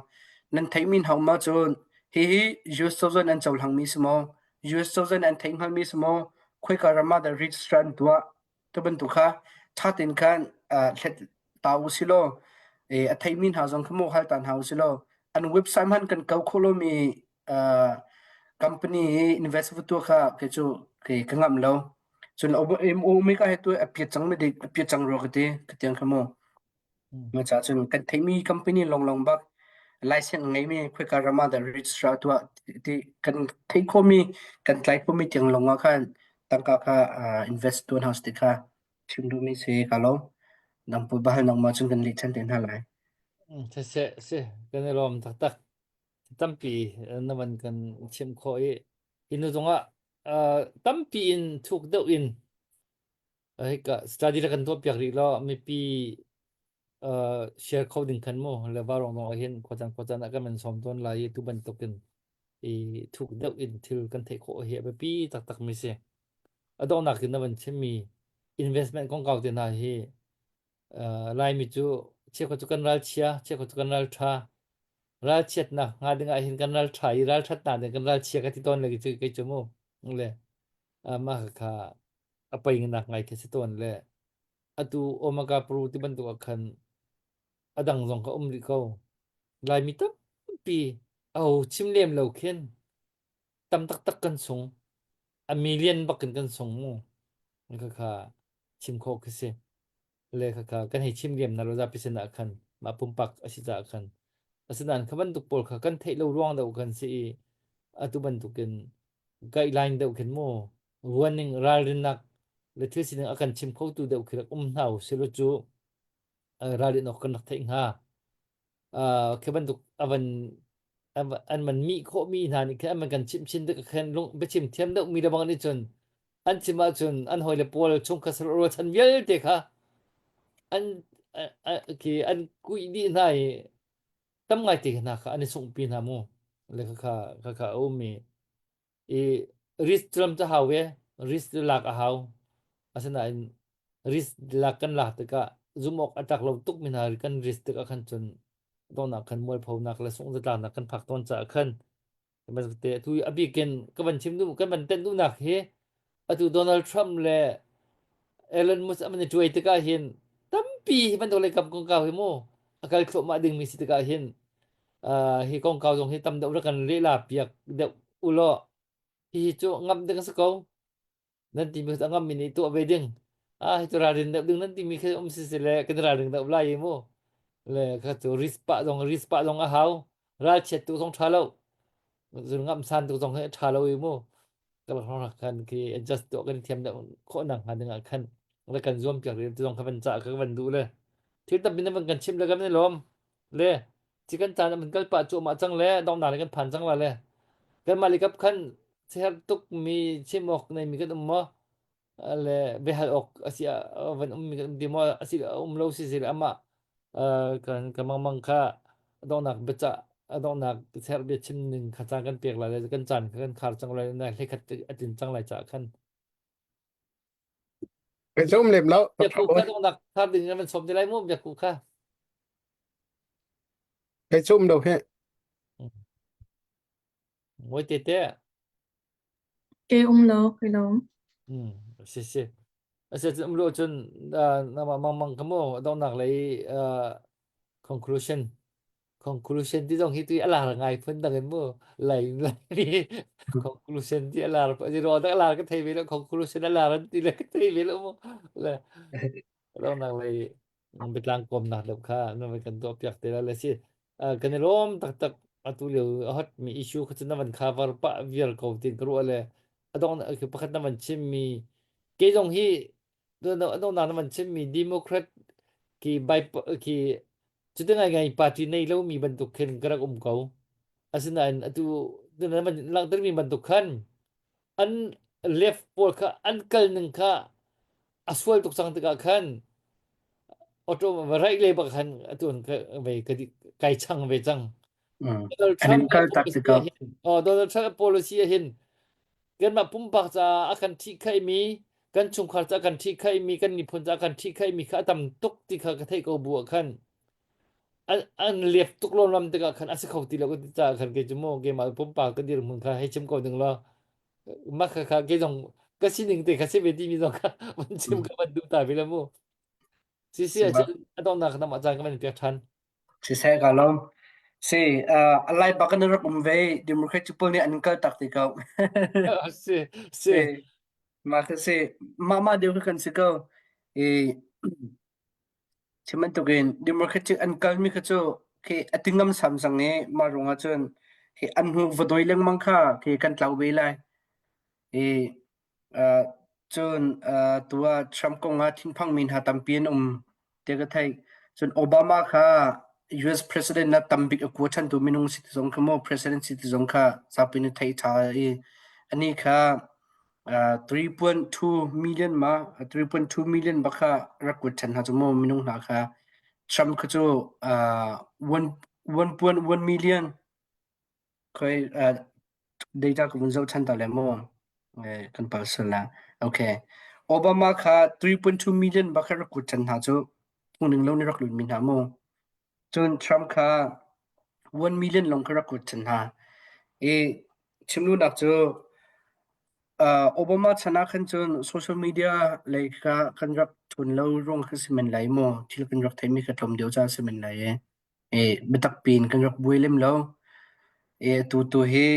nan theihmi hna um ahcun hihi US cozah an cohlangmi si maw US cozah an theih hngalmi si maw khoika ram ah dah register an tuah Cu bantuk kha ṭha tein khan hlet ta u si law a theimi hna zong kha maw hal ta hna u si law an website hmanh kan kau khawh lomi company i invest va tuah kha kei cu kei ka ngamh lo. Cun Omega he tu a piat cang mi dik a piat cang rua ka ti ka tiang kha mu. Cucaah cun kan theihmi company lawnglawng bak license ngeimi khoika ram ah dah register tuah ti kan theih khawhmi kan tlai khawhmi tiang lawng ah khan. Tangka kha invest tuan hau ti kha chim duhmi si ka lo. Nang pu bahal nangmah cun kan leh ṭhan te hna lai. Siseh si kan i lawm taktak. Tampi na van kan chim khawh i hi nu zongah tampi in thuk deuh in hika study ra kan tuah piak rih law mipi share kho ding khan mu le varong zong ah hin khuacan khuacan ah kan van sawm tawn lai i tu bantukin i thuk deuh in thil kan theih khawh hi a biapi taktak mi si. A donghnak in na van chimmi investment kongkau te hna hi Laimi cu cheukhat cu kan ralchia, cheukhat cu kan ralṭha. Ralchiatnak hnga ding ah hin kan ralṭha i ralṭhatnak ding kan ralchia ka ti tawn le kei kei cu mu. Le mah kha a pei nak ngai khi si tawn le atu Omega Pro ti bantuk ah khan a dang zong kha um rih ko. Laimi tampi aho chim lem lo khin tam taktak kan sung. A million bak in kan sung mu. Khakha chim khawh khi si. Le khakha kan hei chim lem na lo zapi sin ah khan mah pumpak a si caah khan. Asinain kha bantuk pawl kha kan theih lo ruang deuh kan si i atu bantukin guideline deuh khin mu ruaning ralrinnak le thil sining a kan chim khotu deuh khi rak um hna u silo cu ralrin awk kan rak theih hnga. Khi bantuk avan an man mi khawh mi hna nih khin an man kan chimh chin tik khin lung biachim thiam deuh mi le bang nih cun an chim ahcun an hawile pawl chungkhat rualchan vialte kha an khi an kuih dih hna i tam ngai te hna kha an i sunghpi hna mu le kha kha kha a um i i risk lam cu hau ve risk lak a hau asinain risk lak kan lak tikah zum awk a tlak lo tuk mi hna kan risk tikah khan cun donghnak khan mualphonak le sungzatlaknak kan phak tawn caah khan te atu a bikin ka van chim duh kan van tenh duhnak hi atu Donald Trump le Elon Musk an i tuai tikah hin tampi hi bantuk lei kam kongkau hi mu a kal thluahmah dingmi si tikah hin hi kongkau zong hi tam deuh rak kan lehla piak deuh ulaw hihi cu ngamh ding a si ko nan timi a ngammi nih tuah ve ding ah hi cu ralrin deuh ding nan timi khi um si si le kan ralring deuh lai i mu le kha cu risk pah zong risk pah zong a hau ralchiat tu zong tha lo zun ngam san tu zong hi tha lo i mu kan rak khan khi adjust tuah kan thiam deuh khawh nak hnga ding ah khan le kan zuam piak ti zong kha van cah ka van duh le thil tampi na van kan chim le kan i lawm le ci kan caan an kal pah cuahmah cang le donghnak le kan phan cang la le kanmah le kap khan ser tuk mi chim awk nei mi kan um maw le biahal awk asi van um mi kan um ti maw asi um lo si si le amah kan ka mangmang kha donghnak biacah donghnak ser bia chim ning kha caan kan pek lai le kan caan kha kan khar cang lai na hlekhat atin cang lai ca khan Kan um lem lo. Biakku kha donghnak khar ding in van sawm te lai mu biakku kha. Kai cu um lo he. Ngoi te te. Ke um lo, kai lo. Hmm, si si. Ase um lo cun nama mang mang kamo donghnak lei conclusion conclusion ti zong hi tu a lar ngai phun dang in mu lai lai conclusion ti a lar pa ro dak lar ka thei ve lo conclusion a lar an ti le ka thei ve lo mu le donghnak lei biatlang kawmnak deuh kha na van kan tuah piak te la si kan i lawm taktak atu lio a hot mi issue kha cu na van cover pah vial ko tin ka ruah le adong pakhat na van chim mi ke zong hi adong na van chim mi democrat ki by ki cuti ngai ngai party nei lo mi bantuk khin ka rak um ko asinain atu na van langhter mi bantuk khan an left pawl kha an kal ning kha a sual tuk cang tikah khan auto right lei bak khan atu an ve kai chang ve cang Donald An Trump in kal tak tikah oh Donald Trump policy ah hin kanmah pumpak caah a kan ṭhihkhaih mi kan chungkhar caah kan ṭhihkhaih mi kan miphun caah kan ṭhihkhaih mi kha a tam tuk ti kha ka theih ko bu ah khan an an lep tuk lawmlam tikah khan a si kho ti lo ka ti caah khan kei cu mu keimah pumpak ka dirhmun kha hei chim ko ding law mah kha kha kei zong ka sining te kha si ve timi zong kha van chim ka van duh ta ve la mu si si ahcun a donghnak nam ah caan ka van pek ṭhan Siseh ka lawm. Si, uh, a lai bak in rak um ve. Democratic pawl nih an kal tak ti ko. si si Si, mah kha si, mah mah deuh kha kan si ko. I Cu bantukin democratic an kalmi kha cu khi a ti ngamsam cang i mah ruangah cun khi an hnu va doi lengmang kha khi kan tlau ve lai. I. Uh, cun uh, tu ah Trump kong ah thinphangmi hna tampi an um tiah ka theih. Cun Obama kha US president na tambik a kua ṭhantu minung si ti zong kha maw president si ti zong kha zapi nih theih ṭha i anih kha uh, 3.2 million ma 3.2 million ba kha rak kuat ṭhan hna cu maw minung hna kha Trump kha cu uh, 1.1 million Khoi uh, data ka vun zoh ṭhan ta le maw eh, kan pal sual la. Okay. Obama kha 3.2 million ba kha rak kuat ṭhan hna cu phungning lo nih rak lut mi hna mu. Cun Trump kha 1 million lawng kha rak kuat ṭhan hna. I chimlunak cu uh, Obama chan ah khan cun social media lei kha kan rak ṭhun lo ruang kha si men lai maw thil kan rak theimi kha tlawm deuh caah si men lai e. E biatak piin kan rak buai lem lo. E atu tu hi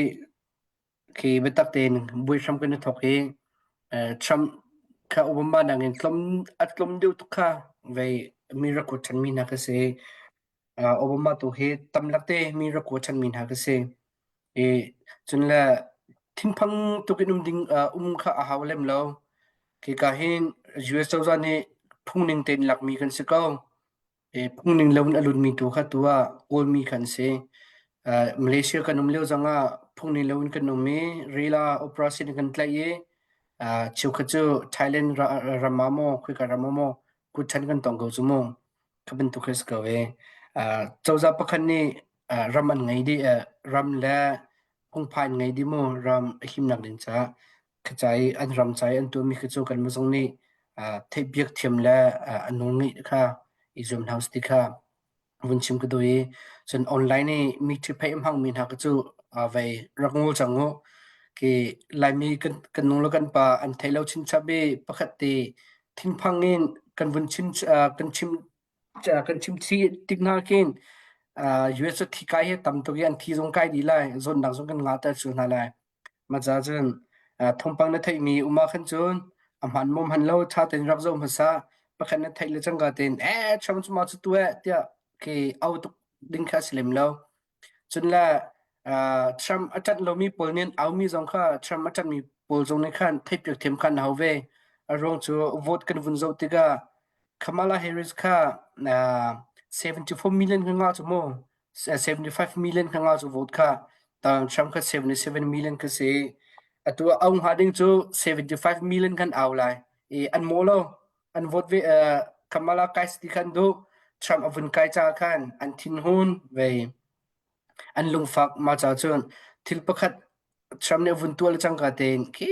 khi biatak tein buai hram kan i thawk i Trump kha Obama nakin tlawm a tlawm deuh tuk kha vei mi rak kuat ṭhanmi hna ka si. Obama tu hi tam lakte mi rak kuat ṭhanmi hna ka si. I cun le thinphang tuk in um ding um kha a hau lem lo. Khika hin US cozah nih phungning tein lakmi kan si ko. Phungning lo in a lutmi tu kha tu ah Kawlmi kha an si. Malaysia kan um lio zong ah phungning lo in kan um i Rila operation in kan tlaih i cheukhat cu Thailand ram ah maw khoika ram ah maw kutṭhan kan tong ko cu mu. Kha bantuk khi a si ko i cozah pakhat nih ram an ngei dih ram le phungphai an ngei dih mu ram a himnak ding caah Kha ca i an ram ca i an tuahmi khi cu kanmah zong nih theihpiak thiam le a nawl ngeih kha i zuam hna usih ti kha vun chim ka duh i cun online i mi ṭhipheih a hmangmi hna kha cu vei rak ngol cang u. Khi Laimi kan kan nu le kan pa an thei lo chinchap i pakhat te thinphang in kan vun chim kan chim kan chim chih tik hna khin US cu thi kai hi tam tuk i an thi zong kai dih lai zawtnak zong kan ngah ter cu hna lai. Mah ca cun thawngpang na theihmi um ah khan cun a hmaan maw hman lo ṭha tein rak zoh hmasa. Pakhat na theih le cangka tein eh Trump cu mah cu tu eh tiah khi au tuk ding kha a si lem lo. Cun le Trump a ṭanh lomi pawl nih an aumi zong kha Trump a ṭanhmi pawl zong nih khan theihpiak thiam khan a hau ve. A ruang cu vote kan vun zoh tikah Kamala Harris kha 74 million kha ngah cu mu. 75 million kha nga cu vote kha Donald Trump kha 77 million kha si atu au hnga ding cu 75 million kan au lai i an mo lo an vote ve Kamala kai ti khan du Trump a vun kai cha khan an thinhun ve an lungfak ma cha cun thil pakhat Trump nih a vun tuah le cangka tein khi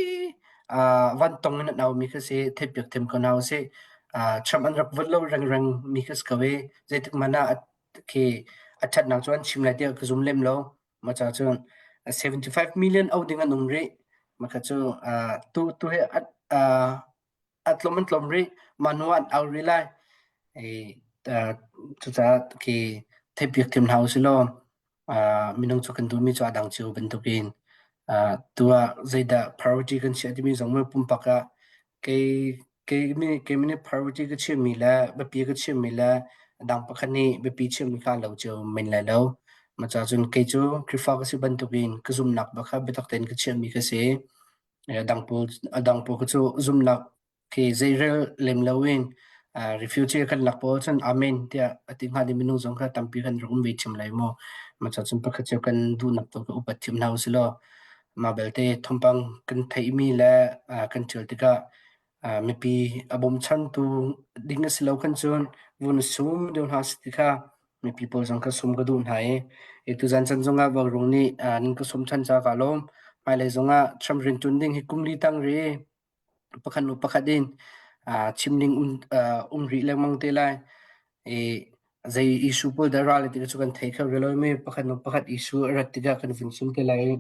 van tong in an aumi kha si theihpiak them ko hna usih. Trump an rak vote lo rengreng mi kha si ko i zeitik hmanh ah khi a ṭhatnak cu an chim lai tiah ka zum lem lo. Mah ca cun 75 million au ding an um rih. Mah kha cu tu tu hi a tlawm an tlawm rih. Mah hnu ah an au rih lai. Cucaah khi theihpiak thiam hna usih law minung cu kan duhmi cu a dang cio bantukin tu ah zeidah priority kan chiah timi zong pumpak ah kei kei nih priority ka chiahmi le biapi ka chiahmi le a dang pakhat nih biapi chiahmi kha lo cio men lai lo. Mah ca cun kei cu Khrihfa ka si bantukin ka zumhnak bak kha biatak tein ka chiahmi ka si. A dang pawl a dang pawl kha cu zumhnak khi zeirel lem loin refugee kan lak pawl cun amen tiah a ti hnga ding minung zong kha tampi kan rak um ve ṭhiam lai maw. Mah ca cun pakhat cio kan duhnak tu ka upat thiam hna usih law mah belte thawngpang kan theihmi le kan ṭial tikah mipi a bawmchantu ding a si lo khan cun vun sum deuh hna si ti kha mipi pawl zong kha sum ka duh hna i tuzan chan zongah Vauruang nih nan ka sum ṭhan ca ka lawm. Hmailei zongah Trump rianṭuan ding hi kum li tang ri pakhat hnu pakhat in chim ding um, um rih lengmang te lai. I zei issue pawl dah ra le ti cu kan thei kho rih lo mi pakhat hnu pakhat issue a rat tikah kan vun sum te lai.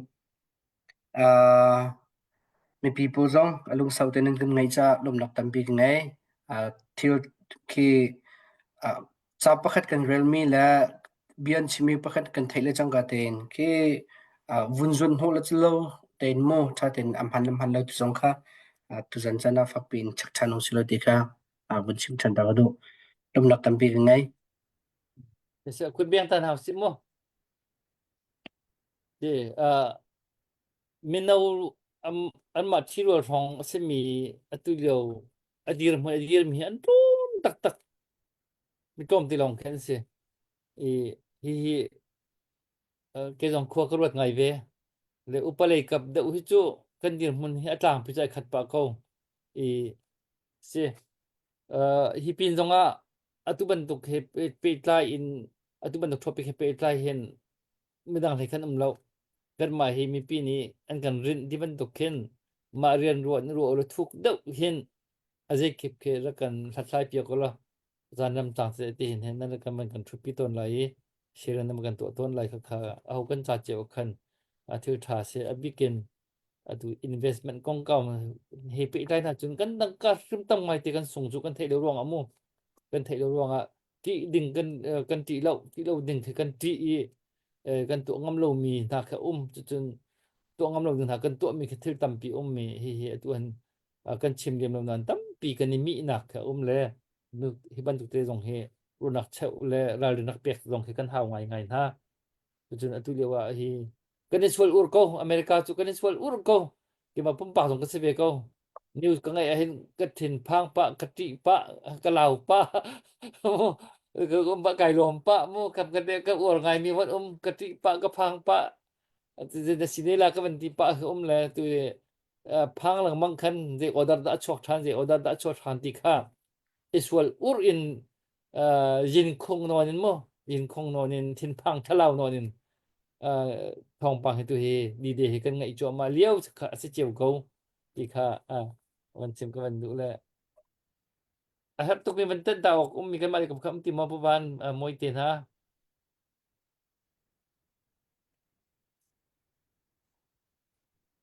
Mipi pawl zong a lungsau tein an kan ngaih caah lawmhnak tampi ka ngei. Thil khi ca pakhat kan relmi le bia an chimmi pakhat kan theih le cangka tein khi vun zuan hnawh le lo tein maw ṭha tein a hman le hman lo ti zong kha tuzan caan ah fakpi in check ṭhan usih law ti kha vun chim ṭhan ta ka duh. Lawmhnak tampi ka ngei. Kut biang tan hau si mu. Ti mino anmah ṭhirual hrawng a simi atu lio a dirhmun a dirmi hi an tlawm taktak. Mi tlawm ti lawng khi an si. I hihi kei zong khua ka ruat ngai ve. Le upa lei kap deuh hi cu kan dirhmun hi a tlangpi cu ai khat pah ko. I si. Uh, hi pin zongah atu bantuk he pehtlai in atu bantuk topic he pehtlai hin midang hlei khan um lo. Kanmah hi mipi nih an kan rinh ti bantuk khin mah rian ruah na ruah lo thuk deuh hin a zeikip khi rak kan hlathlai piak ulaw zan ram tang te ti hin hin nan kan man kan thupi tawn lai i share nan kan tuah tawn lai kha kha aho kan ca cio khan a thil tha se a bikin atu investment kongkau he pehtlai hna cun kan tangka hrim tam ngai te kan sung cu kan theih lo ruang ah mu kan theih lo ruang ah ṭih ding kan kan ṭih lo ṭih lo ding khi kan ṭih i kan tuah ngam lomi hna kha um cucun tuah ngam lo ding hna kan tuahmi khi thil tampi ummi hi hi atu han kan chim lem lo nain tampi kan i mihnak kha um le hi bantuk te zong hi ruahnak cheuh le ralrinnak pek zong khi kan hau ngai ngai hna cucun atu lio ah hi kan i sual ur ko America cu kan i sual ur ko keimah pumpak zong ka si ve ko news ka ngaih ahhin ka thin phang pah ka ṭih pah ka lau pah ka kai lawm pah mu ka ka ka uar ngai mi hon um ka ṭih pah ka phang pah na si ne la ka van ti pah um le tu phang lengmang khan zei order dah a chuak ṭhan zei order dah a chuak ṭhan ti kha i sual ur in yin khung nawn in mu yin khung nawn in thinphang thalau nawn in thawngpang hi tu hi ni de hi kan ngaih cuahmah lio kha a si cio ko ti kha van chim ka van duh le a herh tukmi van tenh ta awk ummi kanmah le kam ti maw puvan moi te hna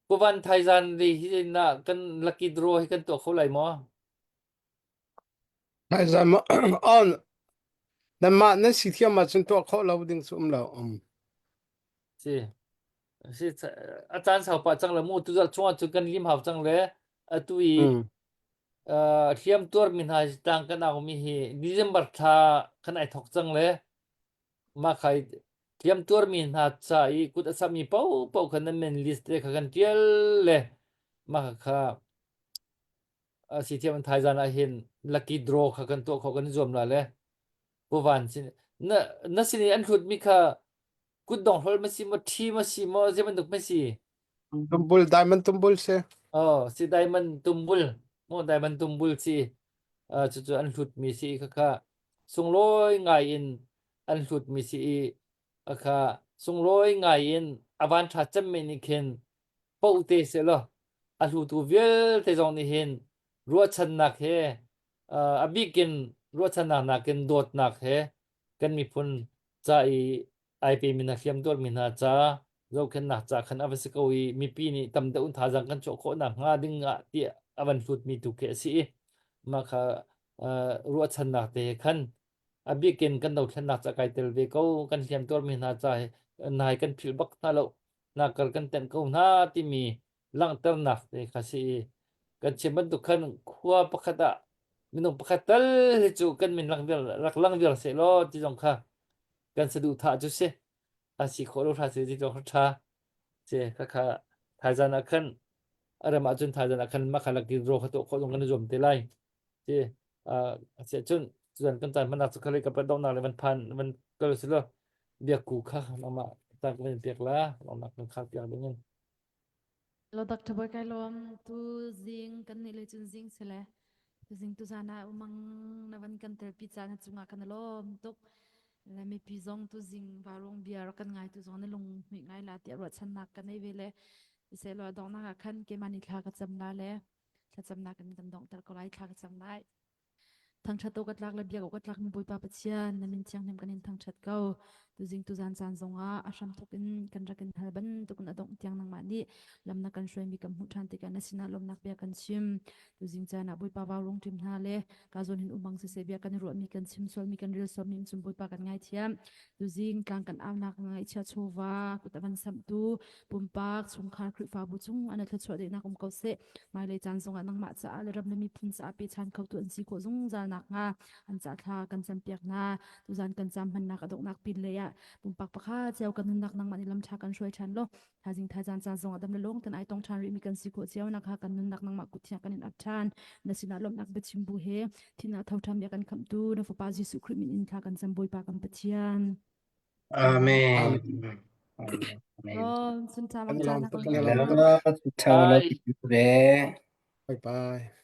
Puvan thaizan ri hi na kan lucky draw hi kan tuah kho lai maw? Thaizan ma on nanmah nan si thiam ahcun tuah khawh lo ding cu um lo. Um. Si. Si a caan sau pah cang le mu tu zal chungah cun kan lim hau cang le atu i Mm. uh, hliam tuar mi hna tang kan au mi hi December thla kan ai thok cang le mah khai hliam tuar mi hna ca i kut a sammi paohpaoh kha nan min list te kha kan ṭial le mah kha a si thiam an thaizan ah hin lucky draw kha kan tuah khawh kan i zuam la le puvan sin na na sin i an hlut mi kha kutdong hlol ma si maw ṭhi ma si maw zei bantuk ma si Tumbul diamond tumbul si. oh si diamond tumbul mo diamond tumbul si uh, cucu an hlut mi si kha kha sunglawi ngai in an hlut mi si i kha sunglawi ngai in a van ṭha cemmi nih khin poh te seh law a hlutu vialte zong nih hin ruahchannak he a bik in ruahchannak nakin dawtnak he kan miphun ca i ai pemi hna hliamtuarmi hna ca zohkhenhnak ca khan a va si ko i mipi nih tam deuh in thazaang kan chuah khawh nakhnga ding ah tiah a van hlutmi tu khi a si i mah kha ruahchannak te he khan a bik in kan dothlennak ca kai tel ve ko kan hliamtuarmi hna ca hi nai kan philh bak hna lo nakar kan tenh ko hna timi langhternak te kha si i kan chim bantuk khan khua pakhat ah minung pakhat tal hi cu kan min lang viar rak lang viar seh law ti zong kha kan saduhthah cu si a si khawh lo hra si ti zong tha si kha kha thaizan ah khan a ram ahcun thaizan ah khan makha lak ro kha tuah khawh zong kan i zuam te lai ti a si ahcun cun kan caan hmannak cu khalei ka pat donghnak le van phan van kal si lo biakku kha nangmah ta ka van pek la nangmah kan khak piak ding in Lo Dr. Boy kai lawm tu zing kan nih le cun zing sile tu zing tu zan ah umang na van kan telpi ca na cungah kan lawm tuk le mipi zong tu zing varung bia rak kan ngai tu zong na lung hmuih ngai la tiah ruahchannak kan nei ve le seh lo donghnak ah khan keimah nih thla ka cam la le thlacamnak in kan donghter ko lai thla ka cam lai Thangṭhat awk a tlak le biak awk a tlakmi Bawipa Pathian, na min thianghlim kan in thangṭhat ko. Tuzing tuzan caan zongah a hramthawk in kan rak in hal bantukin a dongh tiang nangmah nih lam na kan hruaimi kan hmuh ṭhan tikah na sinah lawmhnak bia kan chim. Tuzing caan ah Bawipa vauruang ṭim hna le ka zawn hin umang siseh bia kan i ruahmi kan chim sualmi kan rel sualmi in cun Bawipa kan ngaithiam. Tuzing tlang kan aunak ngaihchia chawva kut a van samhtu pumpak chungkhar Khrihfabu cung an thluachuah dehnak um ko seh. Hmailei caan zongah nangmah caah le ram le miphun caah pechan khotu an si khawh zungzal nakhnga an ca thla kan campiak hna. Tuzan kan cam hmannak a donghnak pin lei ah. ah pumpak pakhat cio kan nunnak nangmah nih lam ṭha kan hruai ṭhan law Thaizing thaizan caan zong ah dam le lung ten ai tong ṭhan rihmi kan si khawh cio nak ha kan nunnak nangmah kut thiang kan in ap ṭhan. Na sinah lawmhnak biachim bu he thihnak tho ṭhan bia kan khamhtu na Fapa Jesuh Khrih min in thla kan cam Bawipa kan Pathian. Amen. Amen. Amen. Oh, sun Kan i lawm tuk, kan i lawm tuk. Hello, Bye. Bye. Bye bye.